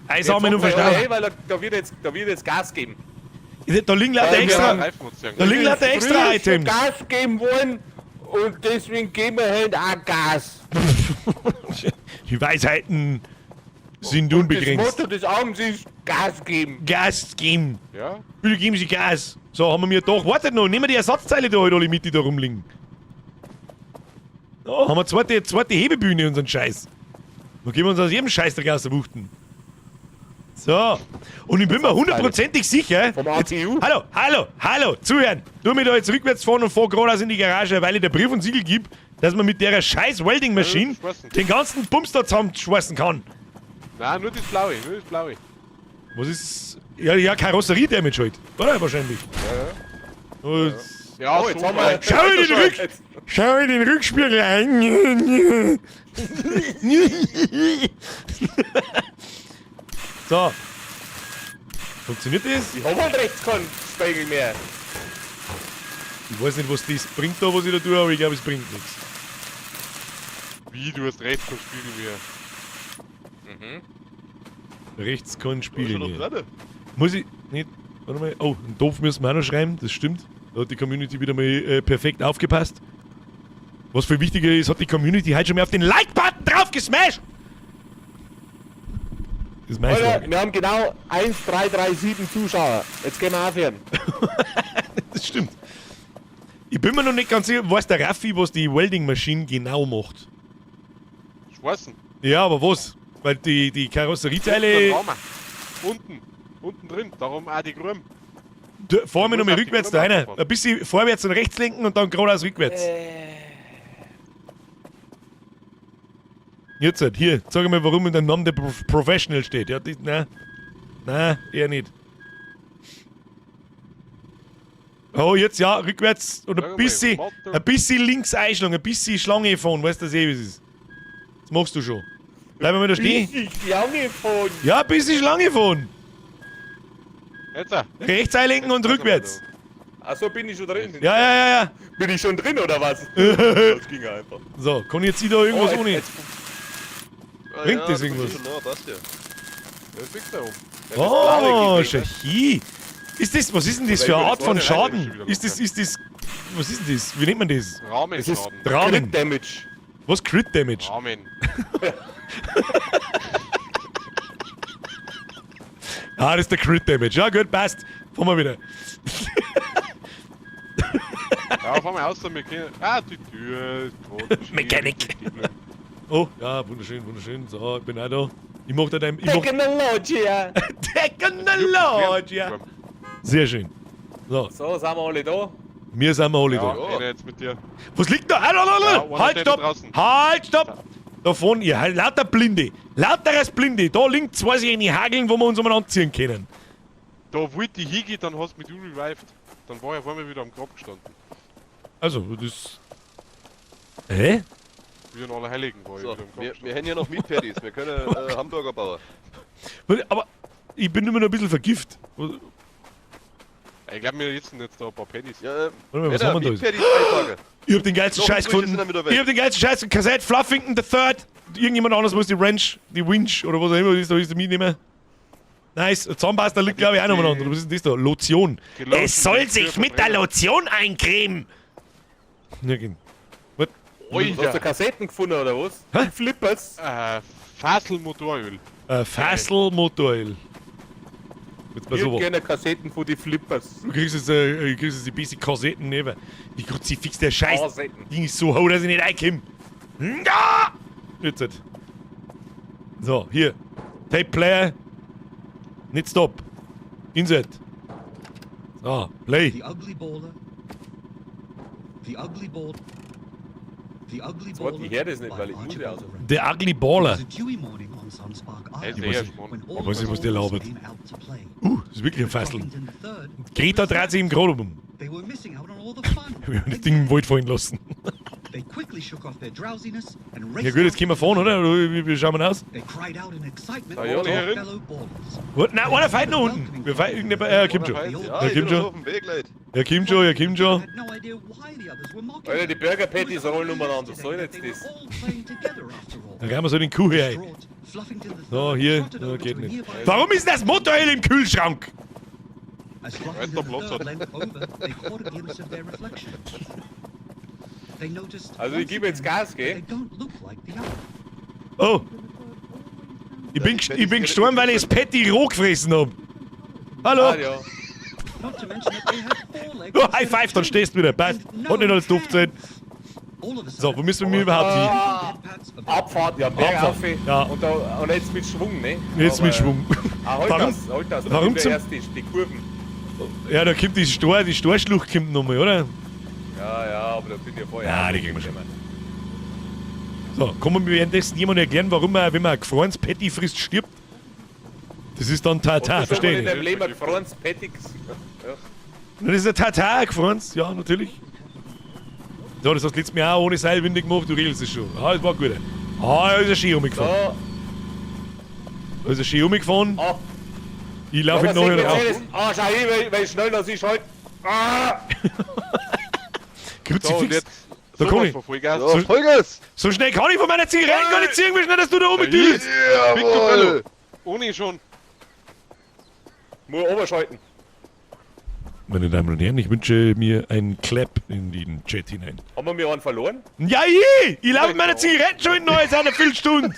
Eisamen und Jetzt Verstauung. Hey, weil da wird jetzt Gas geben. Da liegen lauter Ja, extra. Reifen uns Da liegen lauter extra Früher schon Items. Gas geben wollen und deswegen geben wir halt auch Gas. Die Weisheiten sind Das unbegrenzt. Motto des Abends ist Gas geben. Gas geben. Ja? Bitte geben Sie Gas. So, haben wir mir doch. Wartet noch, nehmen wir die Ersatzteile da halt alle mit, die da rumliegen. Da haben wir zweite Hebebühne, unseren Scheiß. Da geben wir uns aus jedem Scheiß der Gas wuchten. So. Und ich bin mir hundertprozentig sicher. Vom ATU? Hallo, hallo, hallo, zuhören. Du mir da jetzt rückwärts fahren und fahr geradeaus in die Garage, weil ich der Brief und Siegel gib, dass man mit der scheiß Welding Machine Ja, schmeißen. den ganzen Bums da zusammenschweißen kann. Nein, nur das Blaue, nur das Blaue. Was ist. Ja, ja, Karosserie-Damage halt. Oder? Wahrscheinlich. Ja, ja. Ja, Oh, jetzt so haben wir. weit. Schau in den Rück- Jetzt- Schau in den Rückspiegel ein. So. Funktioniert das? Ich hab halt rechts keinen Spiegel mehr. Ich weiß nicht, was das bringt da, was ich da tue, aber ich glaube, es bringt nichts. Wie, du hast rechts keinen Spiegel mehr. Rechts kein Da ist Spiegel schon noch mehr. dran. Muss ich nicht. Warte mal. Oh, einen Topf müssen wir auch noch schreiben, das stimmt. Da hat die Community wieder mal perfekt aufgepasst. Was viel wichtiger ist, hat die Community heute schon mal auf den Like-Button drauf gesmashed! Das ist mein Alter, Schlag. wir haben genau 1337 Zuschauer. Jetzt gehen wir aufhören. Das stimmt. Ich bin mir noch nicht ganz sicher, weiß der Raffi, was die Welding Machine genau macht. Schweißen. Ja, aber was? Weil die Karosserieteile. Der Rahmen. Unten. Unten drin. Darum auch die Grüm. Fahren wir muss nochmal auf die rückwärts da Grüme rein. fahren. Ein bisschen vorwärts und rechts lenken und dann geradeaus rückwärts. Jetzt halt, hier, sag mal, warum in deinem Namen der Professional steht. Ja, das, nein. Nein, eher nicht. Oh, jetzt ja, rückwärts und Sag ein mal, bisschen, Motto. ein bisschen links einschlagen, ein bisschen Schlange fahren, weißt du das eh, wie es ist. Das machst du schon. Bleib mal da stehen. Ich Schlange fahren. Ja, ein bisschen Schlange fahren. Jetzt. auch. Rechts einlenken und Jetzt rückwärts. Achso, bin ich schon drin? Ja, ja, ja, ja. Bin ich schon drin oder was? Das ging ja einfach. So, kann ich jetzt hier da irgendwas Oh, jetzt- ohne? jetzt- Ah, Bringt ja, das du irgendwas? bist schon nah, passt ja. Das liegt da oben. Oh, das Blaue geht Shahi. Ist das, was ist denn das für eine Oder Art von das war Schaden? wieder Ist das, ist das, was ist denn das? Wie nennt man das? Es ist Rahmenschaden. Rahmen. Crit Damage. Was? Crit Damage? Rahmen. Ah, das ist der Crit Damage. Ja, gut, passt. Fahren wir wieder. Ja, fahren wir aus, wir können. Ah, die Tür ist gerade schön. Mechanic. Oh, ja, wunderschön, wunderschön. So, ich bin auch da. Ich mach da dein. Ich mach Technologia. Technologia. Sehr schön. So, So, sind wir alle da. wir sind wir alle Ja, da. einer jetzt mit dir. Was liegt da? Hallo, hallo, hallo! Ja, einer halt, steht da stopp! draußen. Halt, stopp! Da vorne, ihr, halt, lauter Blinde. Lauteres Blinde. Da links zwei sich eine Hageln, wo wir uns umeinander ziehen können. Da wollte ich hingehen, dann hast du mich du revived. Dann war ich auf einmal wieder am Grab gestanden. Also, das. Hä? Wie in Allerheiligen war ich So, wieder am Grab wir gestanden. haben hier noch Meat Patties, wir können Hamburger bauen. Aber ich bin immer noch ein bisschen vergift. Was- Ich glaube, wir sitzen jetzt da ein paar Patties. Ja, Warte mal, was Männer, haben wir da? Meat Patties einpacken. Ich hab den geilsten Noch Scheiß Brüche gefunden. sind dann wieder weg. Ich hab den geilsten Scheiß gefunden. Kassette Fluffington the Third. Irgendjemand anderes muss die Wrench, die Winch oder was auch immer das ist, da ist mitnehmen. Nice. Zahnpasta liegt, glaube ich, auch noch umeinander. Was ist denn das da? Lotion. Die Lotion Es soll ist sich für mit der Verbrenner. Lotion eincremen. Ja, genau. What? Hast du Alter! Kassetten gefunden oder was? Hä? Die Flippers. Fassel Motoröl. Fassel Motoröl. Jetzt mal Ich so. hätte gerne Kassetten von die Flippers. Du kriegst jetzt, die basic Kassetten neben. Die Kruzifix, der Scheiß. Kassetten. Ding ist so hoch, dass ich nicht reinkomme. Ja! Jetzt. halt. So, hier. Tape Player. Nicht Stop. Insert. So, Play. The ugly baller. The ugly ball. The ugly Das Wort, baller. ich hör das nicht, by weil ich Mute Archibald aus hab. Wright. The Ugly It was Baller. a dewy morning on Sunspark Hey, Island sehr spannend. when all Ich weiß the nicht, was der ballers labert. came out to play. Das ist wirklich ein Fassel. Fluffington the Third Greta dreht sich im Grad um. They were missing out on all the fun. Wir haben das Ding im Wald fallen lassen. They quickly shook off their drowsiness and Ja raced gut, jetzt out können wir fahren, oder? Oder wie schauen wir aus? They cried out in excitement Ah, ja, to their da. fellow ballers. What? Nein, einer fährt noch unten. Wir fahren irgendjemand. Er kommt schon. Ja, Ja, ich kommt bin schon. noch auf dem Weg, Leute. Er kommt schon, er kommt schon. Had no idea why the others were mocking Alter, die them. Burger It was Patties rollen only umeinander. Was soll yesterday denn that jetzt they das? were all playing together after all. Dann rennen wir so den Kuh her. ein. Distraught, Fluffington the So, Third hier. trotted Ja, over to geht a nicht. nearby Warum ist das Motoröl im Kühlschrank? As Weil's Fluffington da the Platz Third hat. leant over, they caught a glimpse of their reflection. They noticed Also, ich once gebe jetzt again Gas, that gell? They don't look like the others. Oh. Ich bin, ich bin gestorben, weil ich das Patty roh gefressen hab. Hallo. Ah, ja. Not to mention that they had four legs Oh, instead High of Five, dann two, stehst du wieder. Passt. and Hat nicht no alles doof sein. hands. All of a So, sudden, wo müssen wir überhaupt hin? the head pats of their Abfahrt, ja, bergauf. Abfahrt, ja. Und jetzt mit Schwung, ne? Jetzt mit Aber- Schwung. Ah, halt Warum- das, halt das. Da warum kommt ja zum- erst die Kurven. Ja, da kommt die Storschlucht kommt nochmal, oder? Ja, ja, aber da bin ich ja vorher. Ja, die kriegen wir schon. So, kann man mir währenddessen jemand erklären, warum man, wenn man ein gefrorenes Patty frisst, stirbt? Das ist dann Tata, Hast du schon mal verstehe in ich deinem nicht. Leben ein gefrorenes Patty gesehen? Ja. Das ist ein Tata, gefrorenes, ja, natürlich. So, das hast du letztes Mal auch ohne Seilwinde gemacht, du regelst es schon. Ah, das war gut. Ah, da ist er schön umgefahren. So, Da ist er schön umgefahren. ah, Ich laufe ja, jetzt nachher was rauf. sieht man Ah, schau hin, weil schnell das ist halt. Ah! So, und Kruzifix. jetzt Da komm sowas ich. von Vollgas. So, Vollgas! So schnell kann ich von meiner Zigarette gar nicht ziehen, wie schnell, dass du da oben bist. Jawohl! Ohne schon. Muss oberschalten. Meine Damen und Herren, ich wünsche mir einen Clap in den Chat hinein. Haben wir mir einen verloren? Ja, ich! Ich laufe mit meiner Zigarette schon in neues einer Viertelstunde.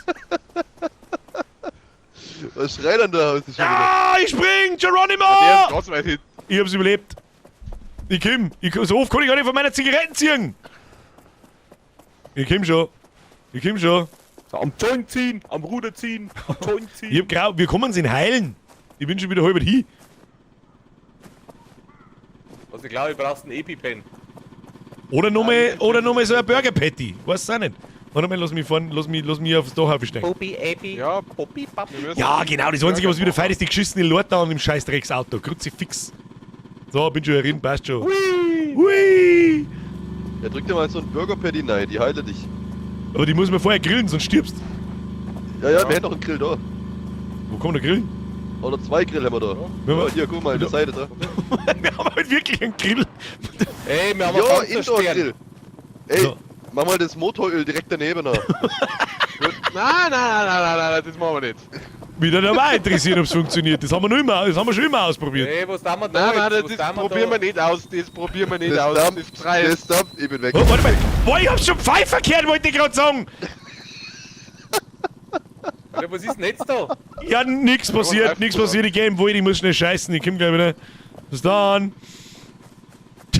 Was schreit denn da? Was ist schon wieder? Ah, ich spring! Geronimo! Der ist ganz weit hinten. Ich hab's überlebt. Ich komm. Ich, so oft kann ich gar nicht von meiner Zigaretten ziehen. Ich komm schon. Ich komm schon. So, am Joint ziehen, am Ruder ziehen, am Joint ziehen. Ich hab grau. Wir kommen in heilen. Ich bin schon wieder halb hin. Also ich glaube, ich brauchst einen EpiPen. Oder nochmal, oder noch mal so ein Burger Patty. Weiß auch nicht. Warte mal, lass mich fahren, lass mich aufs Dach aufsteigen. Popi, Epi, Ja. Popi, Papi. Wir müssen- Ja, genau, das Einzige, was wieder feit ist, die geschissene Leute da an dem scheiß Drecksauto. Kruzifix. So, bin schon herin, passt schon. Hui. Hui! Ja, drück dir mal so einen Burger Patty rein, die heile dich. Aber die muss man vorher grillen, sonst stirbst. Ja, ja, wir haben noch einen Grill da. Wo kommt der Grill? Oder zwei Grill haben wir da. Ja. Ja, hier, guck mal, an der Seite da. Wir haben halt wirklich einen Grill. Ey, wir haben Ja, einen Indoor-Grill. Ey, So. mach mal das Motoröl direkt daneben noch. Nein, nein, nein, nein, nein, nein, das machen wir nicht. Mich würde aber auch interessieren, ob es funktioniert. Das haben wir noch immer, das haben wir schon immer ausprobiert. Ey, was tun wir da Nein, nein, jetzt? das, Was das tun wir probieren da? wir nicht aus. Das probieren wir nicht Das aus. dampft, Das treibt. das dampft, ich bin weg. Oh, warte mal. Boah, ich hab's schon Pfeif verkehrt, wollte ich gerade sagen. Ja, was ist denn jetzt da? Ja, nix passiert, nix passiert. Ich geh im Wald, ich muss schnell scheißen. Ich komm gleich wieder. Bis dann.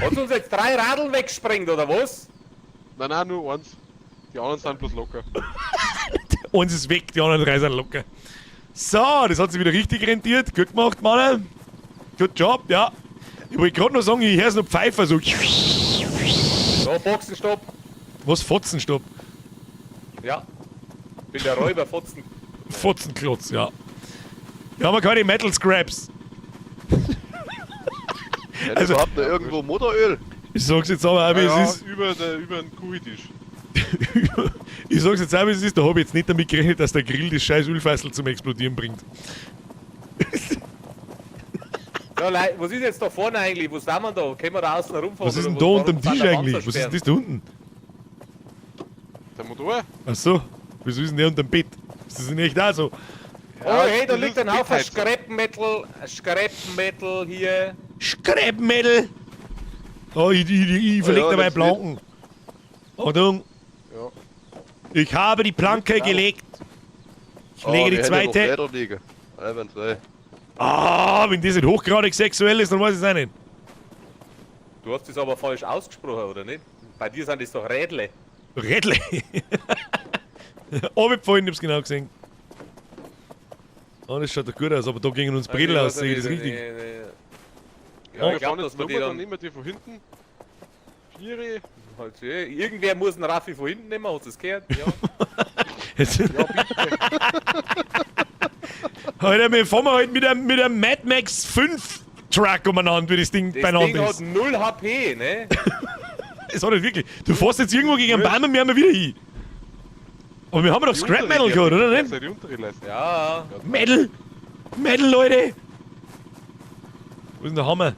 Hat uns jetzt 3 Radeln weggesprengt, oder was? Nein, nein, nur eins. Die anderen sind bloß locker. Eins ist weg, die anderen drei sind locker. So, das hat sich wieder richtig rentiert. Gut gemacht, Mann. Good job, ja. Ich wollte gerade noch sagen, ich hör's noch Pfeifer so. So, Boxenstopp. Was? Fotzenstopp. Ja. Bin der Räuber, Fotzen. Fotzenklotz, ja. Wir haben ja keine Metal Scraps. Ja, Also- überhaupt noch irgendwo Motoröl? Ich sag's jetzt aber auch, wie Ja, es ist. über den Kuhtisch. Ich sag's jetzt auch, wie es ist. Da hab ich jetzt nicht damit gerechnet, dass der Grill das scheiß Ölfassel zum Explodieren bringt. Ja, was ist jetzt da vorne eigentlich? Wo sind wir da? Können wir da außen rumfahren? Was ist oder denn da unterm warum sind Tisch da eigentlich? Was ist Panzersperren? das da unten? Der Motor? Ach so, wieso ist denn der unterm Bett? Ist das nicht auch so? Oh, hey, da das liegt ist ein Haufen Bettheizung. Scrap-Metal hier. Scrap-Metal! Oh, ich verleg Oh ja, dabei das Planken. Achtung, Ja. ich habe die Planke gelegt. Ich Oh, lege die wir hätten ja noch zweite. Räder liegen. Einwandfrei. Ah, wenn das nicht hochgradig sexuell ist, dann weiß ich es auch nicht. Du hast das aber falsch ausgesprochen, oder nicht? Bei dir sind das doch Rädle. Rädle. Runtergefallen, ich hab's genau gesehen. Oh, das schaut doch gut aus, aber da gingen uns Bredel aus, sehe ich das richtig? Nee, nee. Ja, Ja, wir ich glaub, fahren dass jetzt wir die rüber, dann dann. nehmen wir die von hinten. Viere. Halt, ja, irgendwer muss einen Raffi von hinten nehmen, hast du das gehört? Ja. Jetzt, Ja, bitte. Alter, wir fahren halt mit einem Mad Max 5 Truck umeinander, wie das Ding Das beieinander Ding hat ist. 0 HP, ne? Das hat nicht wirklich. Du fährst jetzt irgendwo gegen einen Baum und wir haben wieder hin. Aber wir haben doch Die Scrap untere, Metal die- gehabt, oder die- nicht? Die untere Leiste. Ja. Metal! Metal, Leute! Wo ist denn der Hammer?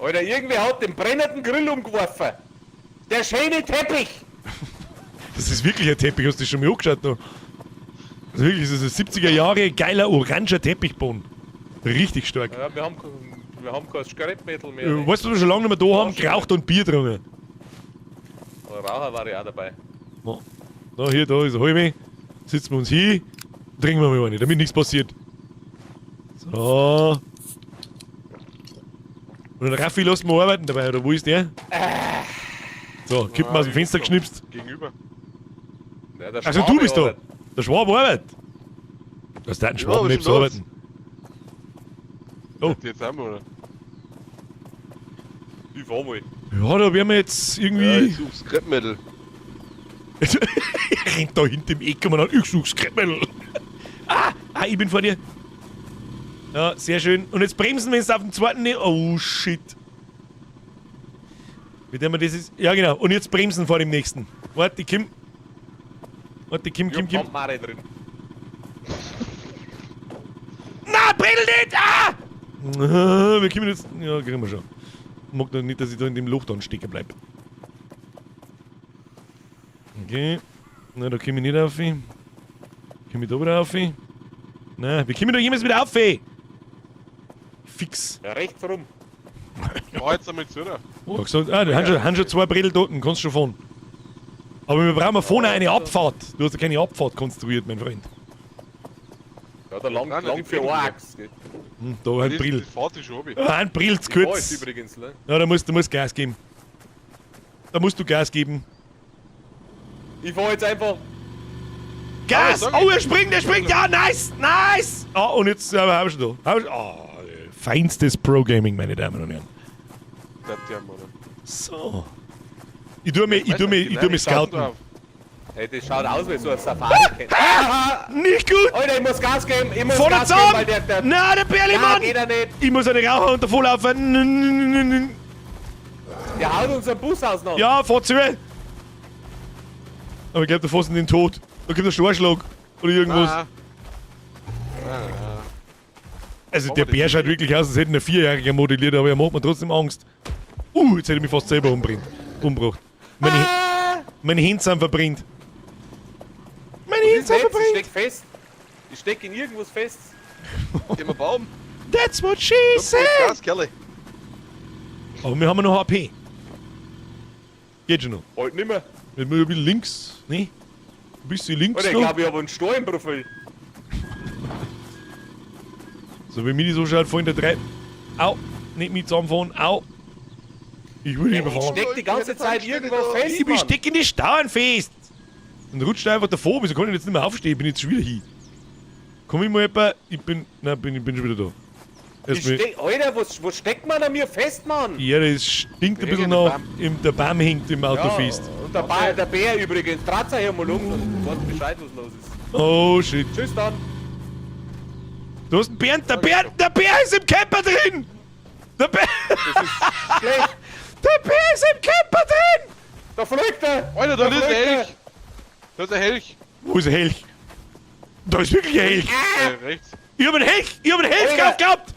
Alter, irgendwer hat den brennenden Grill umgeworfen. Der schöne Teppich! Das ist wirklich ein Teppich, hast du das schon mal angeschaut da? Das ist wirklich, das ist ein 70er Jahre geiler oranger Teppichboden. Richtig stark. Ja, wir haben kein Scrap-Metal mehr. Ne? Weißt du, was wir schon lange nicht mehr da haben? Geraucht und Bier getrunken. Aber Raucher war ich auch dabei. Ja. Da, hier, da ist eine halbe. Sitzen wir uns hin, trinken wir mal eine, damit nichts passiert. So. Und den Raffi lassen wir arbeiten dabei, oder wo ist der? So, kippen wir aus dem Fenster geschnipst. Gegenüber. Ja, der Also du Schwabe bist da. arbeitet. Der Schwab arbeitet. Das ist ein Ja, Schwab was nicht ist denn los? arbeiten. Oh. Jetzt haben wir, oder? Ich fahr mal. Ja, da werden wir jetzt Ja, irgendwie. ich such Scrapmetal. Er rennt da hinter dem Eck und dann, ich such Scrapmetal. Ah, ah, ich bin vor dir. Ja, sehr schön. Und jetzt bremsen wir jetzt auf dem zweiten. Ne oh, shit. Mit dem wir das ist. Ja, genau. Und jetzt bremsen vor dem nächsten. Warte, Kim. Warte, Kim, Kim, Ich Kim. hab Mare drin. Na, Bredel nicht! Ah! Wir kommen jetzt. Ja, kriegen wir schon. Ich mag doch nicht, dass ich da in dem Loch dann stecken bleib. Okay. Na, da komme ich nicht auf. Komme ich da wieder auf? Na, wie komme ich da jemals wieder auf? Fix. Ja, rechts rum. Fahr jetzt einmal zu, oder? Oh, gesagt, ah, da haben schon zwei Bredel dort, kannst schon fahren. Aber wir brauchen vorne eine Abfahrt. Du hast ja keine Abfahrt konstruiert, mein Freund. Ja, da lang, Nein, nein, lang die für Bredel Achs. gell. Da ein Das, Brill. das fährt sich schon runter. Ah, ein Brill zu Ich fahr kurz. jetzt übrigens, ne? Ja, da musst Gas geben. Da musst du Gas geben. Ich fahr jetzt einfach. Gas! Aber sag Oh, ich- er springt, er springt! Ja, nice! Nice! Ah, und jetzt hab ich schon da. Hab ich, oh, feinstes Pro-Gaming, meine Damen und Herren. Der Term, oder? So. Ich tue mir scouten. Ey, das schaut aus wie so ein Safari. Ah! Nicht gut! Alter, ich muss Gas geben, ich muss Vor der Gas geben, Zaun! weil der. Na, der Nein, Berlimann! geht er nicht. Ich muss eine Raucher und davor laufen. Der haut unseren Bus auseinander. Ja, fahr zu. Aber ich glaube, da fährst du in den Tod. Da gibt es einen Schlag oder irgendwas. Nein. Nein, nein. Also der Bär schaut wirklich aus, als hätte ihn ein Vierjähriger modelliert, aber er macht mir trotzdem Angst. Jetzt hätte ich mich fast selber umbringt. Umgebracht. Meine Hände sind verbrennt. Meine Hände Ich sind steck verbrennt. fest. Ich steck in irgendwas fest. Geh mal Baum. That's what she Komm, said. Gas, Kerle. Aber wir haben ja noch HP. Geht schon noch. Halt nimmer. Jetzt muss ich ein bisschen links, ne? Ein bisschen links Alter, ich noch. glaube, ich habe einen Stor im Profil. So, wie mir die so schaut, vorhin der drei. Au! Nicht mit zusammenfahren. Au! Ich will nicht Ich überfahren. steck die ganze Zeit irgendwo fest. Ich bin Mann. steck in die Stauen fest! Und rutscht einfach davor, wieso kann ich jetzt nicht mehr aufstehen? Ich bin jetzt schon wieder hier. Komm ich mal etwa. Ich bin. Nein, ich bin schon wieder da. Ich Erstmal. steck, Alter, was steckt man an mir fest, Mann? Ja, das stinkt ein Der bisschen hängt nach. im Der Baum hängt im Auto Ja, fest. Und der Bär übrigens, trat's euch einmal um und weißt Bescheid, was los ist. Oh shit. Tschüss dann. Du hast einen Bären. Der Bär ist im Camper drin! Der Bär. Das ist schlecht. Der Bär ist im Camper drin! Da fliegt er. Alter, da ist ein fliegt er. Elch! Da ist ein Elch! Wo ist ein Elch? Da ist wirklich ein Elch! Rechts. Ich hab einen Elch! Ich hab einen Elch Alter. aufgehabt!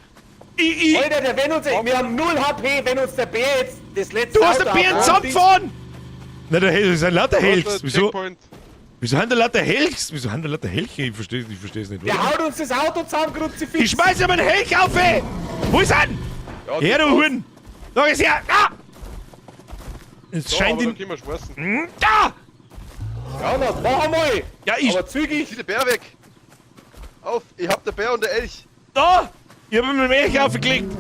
Ich, Alter, der, wenn uns, wir haben 0 HP, wenn uns der Bär jetzt das letzte du hast den Auto Bären abholt, zusammengefahren! Nein, der Elch, das sind lauter Elchs. Da ist der Wieso, Checkpoint. wieso haben da lauter Elchs? Wieso haben da lauter Elche? Ich versteh's nicht. Der Oder? haut uns das Auto zusammen, Kruzifix. Ich schmeiß ihm einen Elch auf, ey! Wo ist er? Ja, Her, du Huren! Da ist er! Ah! Es So, scheint aber da ihn. können wir schmeißen. Da! Ja, na, mach einmal. Ja, ich. Aber zügig. Zieh den Bär weg. Auf, ich hab der Bär und der Elch. Da! Ich hab ihm mit dem Elch aufgelegt!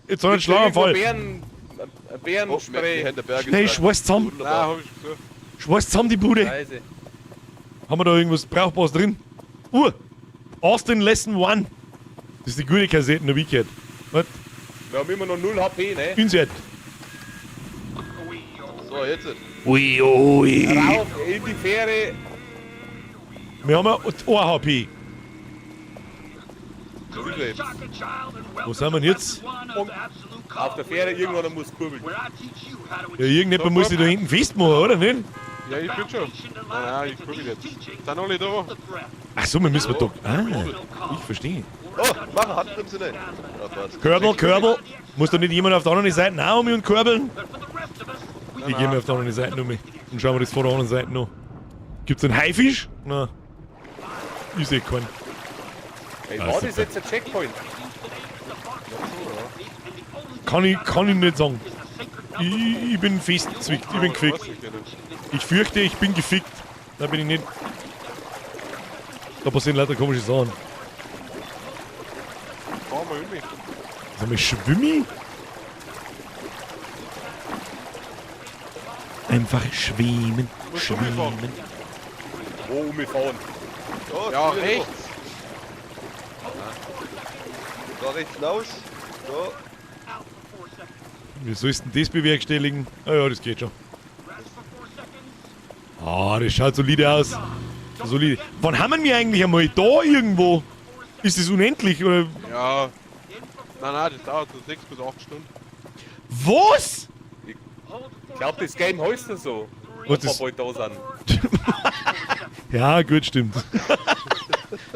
Jetzt hat er einen Schlaganfall. Bären, Oh, wir Bärenspray. haben den Bär Schnell, gesagt. schmeiß zusammen! Nein, Wunderbar. hab ich schon gesagt. Schmeiß zusammen die Bude! Scheiße. Haben wir da irgendwas Brauchbares drin? Austin Lesson 1. Das ist die gute Kassette, noch wie gehört. Was? Wir haben immer noch 0 HP, ne? Insert. So, jetzt. Ui, ui. Rauf in die Fähre. Wir haben ja 1 HP. Wo sind wir denn jetzt? Auf der Fähre irgendwann muss kurbeln. Ja, irgendjemand muss sich da hinten festmachen, oder nicht? Ja, ich bin schon. Nein, nein, ich kurbel jetzt. Sind alle da? Ach so, wir müssen da. Ah, ich verstehe. Oh, mach eine Handbremse rein. Ja, passt. Körbel, Körbel. Muss da nicht jemand auf der anderen Seite auch um mich und körbeln? Ich gehe mir auf der anderen Seite um mich. Und schauen wir das von der anderen Seite noch. Gibt's einen Haifisch? Nein. Ich sehe keinen. Ey, Ah, war super. das jetzt ein Checkpoint? Kann ich nicht sagen. Ich bin festgezwickt, ich bin gefickt. Weiß ich nicht. Ich fürchte, ich bin gefickt. Da bin ich nicht. Da passieren lauter komische Sachen. Fahr mal um mich. Sag mal, schwimmi? Einfach schwimmen, Musst du umfahren. schwimmen. Wo umgefahren? Da, Ja, hier rechts. Da rechts raus. Da. Wie sollst du denn das bewerkstelligen? Ah ja, das geht schon. Ah, das schaut solide aus. Solide. Wann haben wir eigentlich einmal da irgendwo? Ist das unendlich? Oder? Ja. Nein, nein, das dauert so 6 bis 8 Stunden. Was? Ich glaube, das Game heißt ja so. Was Ob wir das? bald da sind. Ja, gut, stimmt.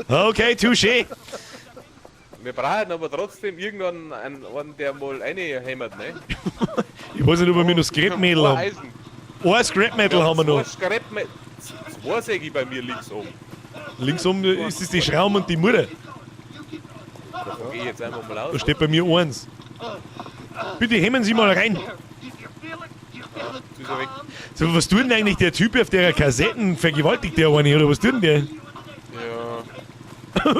Okay, touché. Wir brauchen aber trotzdem irgendwann einen, der mal reinhämmert, ne? Ich weiß nicht, ob wir noch Scrap Metal haben. Eisen. Ein Scrap Metal haben wir noch. Zwei Scrap Zwei sehe ich bei mir links oben. Links oben ist es die Schraum und die Mutter. Davon gehe ich jetzt einfach mal Da aus. steht bei mir eins. Bitte hämmen Sie mal rein. Ist er weg. So, was tut denn eigentlich der Typ auf der Kassetten? Vergewaltigt der eine oder was tut denn der? Ja.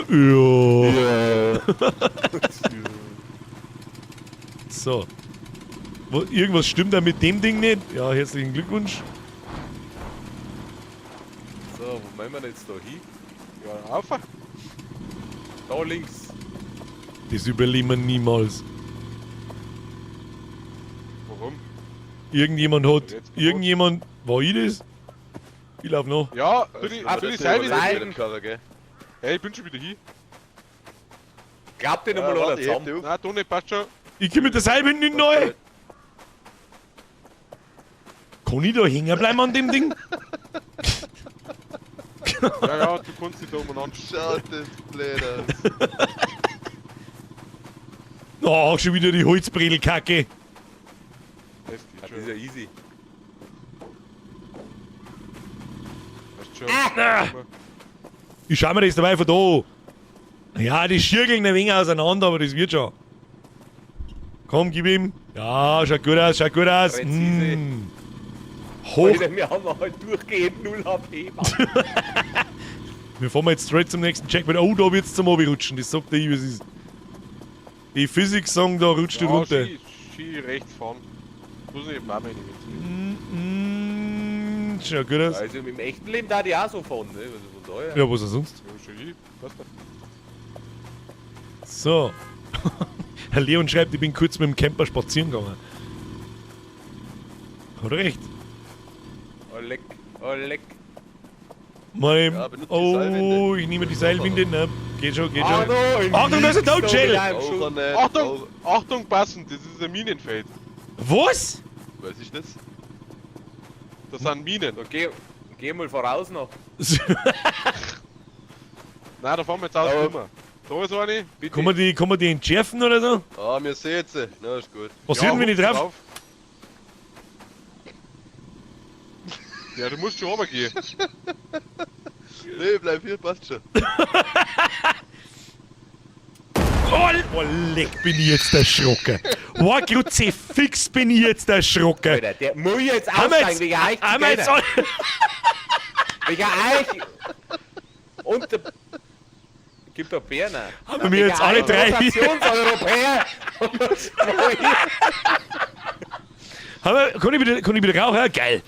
Ja. So. Wo, irgendwas stimmt da mit dem Ding nicht? Ja, herzlichen Glückwunsch. So, wo meinen wir denn jetzt da hin? Ja, auf. Da links. Das überleben wir niemals. Warum? Irgendjemand hat. Jetzt Irgendjemand. War ich das? Ich lauf noch. Ja, tu die, Aber tu die das Seil überleben wieder. wir mit dem Karre, gell? Hey, ich bin schon wieder hier. Glaubt den Ja, nochmal warte, einer ich heb zusammen. dich auf. Nein, du nicht, passt schon. Ich komm mit der Seilwinde nicht neu. Kann ich da hängen bleiben an dem Ding? Ja, ja, du kannst dich da umeinander. Schaut das blöd aus. Oh, schon wieder die Holzbredelkacke. Das geht Das schon. ist ja easy. Passt schon. Ah. Ich schau mir das dabei von da. Ja, die schirgeln ein wenig auseinander, aber das wird schon. Komm, gib ihm. Ja, schaut gut aus, schaut gut aus. Präzise. Mm. Hoch. Alter, wir haben halt durchgehend 0 HP, Mann. Wir fahren jetzt straight zum nächsten Checkpoint. Oh, da wird's zum Obi rutschen. Das sagt der ich, wie es ist. Die Physik sagen, da rutscht du Ja, runter. Ski rechts fahren. Muss nicht Mama nicht Schaut gut aus. Also im echten Leben da die auch so fahren, ne? Also von daher. Ja, was denn sonst? Ja, schon hin. Passt doch. So. Herr Leon schreibt, ich bin kurz mit dem Camper spazieren gegangen. Hat er recht. Oh leck, oh leck. Mein, Ja, benutzt die oh, Seilwinde. ich nehme die Seilwinde. Na, geht schon, geht schon. Achtung, Achtung, da ist ein Toadshell! Auch nicht. Achtung! Auch- Achtung, passen! Das ist ein Minenfeld. Was? Was ist das? Das sind Minen. Da geh mal voraus noch. Nein, da fahren wir jetzt aus Aber- rüber. Da ist eine. Bitte. Kann man die entschärfen oder so? Ah, wir sehen sie. Na, ist gut. Was ja, wenn ich hupf drauf? Ja, du musst schon runtergehen. Nee, bleib hier, passt schon. Oh, oh, leck, bin ich jetzt erschrocken. Oh, Kruzifix bin ich jetzt erschrocken. Alter, der muss jetzt Haben wir aussteigen, jetzt, wegen euch. haben wir jetzt alle, Wegen euch. Und der... Gibt doch Berner. haben wir jetzt alle drei hier? Rotationseuropäer. Haben wir, kann ich bitte rauchen? Geil.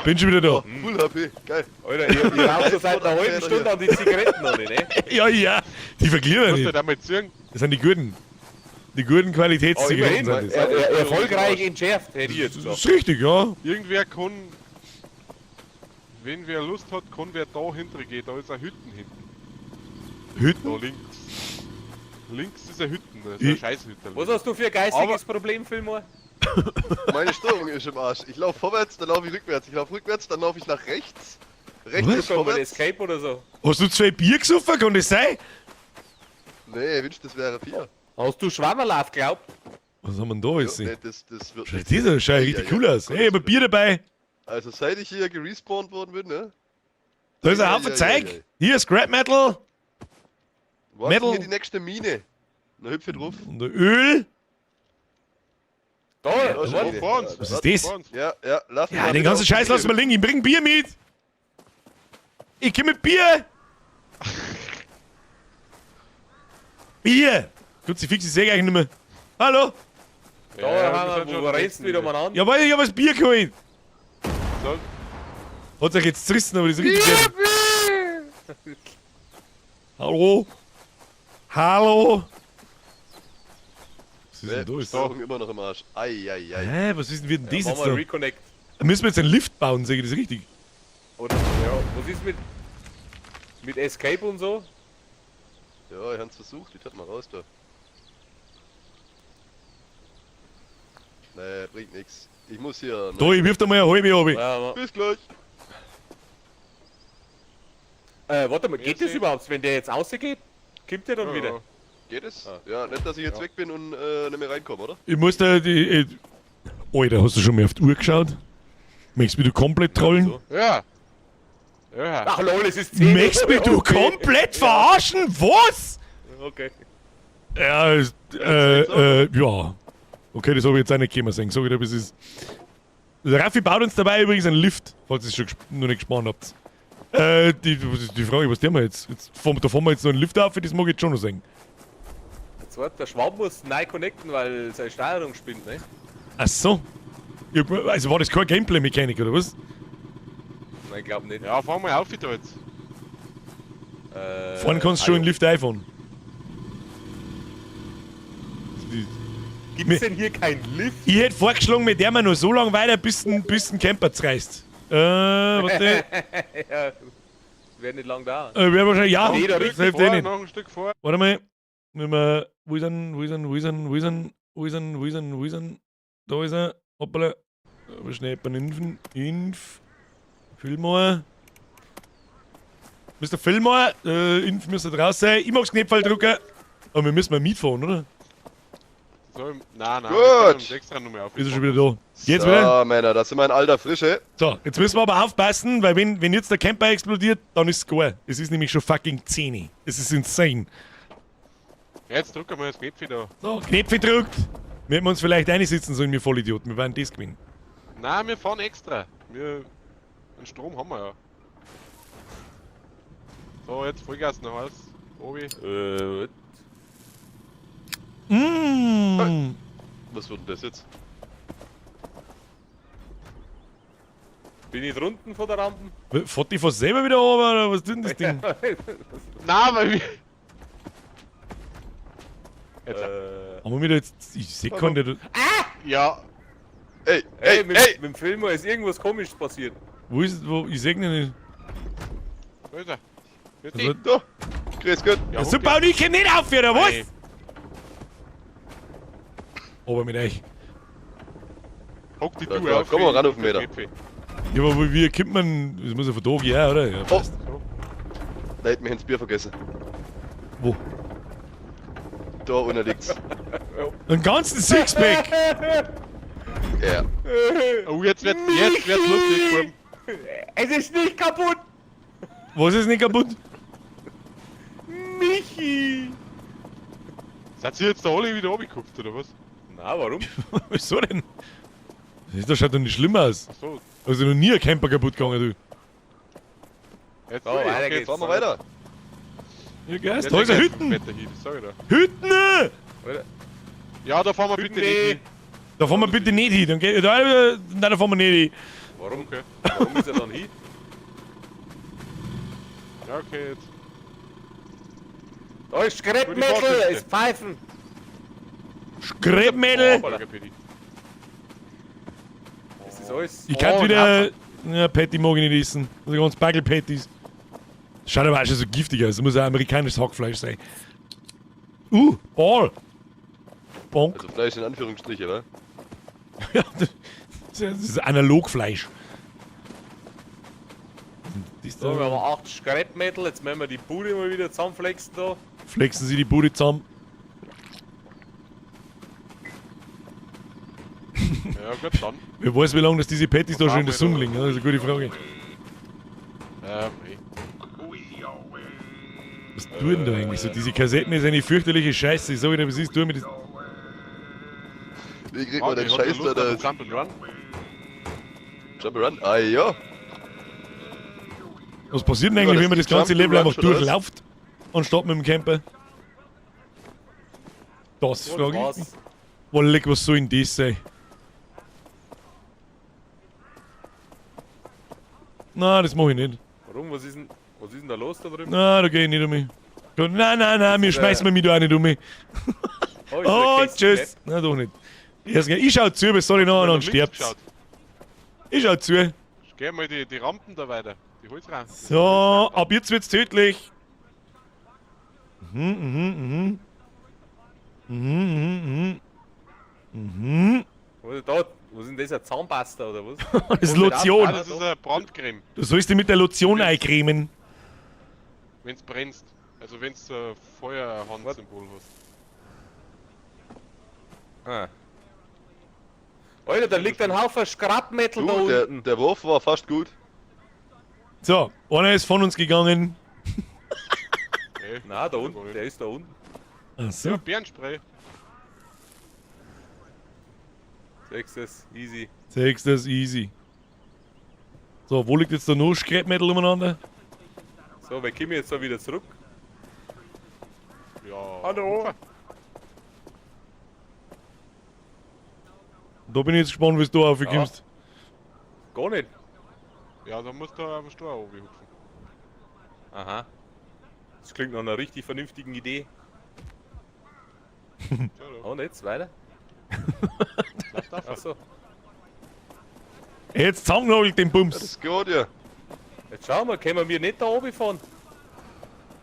Bin schon wieder da. Full HP, geil. Alter, ich rauche schon seit einer halben Stunde an die Zigaretten noch nicht, ne? Ja, ja. Die vergliedern Musst du nicht. halt einmal ziehen. Das sind die guten. Die guten Oh, Qualitätszigaretten immerhin. sind das. Erfolgreich entschärft, hätte ich jetzt Das gesagt. ist richtig, ja. Irgendwer kann. Wenn wer Lust hat, kann wer da hinter gehen. Da ist eine Hütten hinten. Da Hütten? links. Links ist eine Hütten, das ist eine Scheißhütte. Was hast du für ein geistiges Problem, Fillmore? Meine Steuerung ist im Arsch. Ich laufe vorwärts, dann laufe ich rückwärts. Ich laufe rückwärts, dann laufe ich nach rechts. Rechts Was? ist Schon mal vorwärts. Escape oder so. Hast du 2 Bier gesoffen? Kann das sein? Nee, ich wünschte, das wäre 4. Hast du Schwammerlauf glaubt? Was haben wir denn da jetzt? Ja, nee, das wird Schau, nicht. dieser schaut richtig Ja, ja, cool aus. Hey, ich hab ein Bier dabei. Also seit ich hier gerespawnt worden bin, ne? Da ist ein Ja, Haufen ja, Zeug. ja, ja. Hier, Scrap Metal Wo ist Metal. denn hier die nächste Mine? Na, hüpfe drauf. und Öl. Da, Ja, warte. schon Mine. vor uns. Was ist das? Vor uns. Ja, ja, lass mich Ja, mal den bitte ganzen auf die Scheiß lassen wir Mine. liegen. Ich bring Bier mit. Ich komm mit Bier. Bier. Gut, sie fix, ich seh eigentlich nicht mehr. Hallo? Da Ja, haben wir sind wir, schon wo rennst du wieder mal an? Ja, weil ich hab das Bier geholt. So, Hat sich jetzt zerrissen, aber das ist richtig geil. Hallo? Hallo? Was ist denn da? Nee, Ist Steuerung immer noch im Arsch. Ei, ei, ei. Hä, was ist denn, wird denn das Machen jetzt wir da? Reconnect. Müssen wir jetzt einen Lift bauen, sag ich das richtig? Oder, ja, was ist mit Escape und so? Ja, ich hab's versucht, ich tat mal raus da. Nee, bringt nix. Ich muss hier. Da, ich wirf da mal eine halbe runter. Ja, Bis gleich. warte mal, geht das überhaupt? Wenn der jetzt rausgeht, kommt der dann ja, wieder? ja. Geht es? Ah. Ja, nicht, dass ich jetzt Ja. weg bin und nicht mehr reinkomme, oder? Ich muss da die. Alter, hast du schon mal auf die Uhr geschaut? Möchtest du mich du komplett trollen? so. Ja. Ja. Ach lol, es ist 10 Möchtest mich du Okay. komplett verarschen? Was? Okay. Ja, ja. Okay, das habe ich jetzt auch nicht kommen sehen. Sag ich dir, wie es ist. Raffi baut uns dabei übrigens einen Lift, falls ihr es schon noch nicht gespannt habt. Die Frage, was tun wir jetzt? Jetzt fahren, da fahren wir jetzt noch einen Lift auf, das mag ich jetzt schon noch sehen. Der zweite, der Schwab muss neu connecten, weil seine Steuerung spinnt, ne? Ach so. Ja, also war das keine Gameplay-Mechanik, oder was? Nein, ich glaub nicht. Ja, fahren wir auf da jetzt. Fahren kannst du schon in den Lift einfahren. Gibt's denn hier keinen Lift? Ich hätte vorgeschlagen, mit der wir noch so lange weiter, bis ein Camper zerreißt. Warte. Ja, wäre nicht lang da. Wäre wahrscheinlich, ja, Nee, da das Stück hilft eh vor, nicht. noch ein Stück vor. Warte mal. Wenn wir, wo ist er, wo ist er, wo ist er, wo ist er, wo ist er, wo ist er, wo ist er? Da ist er. Hoppala. Aber schnell jemanden impfen. Inf. Fillmore. Mr. Fillmore, Inf müsste draus sein. Ich mag's Knopf drücken. Aber wir müssen mal mitfahren, oder? So, nein, nein, Gut. wir können uns extra noch mal auf. Ist er schon wieder da. Jetzt so, wieder? Männer, das sind wir in alter Frische. So, jetzt müssen wir aber aufpassen, weil wenn jetzt der Camper explodiert, dann ist es gar. Es ist nämlich schon fucking 10. Es ist insane. Jetzt drücken wir das Knöpfchen da. So, Knöpfe gedrückt. Wir hätten uns vielleicht einsitzen sollen, wir Vollidioten. Wir werden das gewinnen. Nein, wir fahren extra. Wir, einen Strom haben wir ja. So, jetzt Vollgas nach Hause. Obi. Mmh. Was wird denn das jetzt? Bin ich drunten von der Rampe? Fährt die fast selber wieder runter, oder was tut denn das Ding? Nein, weil wir. Jetzt. Haben wir wieder jetzt. Ich seh keinen, der. da- Ja, Ey, Ey, ey, mit, ey! mit dem Filmer ist irgendwas komisches passiert. Wo ist. Wo, ich seh ihn nicht. wo ist er? Grüß Also, dich. Da! Grüß Gott! Ja, super, und ich komm nicht auf, oder was? Ey. Aber mit euch. Hock die Da, du da, auf. komm mal ran auf den Meter. Ja, aber wie kommt man. Das muss ja von da gehen, oder? Ja, Oh! passt. Da hätten wir ins Bier vergessen. Wo? Da unten liegt's. Einen ganzen Sixpack! Ja. Oh, jetzt wird's lustig, Buben. Es ist nicht kaputt! Was ist nicht kaputt? Michi! Seid ihr jetzt da alle wieder runtergekupft, oder was? Na, warum? Wieso denn? Das schaut doch nicht schlimm aus. Ach so. Also noch nie ein Camper kaputt gegangen, du. Jetzt, So, weiter geht's. Fahren wir weiter. Ja, geil. Jetzt Da ist ein geht's Hütten! Wetter hin, das sag ich dir. Hütten! Oder? Ja, da fahren wir bitte nicht hin. Da fahren wir bitte nicht hin. Dann geht, da, nein, da fahren wir nicht hin. Warum? Okay. Warum ist er dann hin? Ja, okay, jetzt. Da ist Scrap Gute Metal, Fahrkünste. ist Pfeifen. Scrap-Metal! Hoppala. Danke, Paddy. Das ist alles. Ich kann Oh, wieder. Ja, Patty mag ich nicht essen. Also ganz Bagel-Patties. Schaut aber auch schon so giftig aus. Das muss ein amerikanisches Hackfleisch sein. Ball! Bonk. Also Fleisch in Anführungsstriche, wa? Ja, das ist Analogfleisch. Das So, wir da haben 8 Scrap Metal, jetzt müssen wir die Bude mal wieder zusammenflexen da. flexen sie die Bude zusammen. Ja, gut, dann. Wer weiß, wie lange das diese Patties da schon in der Sonne liegen. Das ist eine gute Frage. Ey. Was tut denn da eigentlich so? Diese Kassetten ist eine fürchterliche Scheiße. Ich sag dir, was ist, tu mir das. Wie kriegt man Warte, den ich hab Scheiß da Lust da? auf Jump and Run. Jump and Run? Ah ja. Was passiert denn eigentlich, Ja, wenn man das das ganze Jump Level and einfach Run schon aus. durchlauft, anstatt mit dem Camper? Das So, frage ich das mich. war's. Wolleck, was soll denn das sein? Na, das mach ich nicht. Warum? Was ist denn da los da drüben? Na, da geh ich nicht um mich. Nein, nein, nein, mir ist, schmeißen wir mich da auch nicht um mich. Oh, ist Oh, der Kästchen tschüss. Na, doch nicht. Ich schau zu, bis soll ich noch und dann Links stirbt's. geschaut. Ich schau zu. Geh mal die Rampen da weiter. Die Holzrampen. So, ab jetzt wird's tödlich. nicht? Was ist da? Was ist denn das? Ein Zahnpasta oder was? Das ist Lotion. Ah, das ist eine Brandcreme, Du sollst dich mit der Lotion eincremen. wenn's brennst. Also wenn's ein Feuerhandsymbol hast. Ah. Alter, da liegt ein Haufen Scrap Metal da Du, unten. der Wurf war fast gut. So, einer ist von uns gegangen. Okay. Na, da unten, der ist da unten. Ach so. Ja, Bärenspray. Sechstes, easy. Sechs, das ist easy. So, wo liegt jetzt da noch Scrap Metal umeinander? So, wir kommen jetzt da wieder zurück. Ja. Hallo. Da bin ich jetzt gespannt, wie du da raufkommst. Gar nicht. Ja, da musst du auf den Stor hupfen. Aha. Das klingt nach einer richtig vernünftigen Idee. Ja, da. Und jetzt weiter? Lass auf. Achso. Jetzt zusammengenagelt den Bums. Das geht ja. Jetzt schauen wir, können wir nicht da oben fahren?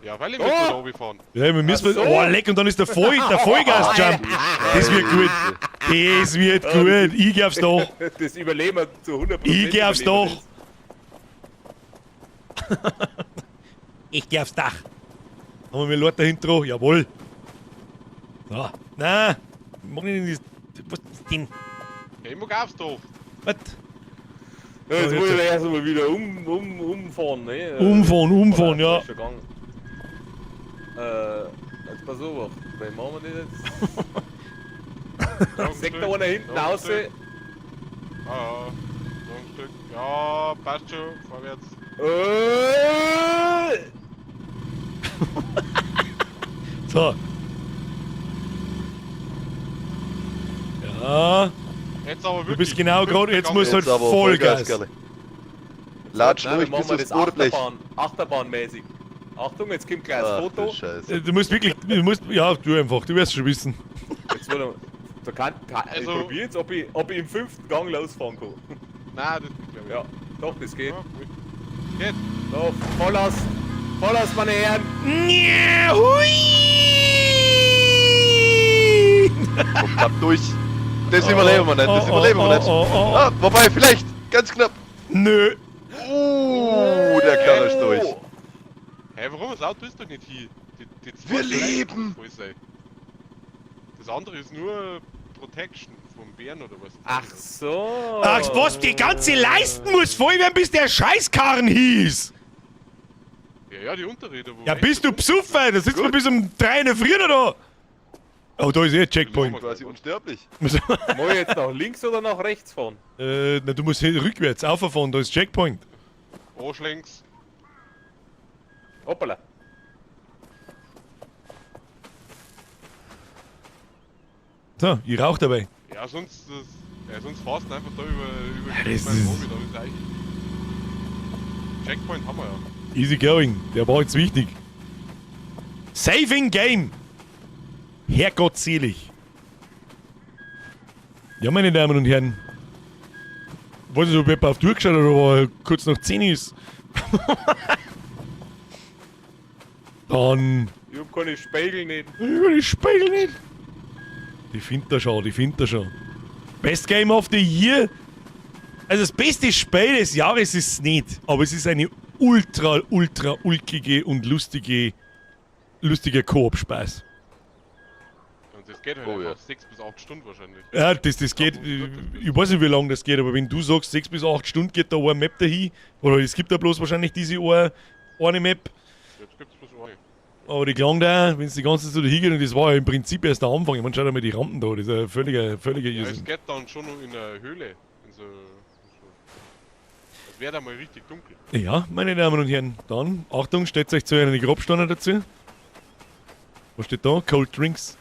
Ja, weil ich Oh! mit da oben fahren. Ja, wir müssen. Ach so. Oh, leck, und dann ist der Vollgas-Jump. Das wird gut. Das wird gut. Ich glaub's doch. Das überleben wir zu 100%. Ich glaub's überleben wir doch. Ich geh aufs Dach. Haben wir Leute dahinter? dran? Jawohl. So. Nein. Mach nicht das. Was ist denn? Ja, ich mag aufs Dorf. Was? das. Ja, jetzt So, muss jetzt- ich erst mal wieder umfahren, ne? Umfahren, umfahren, ja. Ist schon gegangen. Jetzt pass auf, wie machen wir das jetzt? Noch ein Sägt da Stück, einer hinten noch ein raus. Stück. Ah, ja. Noch ein Stück. Ja, passt schon. Vorwärts. So. Ja. Jetzt aber wirklich. Du bist genau gerade, jetzt musst du halt Jetzt aber Vollgas. Kerle. Latsch Nein, ruhig wir bis machen aufs das Bodenblech. Achterbahnmäßig. Achtung, jetzt kommt gleich das Ach, Foto. du Scheiße. Du musst wirklich, du musst, ja, du einfach, du wirst schon wissen. Jetzt wird er, da kann, Also- ich probiere jetzt, ob ich im 5. Gang losfahren kann. Nein, das glaube ich. Ja, doch, das geht. Ja, gut. Geht. So, Vollaus, Vollaus, meine Herren. Ja, hui! Komm, knapp durch. Das überleben wir nicht, das Oh, überleben wir oh, nicht. oh, oh, oh. Ah, wobei, vielleicht, ganz knapp. Nö. Der Kerl ist durch. Hä, warum? Das Auto ist doch nicht hier. Die zwei Wir Schleifen leben! voll sein. Das andere ist nur Protection vom Bären oder was. Ach so. Ach, was, die ganze Leisten muss voll werden, bis der Scheißkarren hieß. Ja, ja, die Unterräder. Wo Ja, bist du Psuffer? Da sitzen wir bis um 3 in der Früh noch da. Oh, da ist eh ein Checkpoint. Quasi unsterblich. Muss ich jetzt nach links oder nach rechts fahren? Na, du musst hier rückwärts auffahren, da ist Checkpoint. Arsch links. Hoppala. So, ich rauch dabei. Ja, sonst das. Ja, sonst fahrst du einfach da über Ja, die das beim ist- Hobby, da ist eigentlich. Checkpoint haben wir ja. Easy going. Der war jetzt wichtig. Saving Game. Herrgott selig. Ja, meine Damen und Herren. Weiß nicht, ob jemand auf die Uhr geschaut hat, aber kurz nach 10 ist. Dann. Ich hab keine Spiegel nicht. Über die Spiegel nicht. Die findet er schon, die findet er schon. Best Game of the Year. Also das beste Spiel des Jahres ist es nicht, aber es ist eine ultra, ultra ulkige und lustige, lustiger Koop-Spaß. Und das geht halt Oh, ja. einfach 6 bis 8 Stunden wahrscheinlich. Ja, das geht, ich weiß nicht, wie lange das geht, aber wenn du sagst, 6 bis 8 Stunden geht da eine Map dahin, oder es gibt da bloß wahrscheinlich diese eine Map, Jetzt gibt's bloß eine. aber die klang da, wenn es die ganze Zeit so dahin geht, und das war ja im Prinzip erst der Anfang. Ich meine, schau dir mal die Rampen da, das ist ja völliger Ja, es Irrsinn. geht dann schon noch in der Höhle. In so. Es wird einmal richtig dunkel. Ja, meine Damen und Herren, dann, Achtung, stellt euch zu einer Grabsteine dazu. Was steht da? Cold Drinks.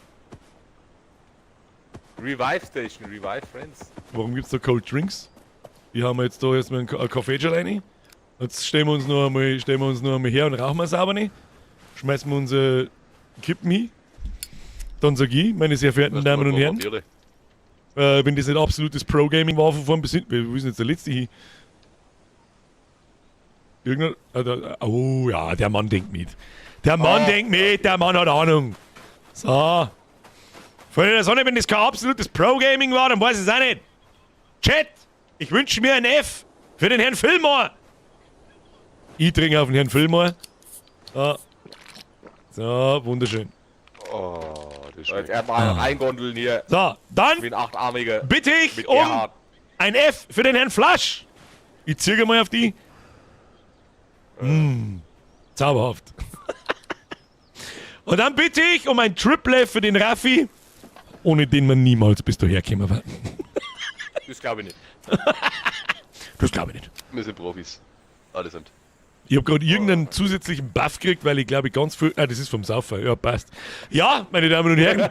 Revive Station, Revive Friends. Warum gibt's da Cold Drinks? Wir haben jetzt da erstmal ein Kaffee schon rein. Jetzt stellen wir uns noch einmal her und rauchen wir sauber nicht. Schmeißen wir unsere Kippen hin. Dann sag ich, meine sehr verehrten Damen und Herren, wenn das nicht absolutes Pro-Gaming war von vorn bis hinten, wo ist denn jetzt der letzte hin? Irgendein, oh ja, der Mann denkt mit. Der Mann Ah, denkt mit, der Mann hat Ahnung. So. Freunde der Sonne, wenn das kein absolutes Pro-Gaming war, dann weiß ich es auch nicht. Chat, ich wünsche mir ein F für den Herrn Fillmore. Ich trinke auf den Herrn Fillmore. So, so wunderschön. Oh, das Jetzt schmeckt. erstmal reingondeln hier. So, dann Wie ein Achtarmiger. bitte ich Mit um Gerhard. ein F für den Herrn Flasch. Ich zirke mal auf die. Zauberhaft. Und dann bitte ich um ein Triple F für den Raffi, ohne den man niemals bis daher gekommen war. Das glaube ich nicht. Das glaube ich nicht. Wir sind Profis. Allesamt. Ich habe gerade irgendeinen zusätzlichen Buff gekriegt, weil ich glaube ich ganz viel. Ah, das ist vom Saufer. Ja, passt. Ja, meine Damen und Herren.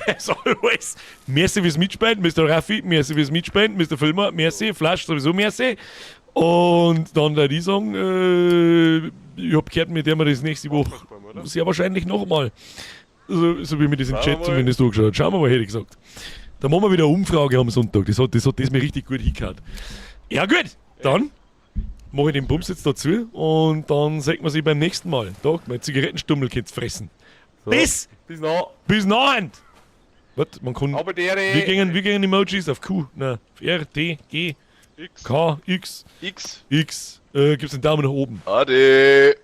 As always. Merci fürs Mitspielen, Mr. Raffi. Merci fürs Mitspielen, Mr. Filmer. Merci. Flash sowieso merci. Und dann würde ich sagen, ich hab gehört, mit dem wir das nächste Woche oder? sehr wahrscheinlich nochmal. So wie mir das im Schauen Chat wir mal. zumindest angeschaut hat. Schauen wir mal, hätte ich gesagt. Da machen wir wieder eine Umfrage am Sonntag. Das hat das mir richtig gut hingehauen. Ja, gut. Dann mache ich den Bums jetzt dazu und dann sehen wir sich beim nächsten Mal. Da, mein Zigarettenstummel könnt's fressen. So. Bis, Bis noch. bis nachher! Was, man kann. Aber der. Wir gehen Emojis auf Q, ne, auf R, T, G, X. K, X, X. X. Gibt's einen Daumen nach oben. Ade.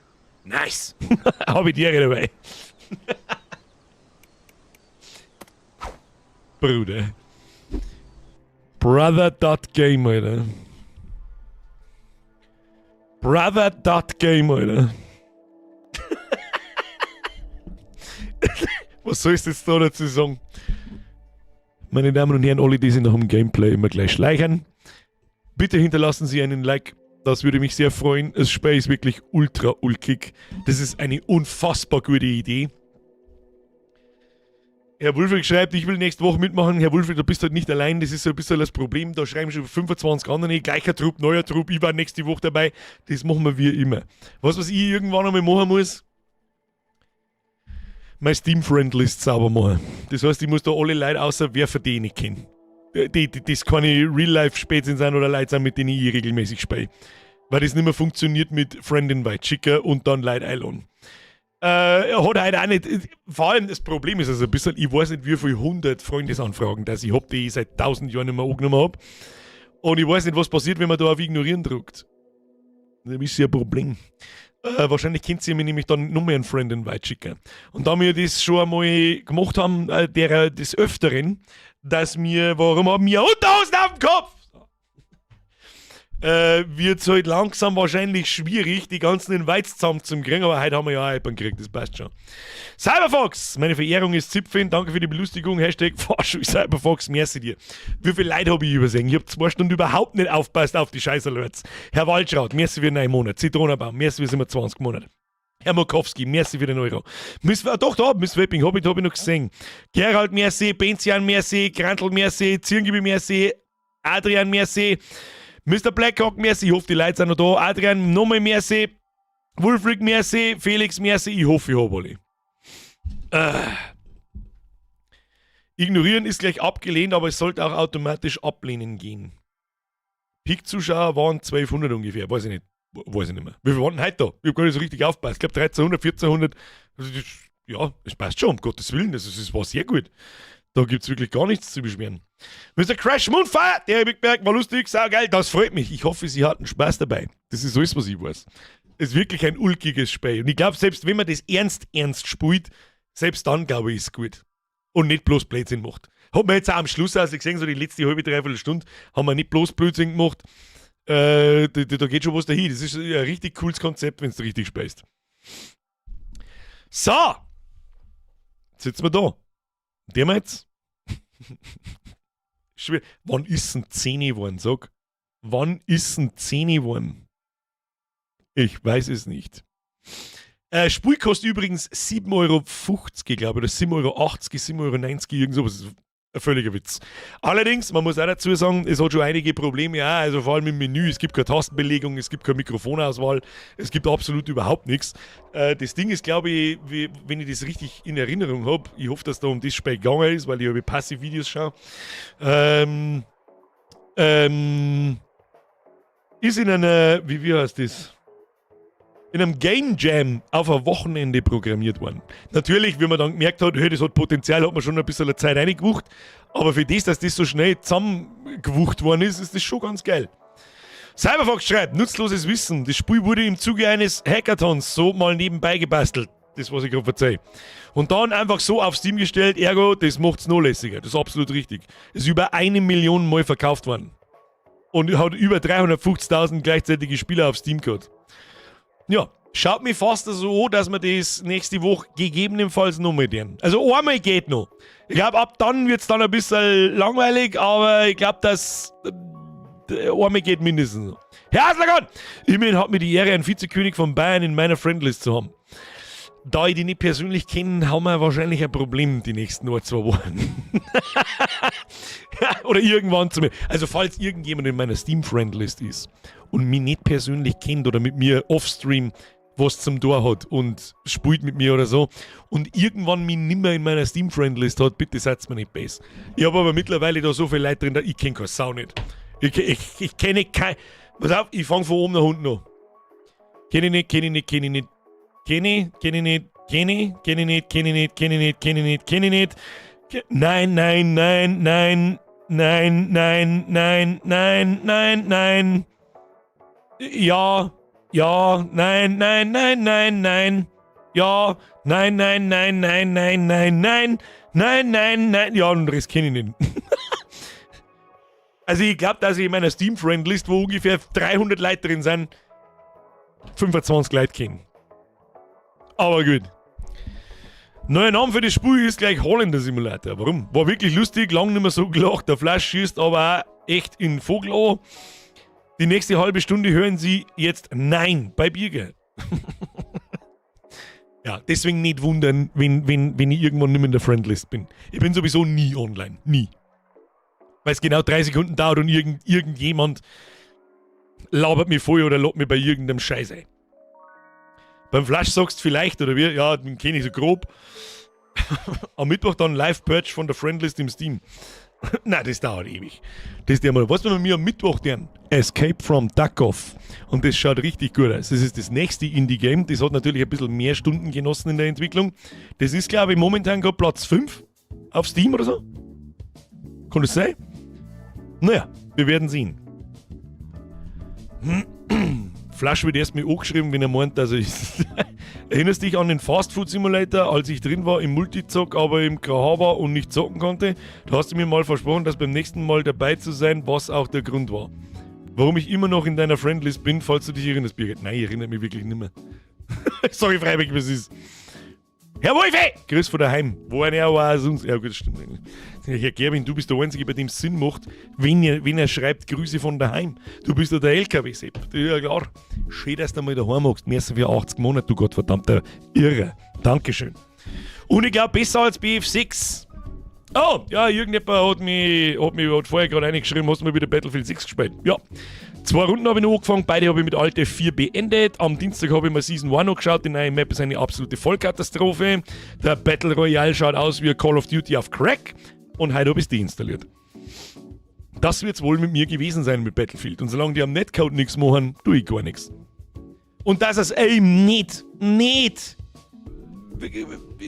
Nice! Hab ich die Ehre dabei. Bruder. Brother.game, Alter. Brother.game, Alter. Was soll ich jetzt da dazu sagen? Meine Damen und Herren, alle, die sich nach dem Gameplay immer gleich schleichen, bitte hinterlassen Sie einen Like. Das würde mich sehr freuen. Das Spiel ist wirklich ultra ulkig. Das ist eine unfassbar gute Idee. Herr Wulfried schreibt, ich will nächste Woche mitmachen. Herr Wulfried, du bist halt nicht allein. Das ist so ein bisschen das Problem. Da schreiben schon 25 andere. Gleicher Trupp, neuer Trupp. Ich war nächste Woche dabei. Das machen wir wie immer. Was ich irgendwann einmal machen muss? Mein Steam Friendlist sauber machen. Das heißt, ich muss da alle Leute außer wer für die ich nicht kenne. Die, das keine Real-Life-Spätzchen sind oder Leute sind, mit denen ich regelmäßig spiele. Weil das nicht mehr funktioniert mit Friend Invite schicken und dann Leute einladen. Er hat halt auch nicht. Vor allem das Problem ist also ein bisschen, ich weiß nicht, wie viele hundert Freundesanfragen dass ich hab, die ich seit tausend Jahren nicht mehr angenommen hab. Und ich weiß nicht, was passiert, wenn man da auf Ignorieren drückt. Das ist ja ein Problem. Wahrscheinlich könnt ihr mir nämlich dann nur mehr einen Friend Invite schicken. Und da wir das schon einmal gemacht haben, derer des Öfteren, dass wir, warum haben wir Unterhosen auf dem Kopf? Wird es halt langsam wahrscheinlich schwierig, die ganzen Invites zusammen zu kriegen, aber heute haben wir ja auch einen gekriegt, das passt schon. Cyberfox, meine Verehrung ist Zipfin, danke für die Belustigung, Hashtag Fahrschul Cyberfox, merci dir. Wie viel Leute habe ich übersehen? Ich habe 2 Stunden überhaupt nicht aufpasst auf die Scheiß-Alerts. Herr Waldschraut, merci für 9 Monate. Zitronenbaum, merci für 27 Monate. Herr Mokowski, merci für den Euro. Miss, ah, doch, da, Miss Vaping, hab ich noch gesehen. Gerald, merci, Benzian, merci, Grantl, merci, Zirngibi, merci, Adrian, merci, Mr. Blackhawk, merci, ich hoffe, die Leute sind noch da. Adrian, nochmal merci, Wulfric, merci, Felix, merci, ich hoffe, ich hab alle. Ignorieren ist gleich abgelehnt, aber es sollte auch automatisch ablehnen gehen. Peak-Zuschauer waren 1200 ungefähr, weiß ich nicht. Weiß ich nicht mehr. Wie viel waren denn heute da? Ich habe gar nicht so richtig aufgepasst. Ich glaube 1300, 1400. Also das, ja, das passt schon, um Gottes Willen. Das war sehr gut. Da gibt es wirklich gar nichts zu beschweren. Mr. Crash Moonfire, der Big Berg war lustig, saugeil, das freut mich. Ich hoffe, Sie hatten Spaß dabei. Das ist alles, was ich weiß. Es ist wirklich ein ulkiges Spiel. Und ich glaube, selbst wenn man das ernst, ernst spielt, selbst dann, glaube ich, ist es gut. Und nicht bloß Blödsinn macht. Hat man jetzt auch am Schluss, also gesehen, so die letzte halbe, dreiviertel Stunde, haben wir nicht bloß Blödsinn gemacht. Da geht schon was dahin. Das ist ein richtig cooles Konzept, wenn du richtig spielst. So! Jetzt sitzen wir da. Der wir jetzt. Schwer. Wann ist denn 10 geworden, sag? Wann ist denn 10 geworden? Ich weiß es nicht. Spiel kostet übrigens 7,50 Euro, glaube ich, oder 7,80 Euro, 7,90 Euro, irgend sowas. Das ist ein völliger Witz. Allerdings, man muss auch dazu sagen, es hat schon einige Probleme, ja, also vor allem im Menü. Es gibt keine Tastenbelegung, es gibt keine Mikrofonauswahl, es gibt absolut überhaupt nichts. Das Ding ist, glaube ich, wenn ich das richtig in Erinnerung habe, ich hoffe, dass da um das Spiel gegangen ist, weil ich habe Passiv-Videos schaue. Ist in einer, wie heißt das? In einem Game Jam auf ein Wochenende programmiert worden. Natürlich, wie man dann gemerkt hat, hey, das hat Potenzial, hat man schon ein bisschen Zeit reingewucht. Aber für das, dass das so schnell zusammengewucht worden ist, ist das schon ganz geil. Cyberfox schreibt: "Nutzloses Wissen. Das Spiel wurde im Zuge eines Hackathons so mal nebenbei gebastelt." Das, was ich gerade erzähle. Und dann einfach so auf Steam gestellt, ergo, das macht's noch lässiger. Das ist absolut richtig. Ist über 1 Million Mal verkauft worden. Und hat über 350.000 gleichzeitige Spieler auf Steam gehabt. Ja, schaut mir fast so an, dass wir das nächste Woche gegebenenfalls noch mal tun. Also einmal geht noch. Ich glaube, ab dann wird es dann ein bisschen langweilig, aber ich glaube, dass einmal geht mindestens noch. Herr Aslagon! Immerhin hat mir die Ehre, einen Vizekönig von Bayern in meiner Friendlist zu haben. Da ich die nicht persönlich kenne, haben wir wahrscheinlich ein Problem die nächsten 1, 2 Wochen. Oder irgendwann zu mir. Also, falls irgendjemand in meiner Steam-Friendlist ist und mich nicht persönlich kennt oder mit mir offstream was zum Tor hat und spielt mit mir oder so und irgendwann mich nimmer in meiner Steam-Friendlist hat, bitte seid mir nicht böse. Ich habe aber mittlerweile da so viele Leute drin, ich kenne keine Sau nicht. Ich kenne kein. Pass auf, ich fange von oben nach unten an. Kenne ich nicht, kenne ich nicht, kenne ich nicht. Kenne ich, kenne ich nicht, kenne ich, kenne ich nicht, kenne ich nicht, kenne ich nicht, kenne ich nicht, kenne ich nicht. Nein, nein, nein, nein, nein, nein, nein, nein, nein, nein. Ja, ja, nein, nein, nein, nein, nein. Ja, nein, nein, nein, nein, nein, nein, nein, nein, nein, nein. Ja, und den Rest kenne ich nicht. Also ich glaube, dass ich in meiner Steam-Friendlist, wo ungefähr 300 Leute drin sind, 25 Leute kenne. Aber gut. Neuer Name für das Spiel ist gleich Holländer Simulator. Warum? War wirklich lustig, lang nicht mehr so gelacht. Der Flash schießt aber auch echt in Vogel an. Die nächste halbe Stunde hören Sie jetzt Nein bei Birger. Ja, deswegen nicht wundern, wenn ich irgendwann nicht mehr in der Friendlist bin. Ich bin sowieso nie online. Nie. Weil es genau 3 Sekunden dauert und irgendjemand labert mich voll oder lockt mich bei irgendeinem Scheiß ein. Beim Flash sagst du vielleicht, oder wie? Ja, den kenne ich so grob. Am Mittwoch dann Live-Purge von der Friendlist im Steam. Nein, das dauert ewig. Das ist ja mal, was wir mit mir am Mittwoch tun? Escape from Duckov. Und das schaut richtig gut aus. Das ist das nächste Indie-Game. Das hat natürlich ein bisschen mehr Stunden genossen in der Entwicklung. Das ist, glaube ich, momentan gerade Platz 5 auf Steam oder so. Kann das sein? Naja, wir werden sehen. Flash wird erst mir angeschrieben, wenn er meint, dass ich. Erinnerst dich an den Fast Food Simulator, als ich drin war im Multizock, aber im KH war und nicht zocken konnte? Da hast du mir mal versprochen, dass beim nächsten Mal dabei zu sein, was auch der Grund war. Warum ich immer noch in deiner Friendlist bin, falls du dich erinnerst, Birgit. Nein, ich erinnere mich wirklich nicht mehr. Sorry, freiwillig, was ist. Herr Wolfe! Grüß von daheim. Wo er war sonst. Ja, gut, das stimmt eigentlich. Herr Gerwin, du bist der Einzige, bei dem es Sinn macht, wenn er, wenn er schreibt, Grüße von daheim. Du bist ja der LKW-Sepp. Ja klar. Schön, dass du mal daheim magst. Merci für 80 Monate, du gottverdammter Irre. Dankeschön. Und ich glaube, besser als BF6. Oh, ja, irgendjemand hat mich, hat mich hat vorher gerade reingeschrieben, hast du mal wieder Battlefield 6 gespielt? Ja. Zwei Runden habe ich noch angefangen, beide habe ich mit Alt F4 beendet. Am Dienstag habe ich mir Season 1 angeschaut, die neue Map ist eine absolute Vollkatastrophe. Der Battle Royale schaut aus wie Call of Duty auf Crack. Und heute habe ich es deinstalliert. Das wird es wohl mit mir gewesen sein mit Battlefield. Und solange die am Netcode nichts machen, tue ich gar nichts. Und dass es eben nicht, nicht,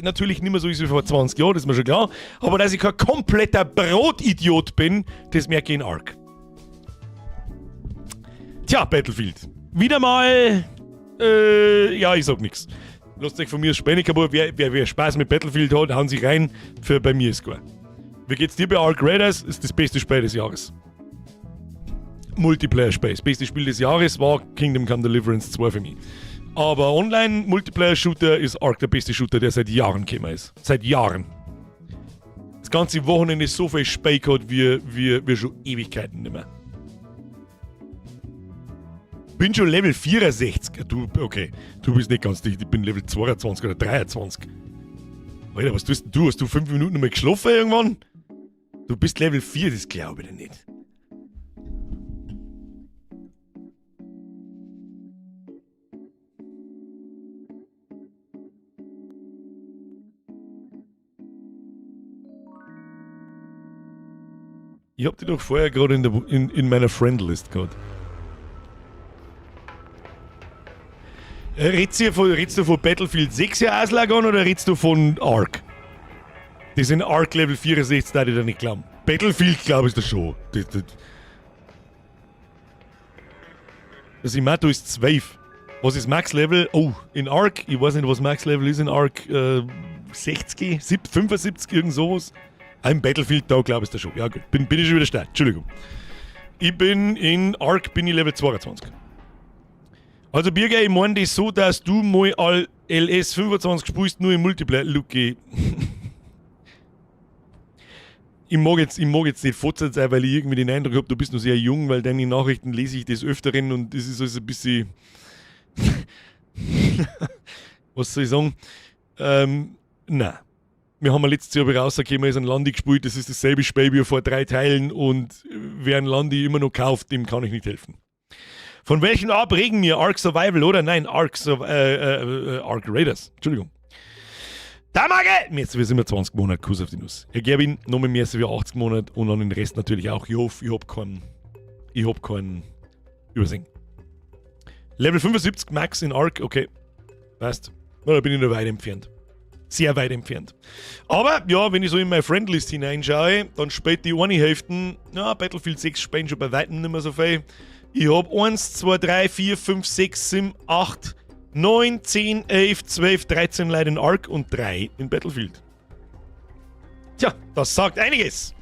natürlich nicht mehr so ist wie vor 20 Jahren, das ist mir schon klar, aber dass ich kein kompletter Brotidiot bin, das merke ich in Ark. Tja, Battlefield. Wieder mal, ja, ich sag nichts. Lasst euch von mir Späne kaputt. Wer, wer, wer Spaß mit Battlefield hat, hauen sich rein. Für bei mir ist klar. Wie geht's dir bei Arc Raiders? Ist das beste Spiel des Jahres. Multiplayer Spiel. Das beste Spiel des Jahres war Kingdom Come Deliverance 2 für mich. Aber Online Multiplayer Shooter ist Ark der beste Shooter, der seit Jahren gekommen ist. Seit Jahren. Das ganze Wochenende so viel Spiel gehabt wie, wie, wie schon Ewigkeiten nicht mehr. Bin schon Level 64. Du, okay, du bist nicht ganz dicht. Ich bin Level 22 oder 23. Alter, was tust denn du? Hast du 5 Minuten mal geschlafen irgendwann? Du bist Level 4, das glaube ich dir nicht. Ich hab die doch vorher gerade in, in, in meiner Friendlist gehabt. Redst du von, redst du von Battlefield 6 ja Aslagon oder redst du von Ark? Die sind Ark Level 64, da ich da nicht glauben. Battlefield glaube ich das schon. Das, das. Das Imato ist 12. Was ist Max Level? Oh, in Ark, ich weiß nicht, was Max Level ist in Ark. 60, 75, irgend sowas. Ein Battlefield, da glaube ich das schon. Ja, gut. Bin, bin ich schon wieder stark. Entschuldigung. Ich bin in Ark, bin ich Level 22. Also Birger, ich meine das so, dass du mal all LS 25 spielst, nur im Multiplayer. Luki. Ich mag jetzt, ich mag jetzt nicht fotzert sein, weil ich irgendwie den Eindruck habe, du bist noch sehr jung, weil deine Nachrichten lese ich des Öfteren und das ist also ein bisschen. Was soll ich sagen? Na. Wir haben ja letztes Jahr rausgekommen, ist ein Landi gespielt, das ist dasselbe Spiel wie vor drei Teilen und wer ein Landi immer noch kauft, dem kann ich nicht helfen. Von welchem Ab reden wir? Ark Survival, oder? Nein, Ark, Ark Raiders. Entschuldigung. Damage! Jetzt wir sind wir 20 Monate, Kuss auf die Nuss. Herr Gerwin, nochmal mehr als wir 80 Monate und dann den Rest natürlich auch. Ich hoffe, ich hab keinen, ich hab keinen Übersehen. Level 75 Max in Ark, okay. Passt. Na, da bin ich noch weit entfernt. Sehr weit entfernt. Aber, ja, wenn ich so in meine Friendlist hineinschaue, dann spielt die eine Hälfte, ja, Battlefield 6 spielen schon bei weitem nicht mehr so viel. Ich hab 1, 2, 3, 4, 5, 6, 7, 8, 9, 10, 11, 12, 13 Leute in Ark und 3 in Battlefield. Tja, das sagt einiges.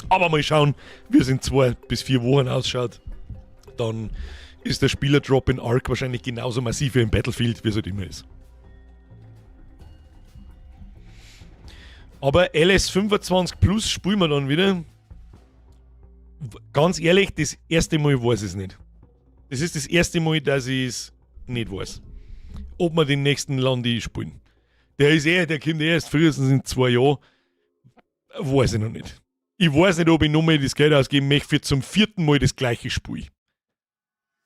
Aber mal schauen, wie es in 2 bis 4 Wochen ausschaut. Dann ist der Spielerdrop in Ark wahrscheinlich genauso massiv wie in Battlefield, wie es halt immer ist. Aber LS25 Plus spielen wir dann wieder. Ganz ehrlich, das erste Mal weiß ich es nicht. Das ist das erste Mal, dass ich es nicht weiß. Ob wir den nächsten Landi spielen. Der ist eh, der kommt erst frühestens in 2 Jahren. Weiß ich noch nicht. Ich weiß nicht, ob ich nochmal das Geld ausgeben möchte für zum 4. Mal das gleiche Spiel.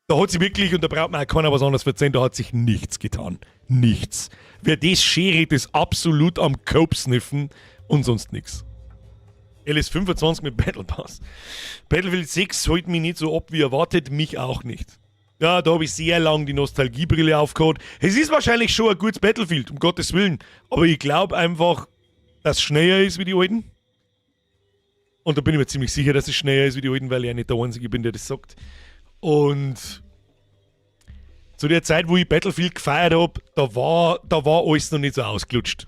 Da hat sich wirklich, und da braucht man auch keiner was anderes erzählen, da hat sich nichts getan. Nichts. Wer das schert, ist absolut am Cope sniffen und sonst nix. LS25 mit Battle Pass. Battlefield 6 holt mich nicht so ab wie erwartet, mich auch nicht. Ja, da habe ich sehr lang die Nostalgiebrille aufgehauen. Es ist wahrscheinlich schon ein gutes Battlefield, um Gottes Willen. Aber ich glaub einfach, dass es schneller ist wie die alten. Und da bin ich mir ziemlich sicher, dass es schneller ist wie die alten, weil ich ja nicht der Einzige bin, der das sagt. Und zu der Zeit, wo ich Battlefield gefeiert hab, da war alles noch nicht so ausgelutscht.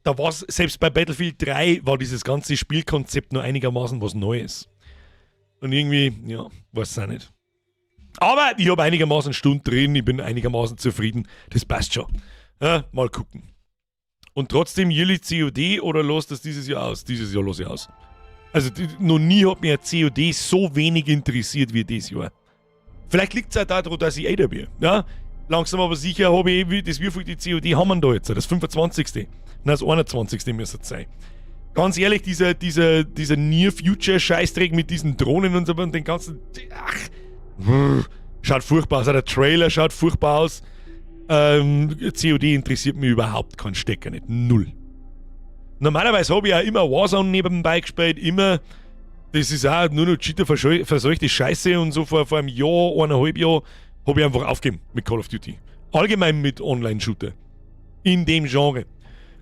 Da war's, selbst bei Battlefield 3 war dieses ganze Spielkonzept noch einigermaßen was Neues. Und irgendwie, ja, weiß es auch nicht. Aber ich hab einigermaßen Stunden drin, ich bin einigermaßen zufrieden, das passt schon. Ja, mal gucken. Und trotzdem jährlich COD oder los das dieses Jahr aus? Dieses Jahr los ich aus. Also noch nie hat mir COD so wenig interessiert wie dieses Jahr. Vielleicht liegt es auch daran, dass ich älter bin. Ja? Langsam aber sicher habe ich, das wievielte COD haben wir da jetzt? Das 25. Nein, das 21. müsste es sein. Ganz ehrlich, dieser Near Future Scheißdreck mit diesen Drohnen und so und den ganzen. Ach, schaut furchtbar aus. Auch der Trailer schaut furchtbar aus. COD interessiert mich überhaupt keinen Stecker nicht. Null. Normalerweise habe ich ja immer Warzone nebenbei gespielt, immer. Das ist auch nur noch Cheater verseuchte Scheiße und so vor einem Jahr, eineinhalb Jahr, habe ich einfach aufgegeben mit Call of Duty. Allgemein mit Online-Shooter. In dem Genre.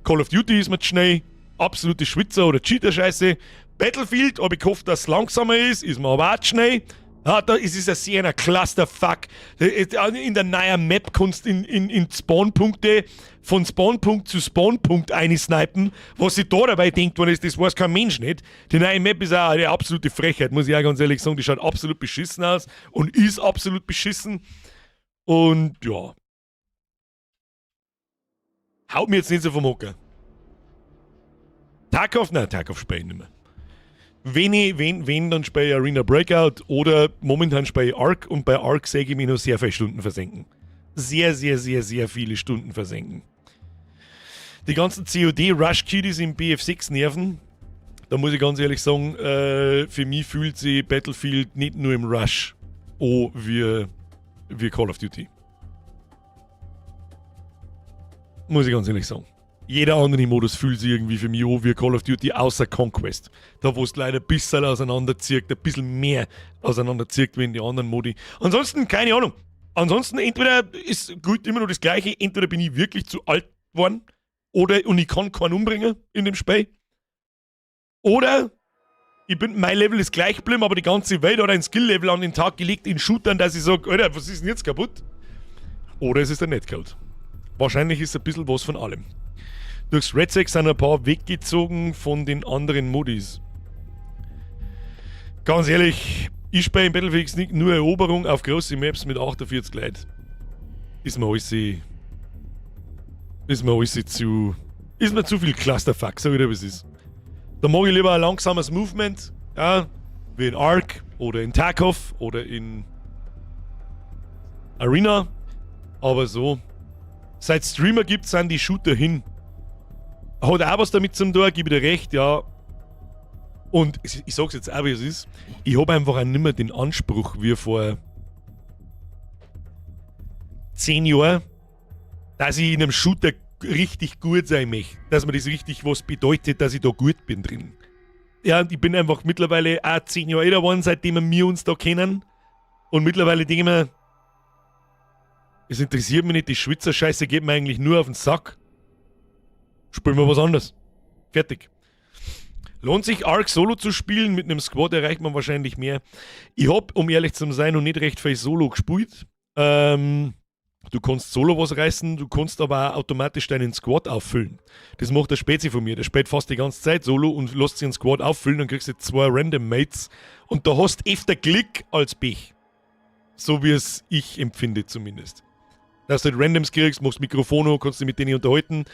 Call of Duty ist mir zu schnell, absolute Schwitzer- oder Cheater-Scheiße. Battlefield habe ich gehofft, dass es langsamer ist, ist mir aber auch zu schnell. Ja, da ist es ein sehr ein Clusterfuck. In der neuen Map kannst du in Spawnpunkte von Spawnpunkt zu Spawnpunkt einsnipen. Was sich da dabei denkt, worden ist, das weiß kein Mensch nicht. Die neue Map ist auch eine absolute Frechheit, muss ich auch ganz ehrlich sagen. Die schaut absolut beschissen aus und ist absolut beschissen. Und ja. Haut mir jetzt nicht so vom Hocker. Tarkov? Nein, Tarkov spiele ich nicht mehr. Wenn, ich, wenn, wenn, dann spiele ich Arena Breakout oder momentan spiele ich Ark und bei Ark sehe ich mich noch sehr viele Stunden versenken. Sehr, sehr, sehr, sehr viele Stunden versenken. Die ganzen COD Rush Kiddies im BF6 nerven. Da muss ich ganz ehrlich sagen, für mich fühlt sich Battlefield nicht nur im Rush an wie Call of Duty. Muss ich ganz ehrlich sagen. Jeder andere Modus fühlt sich irgendwie für mich an wie Call of Duty, außer Conquest. Da, wo es leider ein bisschen auseinanderzieht, ein bisschen mehr auseinanderzieht wie in die anderen Modi. Ansonsten, keine Ahnung. Ansonsten, entweder ist gut immer noch das Gleiche, entweder bin ich wirklich zu alt geworden oder und ich kann keinen umbringen in dem Spiel. Oder mein Level ist gleich geblieben, aber die ganze Welt hat ein Skill-Level an den Tag gelegt in Shootern, dass ich sage, Alter, was ist denn jetzt kaputt? Oder es ist der Netcode. Wahrscheinlich ist ein bisschen was von allem. Durchs RedSec sind ein paar weggezogen von den anderen Modis. Ganz ehrlich, ich spiele in Battlefield nicht nur Eroberung auf große Maps mit 48 Leuten. Ist mir zu viel Clusterfuck, sag ich dir, was ist. Da mag ich lieber ein langsames Movement, ja, wie in Ark oder in Tarkov oder in Arena. Aber so, seit Streamer gibt, sind die Shooter hin. Hat auch was damit zum tun, gebe ich dir recht, ja. Und ich sag's jetzt auch, wie es ist. Ich habe einfach auch nicht mehr den Anspruch wie vor 10 Jahren, dass ich in einem Shooter richtig gut sein möchte. Dass mir das richtig was bedeutet, dass ich da gut bin drin. Ja, und ich bin einfach mittlerweile auch 10 Jahre älter geworden, seitdem wir uns da kennen. Und mittlerweile denke ich mir, es interessiert mich nicht, die Schwitzer-Scheiße geht mir eigentlich nur auf den Sack. Spielen wir was anderes. Fertig. Lohnt sich Ark Solo zu spielen? Mit einem Squad erreicht man wahrscheinlich mehr. Ich hab, um ehrlich zu sein, noch nicht recht viel Solo gespielt. Du kannst Solo was reißen, du kannst aber auch automatisch deinen Squad auffüllen. Das macht der Spezi von mir. Der spielt fast die ganze Zeit Solo und lässt sich einen Squad auffüllen, dann kriegst du zwei Random Mates und da hast öfter Glück als Pech. So wie es ich empfinde zumindest. Dass du halt Randoms kriegst, machst Mikrofon an, kannst dich mit denen unterhalten.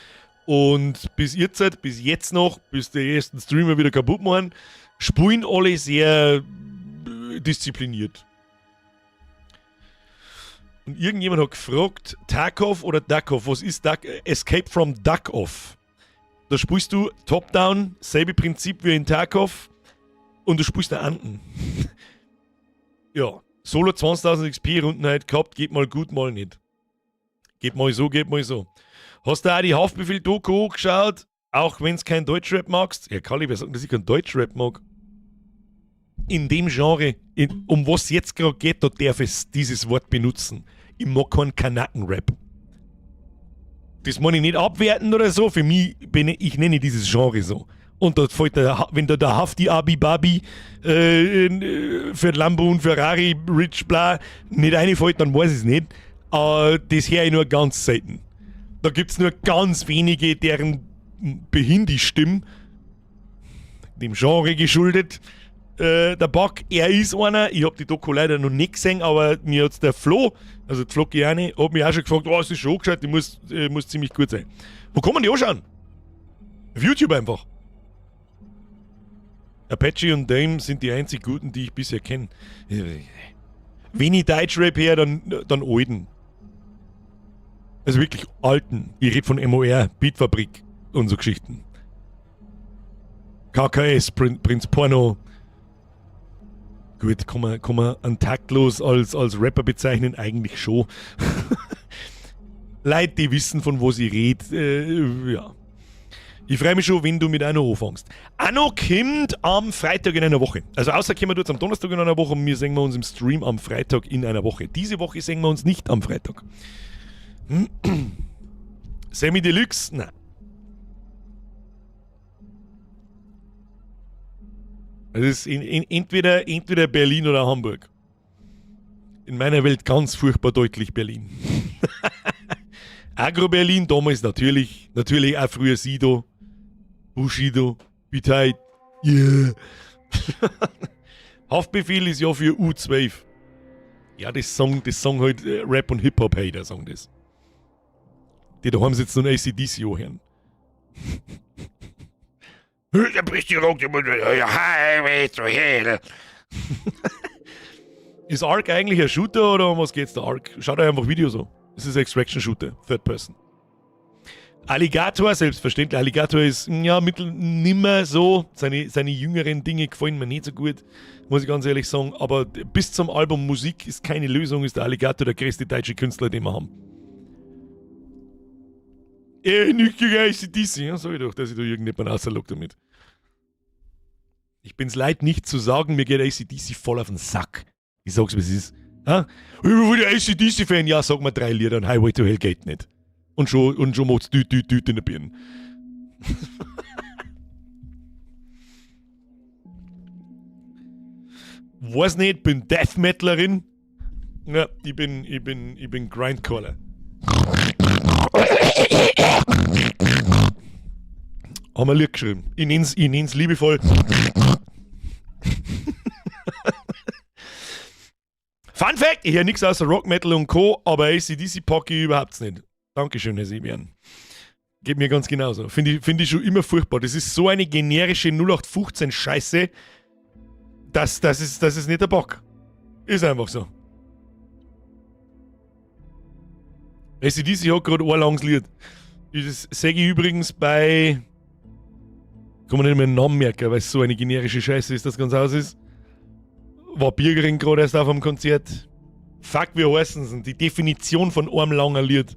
Und bis jetzt noch, bis die ersten Streamer wieder kaputt machen, spielen alle sehr diszipliniert. Und irgendjemand hat gefragt, Tarkov oder Duckov? Was ist Duck? Escape from Duckov. Da spielst du Top-Down, selbe Prinzip wie in Tarkov und du spielst da Anten. Ja, Solo 20.000 XP Runden halt gehabt, geht mal gut, mal nicht. Geht mal so, geht mal so. Hast du auch die Haftbefehl-Doku angeschaut? Auch wenn es kein Deutschrap magst? Ja, kann ich sagen, dass ich kein Deutschrap mag. In dem Genre, um was jetzt gerade geht, da darf es dieses Wort benutzen. Ich mag keinen Kanaken-Rap. Das meine ich nicht abwerten oder so. Für mich bin ich, ich nenne dieses Genre so. Und dort fällt der, wenn da der Hafti Abi Babi für Lambo und Ferrari, Rich bla, nicht reinfällt, dann weiß ich es nicht. Das höre ich nur ganz selten. Da gibt es nur ganz wenige, deren Behindi-Stimme, dem Genre geschuldet, der Bock, er ist einer. Ich habe die Doku leider noch nicht gesehen, aber mir hat der Flo, also die Flo Gianni, hat mich auch schon gefragt, oh, ist das schon angeschaut, die muss ziemlich gut sein. Wo kann man die anschauen? Auf YouTube einfach. Apache und Dame sind die einzig guten, die ich bisher kenne. Wenn ich Deutschrap her, dann alten. Also wirklich alten. Ich rede von MOR, Beatfabrik und so Geschichten. KKS, Prinz Porno. Gut, kann man einen Taktlos als Rapper bezeichnen? Eigentlich schon. Leute, die wissen, von wo sie redet, ja. Ich freue mich schon, wenn du mit Anno anfängst. Anno kommt am Freitag in einer Woche. Also außer kommen wir am Donnerstag in einer Woche und wir sehen wir uns im Stream am Freitag in einer Woche. Diese Woche sehen wir uns nicht am Freitag. Semi Deluxe? Nein. Es ist entweder Berlin oder Hamburg. In meiner Welt ganz furchtbar deutlich Berlin. Agro Berlin damals natürlich auch früher Sido, Bushido, Biteit, yeah. Haftbefehl ist ja für U12. Ja, das Song halt Rap und Hip-Hop-Hater, sagen das. Die daheim sitzen und AC/DC anhören. Der bricht die Rock, die Mutter, Highway to Hell. Ist Ark eigentlich ein Shooter oder um was geht's da? Ark? Schaut euch einfach Videos an. Es ist ein Extraction-Shooter, Third Person. Alligatoah, selbstverständlich. Alligatoah ist, ja, mittel nimmer so. Seine jüngeren Dinge gefallen mir nicht so gut, muss ich ganz ehrlich sagen. Aber bis zum Album Musik ist keine Lösung, ist der Alligatoah der größte deutsche Künstler, den wir haben. Nicht gegen AC/DC, ja, sag ich doch, dass ich da irgendjemand rauslocke damit. Ich bin's leid, nicht zu sagen, mir geht AC/DC voll auf den Sack. Ich sag's, wie es ist. Ha? Ich bin voll der AC/DC-Fan, ja, sag mal 3 Lieder und Highway to Hell geht nicht. Und schon macht's düt, düt, düt in der Birne. Weiß nicht, bin Death Metalerin. Ja, ich bin Grindcaller. Haben wir Lied geschrieben. Ich nenn's liebevoll. Fun Fact, ich höre nix außer Rock, Metal und Co., aber AC/DC packe ich überhaupt nicht. Dankeschön, Herr Sebian. Geht mir ganz genauso. Finde ich schon immer furchtbar. Das ist so eine generische 0815 Scheiße, das ist nicht der Bock. Ist einfach so. AC/DC hat gerade ein langes Lied. Das sage ich übrigens bei... Kann man nicht mehr den Namen merken, weil es so eine generische Scheiße ist, das ganz aus ist. War Birgerin gerade erst auf dem Konzert. Fuck, wie heißen sie denn? Die Definition von einem langen Lied.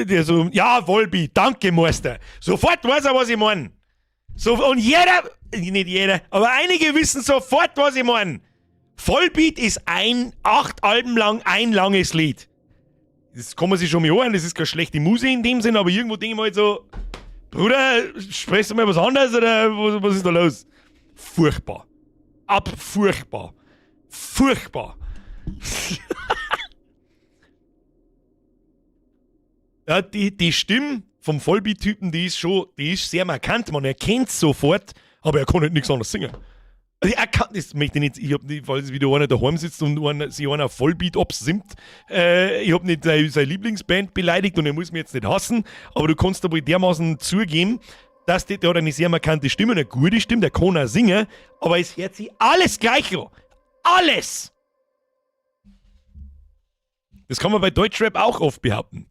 Der so, ja, Volbeat, danke, Meister. Sofort weiß er, was ich mein. So, und jeder, nicht jeder, aber einige wissen sofort, was ich mein. Volbeat ist 8 Alben lang ein langes Lied. Das kann man sich schon mal anhören, das ist keine schlechte Musik in dem Sinn, aber irgendwo denke ich mir halt so, Bruder, sprichst du mal was anderes oder was ist da los? Furchtbar. Abfurchtbar. Furchtbar. Ja, die Stimme vom Volbeat-Typen, die ist schon, die ist sehr markant, man erkennt's sofort, aber er kann halt nichts anderes singen. Also er kann, das möchte ich nicht, ich hab nicht, falls wieder einer daheim sitzt und sich einer auf Volbeat absimmt, ich hab nicht seine Lieblingsband beleidigt und er muss mich jetzt nicht hassen, aber du kannst da wohl dermaßen zugeben, dass der hat eine sehr markante Stimme, eine gute Stimme, der kann auch singen, aber es hört sich alles gleich an. Alles! Das kann man bei Deutschrap auch oft behaupten.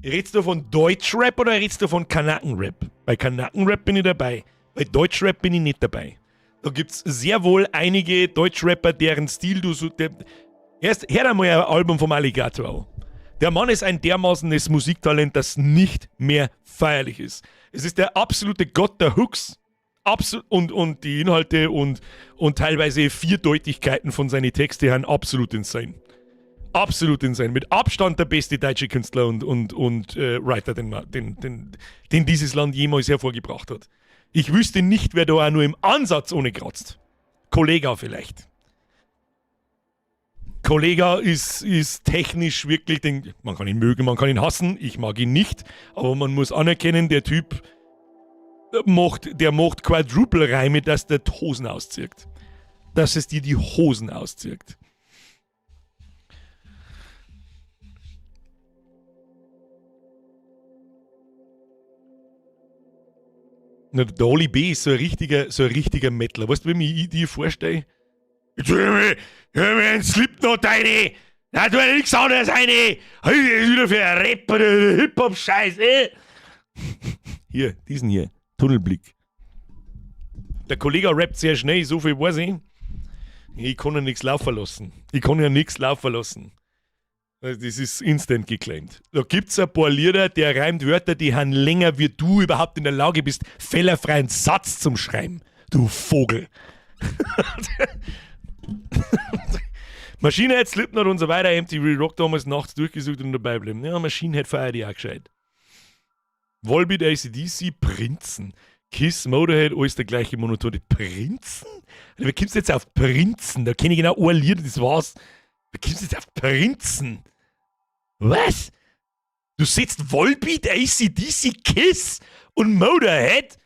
Redest du von Deutschrap oder redest du von Kanakenrap? Bei Kanakenrap bin ich dabei, bei Deutschrap bin ich nicht dabei. Da gibt's sehr wohl einige Deutschrapper, deren Stil du so... Der, erst, hör einmal ein Album vom Alligatoah an. Der Mann ist ein dermaßenes Musiktalent, das nicht mehr feierlich ist. Es ist der absolute Gott der Hooks. Und die Inhalte und teilweise Vierdeutighkeiten von seinen Texten sind absolut insane. Absolut insane. Mit Abstand der beste deutsche Künstler und Writer, den dieses Land jemals hervorgebracht hat. Ich wüsste nicht, wer da auch nur im Ansatz ohne kratzt. Kollegah vielleicht. Kollegah ist technisch wirklich, den, man kann ihn mögen, man kann ihn hassen, ich mag ihn nicht, aber man muss anerkennen, der Typ macht, der macht Quadruple-Reime, dass der die Hosen auszieht. Dass es dir die Hosen auszieht. Na, der Oli B ist so ein richtiger Metaler. Weißt du, wie mir ich die vorstelle? Jetzt hör mir ein Slipknot rein! Na, tu ja nichts anderes rein! Das ist wieder für ein Rap oder Hip-Hop-Scheiß, eh? Hier, diesen hier. Tunnelblick. Der Kollege rappt sehr schnell, so viel weiß ich. Ich kann ja nichts laufen lassen. Ich kann ja nichts laufen lassen. Also, das ist instant geclaimed. Da gibt es ein paar Lieder, der reimt Wörter, die haben länger, wie du überhaupt in der Lage bist, fehlerfreien Satz zum Schreiben. Du Vogel. Machine Head, Slipknot und so weiter, MTV Rock damals nachts durchgesucht und dabei bleiben. Ja, Machine Head feiert die auch gescheit. Volbeat, AC/DC, Prinzen. Kiss, Motörhead, alles der gleiche monotone. Prinzen? Alter, wie kommst du jetzt auf Prinzen? Da kenne ich genau ein Lied, das war's. Wie kommst du jetzt auf Prinzen? Was? Du setzt Volbeat, AC/DC, Kiss und Motörhead,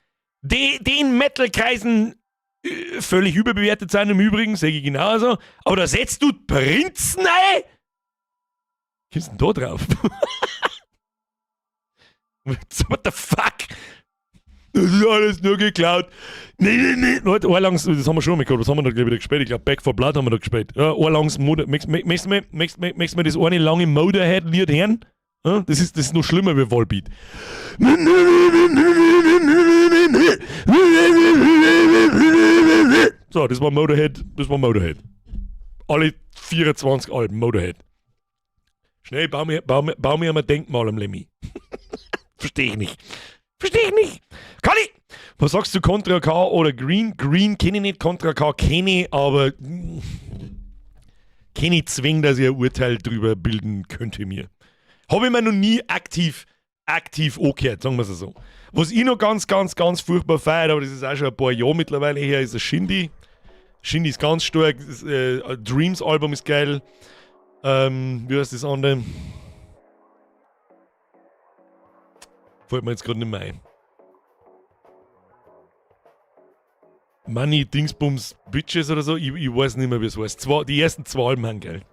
die in Metal-Kreisen völlig überbewertet sind im Übrigen, sage ich genauso. Aber da setzt du Prinzen ein? Kommst du denn da drauf? What the fuck? Das ist alles nur geklaut. Nee, nee, nee. Leute, ein langes, das haben wir schon mal gehabt. Was haben wir da, glaube ich, wieder gespielt? Ich glaube, Back 4 Blood haben wir da gespielt. Ja, ein langes Motor. Möchtest du mir das eine lange Motörhead-Lied hören? Ja, das ist noch schlimmer wie Volbeat. So, das war Motörhead. Das war Motörhead. Alle 24 Alben Motörhead. Schnell, bau mir ein Denkmal am Lemmy. Verstehe ich nicht. Verstehe ich nicht. Kali! Was sagst du, Contra K oder Green? Green kenne ich nicht, Contra K kenne ich, aber kenne ich zwingend, dass ich ein Urteil drüber bilden könnte mir. Habe ich mir noch nie aktiv angehört, sagen wir es so. Was ich noch ganz, ganz, ganz furchtbar feiere, aber das ist auch schon ein paar Jahre mittlerweile her, ist das Shindy. Shindy ist ganz stark, das Dreams Album ist geil. Wie heißt das andere? Fällt mir jetzt gerade nicht mehr ein. Money, Dingsbums, Bitches oder so, ich weiß nicht mehr, wie es heißt. Die ersten zwei Alben sind geil.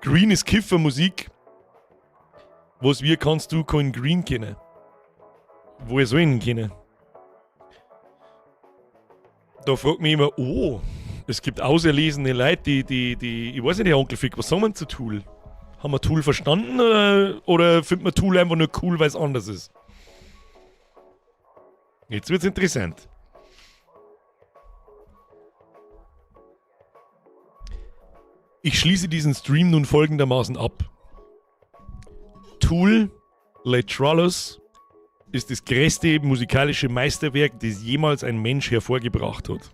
Green ist Kiffermusik. Was, wie kannst du kein Green kennen? Woher soll ich ihn kennen? Da fragt mich immer, oh, es gibt auserlesene Leute, die, ich weiß nicht, Herr Onkel Fick, was sagen wir zu Tool? Haben wir Tool verstanden oder findet man Tool einfach nur cool, weil es anders ist? Jetzt wird's interessant. Ich schließe diesen Stream nun folgendermaßen ab. Tool Lateralus ist das größte musikalische Meisterwerk, das jemals ein Mensch hervorgebracht hat.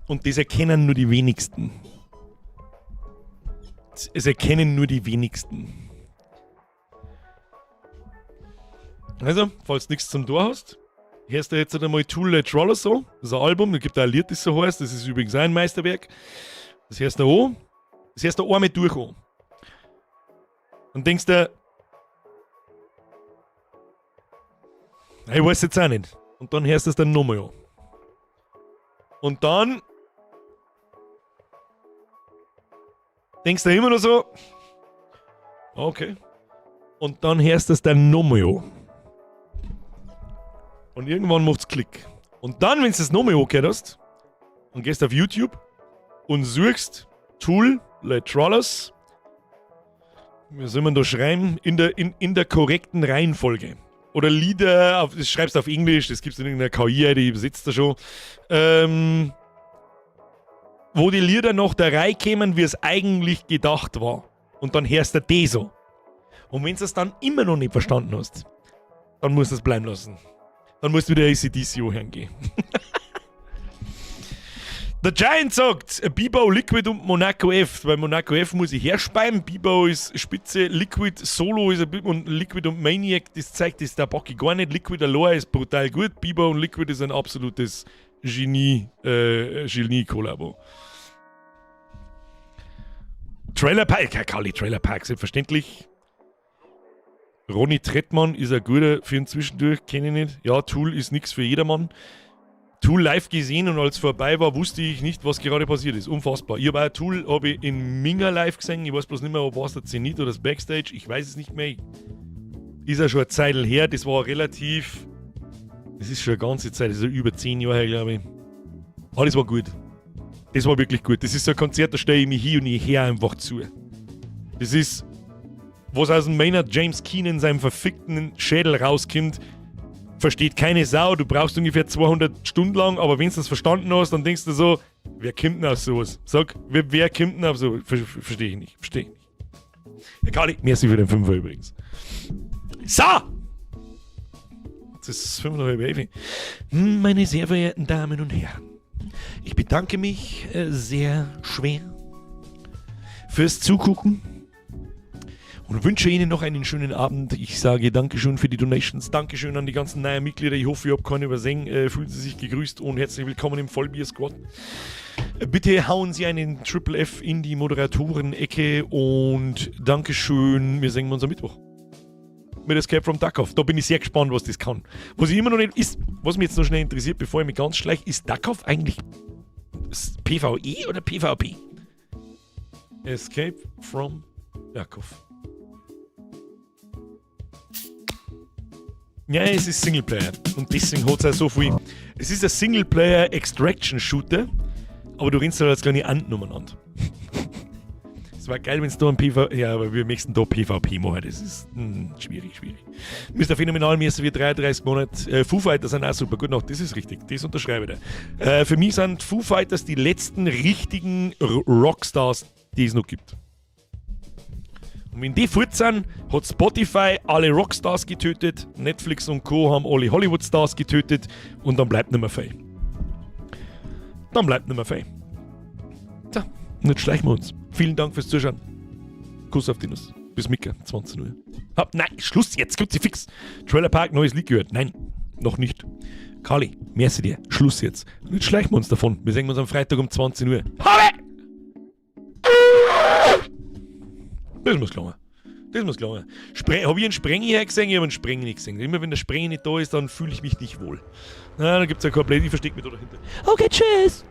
Und das erkennen nur die wenigsten. Es erkennen nur die wenigsten. Also, falls du nichts zum Tor hast, hörst du jetzt einmal Tool Lateralus so. Das ist ein Album, da gibt auch ein Lied, das so heißt. Das ist übrigens auch ein Meisterwerk. Das hörst du an. Das hörst du einmal durch an. Und denkst du, ich weiß jetzt auch nicht. Und dann hörst du es dann nochmal an. Und dann denkst du immer noch so, okay. Und dann hörst du es dann nochmal an. Und irgendwann macht's Klick. Und dann, wenn du es nochmal angehört hast, und gehst auf YouTube und suchst Tool Lateralus, wie soll man da schreiben? In der korrekten Reihenfolge. Oder Lieder, das schreibst du auf Englisch, das gibt's in irgendeiner KI, die übersetzt da schon. Wo die Lieder nach der Reihe kämen, wie es eigentlich gedacht war. Und dann hörst du die so. Und wenn du es dann immer noch nicht verstanden hast, dann musst du es bleiben lassen. Dann musst du wieder AC/DC hören gehen. Der Giant sagt, Biebau, Liquid und Monaco F. Weil Monaco F muss ich herspeien. Biebau ist spitze, Liquid Solo ist ein bisschen und Liquid und Maniac, das zeigt, das da bock ich gar nicht. Liquid allein ist brutal gut. Biebau und Liquid ist ein absolutes Genie-Kollabo. Trailer Park, ja, Kali, Trailer Park, selbstverständlich. Ronny Trettmann ist ein guter für ein Zwischendurch, kenne ich nicht. Ja, Tool ist nichts für jedermann. Tool live gesehen und als vorbei war, wusste ich nicht, was gerade passiert ist. Unfassbar. Ich habe auch Tool hab ich in Minga live gesehen. Ich weiß bloß nicht mehr, ob war es der Zenit oder das Backstage. Ich weiß es nicht mehr. Ist ja schon eine Zeit her. Das war relativ. Das ist schon eine ganze Zeit. Das ist ja über 10 Jahre her, glaube ich. Aber das war gut. Das war wirklich gut. Das ist so ein Konzert, da stelle ich mich hin und ich höre einfach zu. Das ist, was aus dem Maynard James Keenan seinem verfickten Schädel rauskommt, versteht keine Sau. Du brauchst ungefähr 200 Stunden lang, aber wenn du das verstanden hast, dann denkst du so, wer kommt denn auf sowas? Sag, wer kommt denn auf sowas? Verstehe ich nicht. Verstehe ich nicht. Herr Kali, merci für den Fünfer übrigens. So! Jetzt ist es 10:35. Meine sehr verehrten Damen und Herren, ich bedanke mich sehr schwer fürs Zugucken und wünsche Ihnen noch einen schönen Abend. Ich sage Dankeschön für die Donations, Dankeschön an die ganzen neuen Mitglieder. Ich hoffe, ich habe keinen übersehen. Fühlen Sie sich gegrüßt und herzlich willkommen im Vollbier-Squad. Bitte hauen Sie einen Triple F in die Moderatoren-Ecke und Dankeschön. Wir sehen uns am Mittwoch mit Escape from Tarkov. Da bin ich sehr gespannt, was das kann. Was ich immer noch nicht ist, was mich jetzt noch schnell interessiert, bevor ich mich ganz schleich, ist Tarkov eigentlich PvE oder PvP? Escape from Tarkov. Ja, es ist Singleplayer und deswegen hat es auch so viel. Es ist ein Singleplayer Extraction Shooter, aber du rennst halt als kleine Ant umeinander. Es war geil, wenn es da ein PvP. Ja, aber wir möchten da PvP machen. Das ist schwierig, schwierig. Mr. Phänomenal, mir ist wie 33 Monate. Foo Fighters sind auch super. Gut noch, das ist richtig. Das unterschreibe ich dir. Für mich sind Foo Fighters die letzten richtigen Rockstars, die es noch gibt. Und wenn die fort sind, hat Spotify alle Rockstars getötet, Netflix und Co. haben alle Hollywood-Stars getötet und dann bleibt nicht mehr viel. Dann bleibt nicht mehr viel. So, und jetzt schleichen wir uns. Vielen Dank fürs Zuschauen. Kuss auf die Nuss. Bis Micke, 20 Uhr. Hab, nein, Schluss jetzt, Kruzifix. Trailer Park, neues Lied gehört. Nein, noch nicht. Kali, merci dir. Schluss jetzt. Und jetzt schleichen wir uns davon. Wir sehen uns am Freitag um 20 Uhr. Habe! Das muss gelungen. Das muss gelungen. Habe ich einen Sprengi her gesehen? Ich habe einen Sprengi nicht gesehen. Immer wenn der Sprengi nicht da ist, dann fühle ich mich nicht wohl. Na, da gibt es ja komplett, ich verstecke mich da dahinter. Okay, tschüss.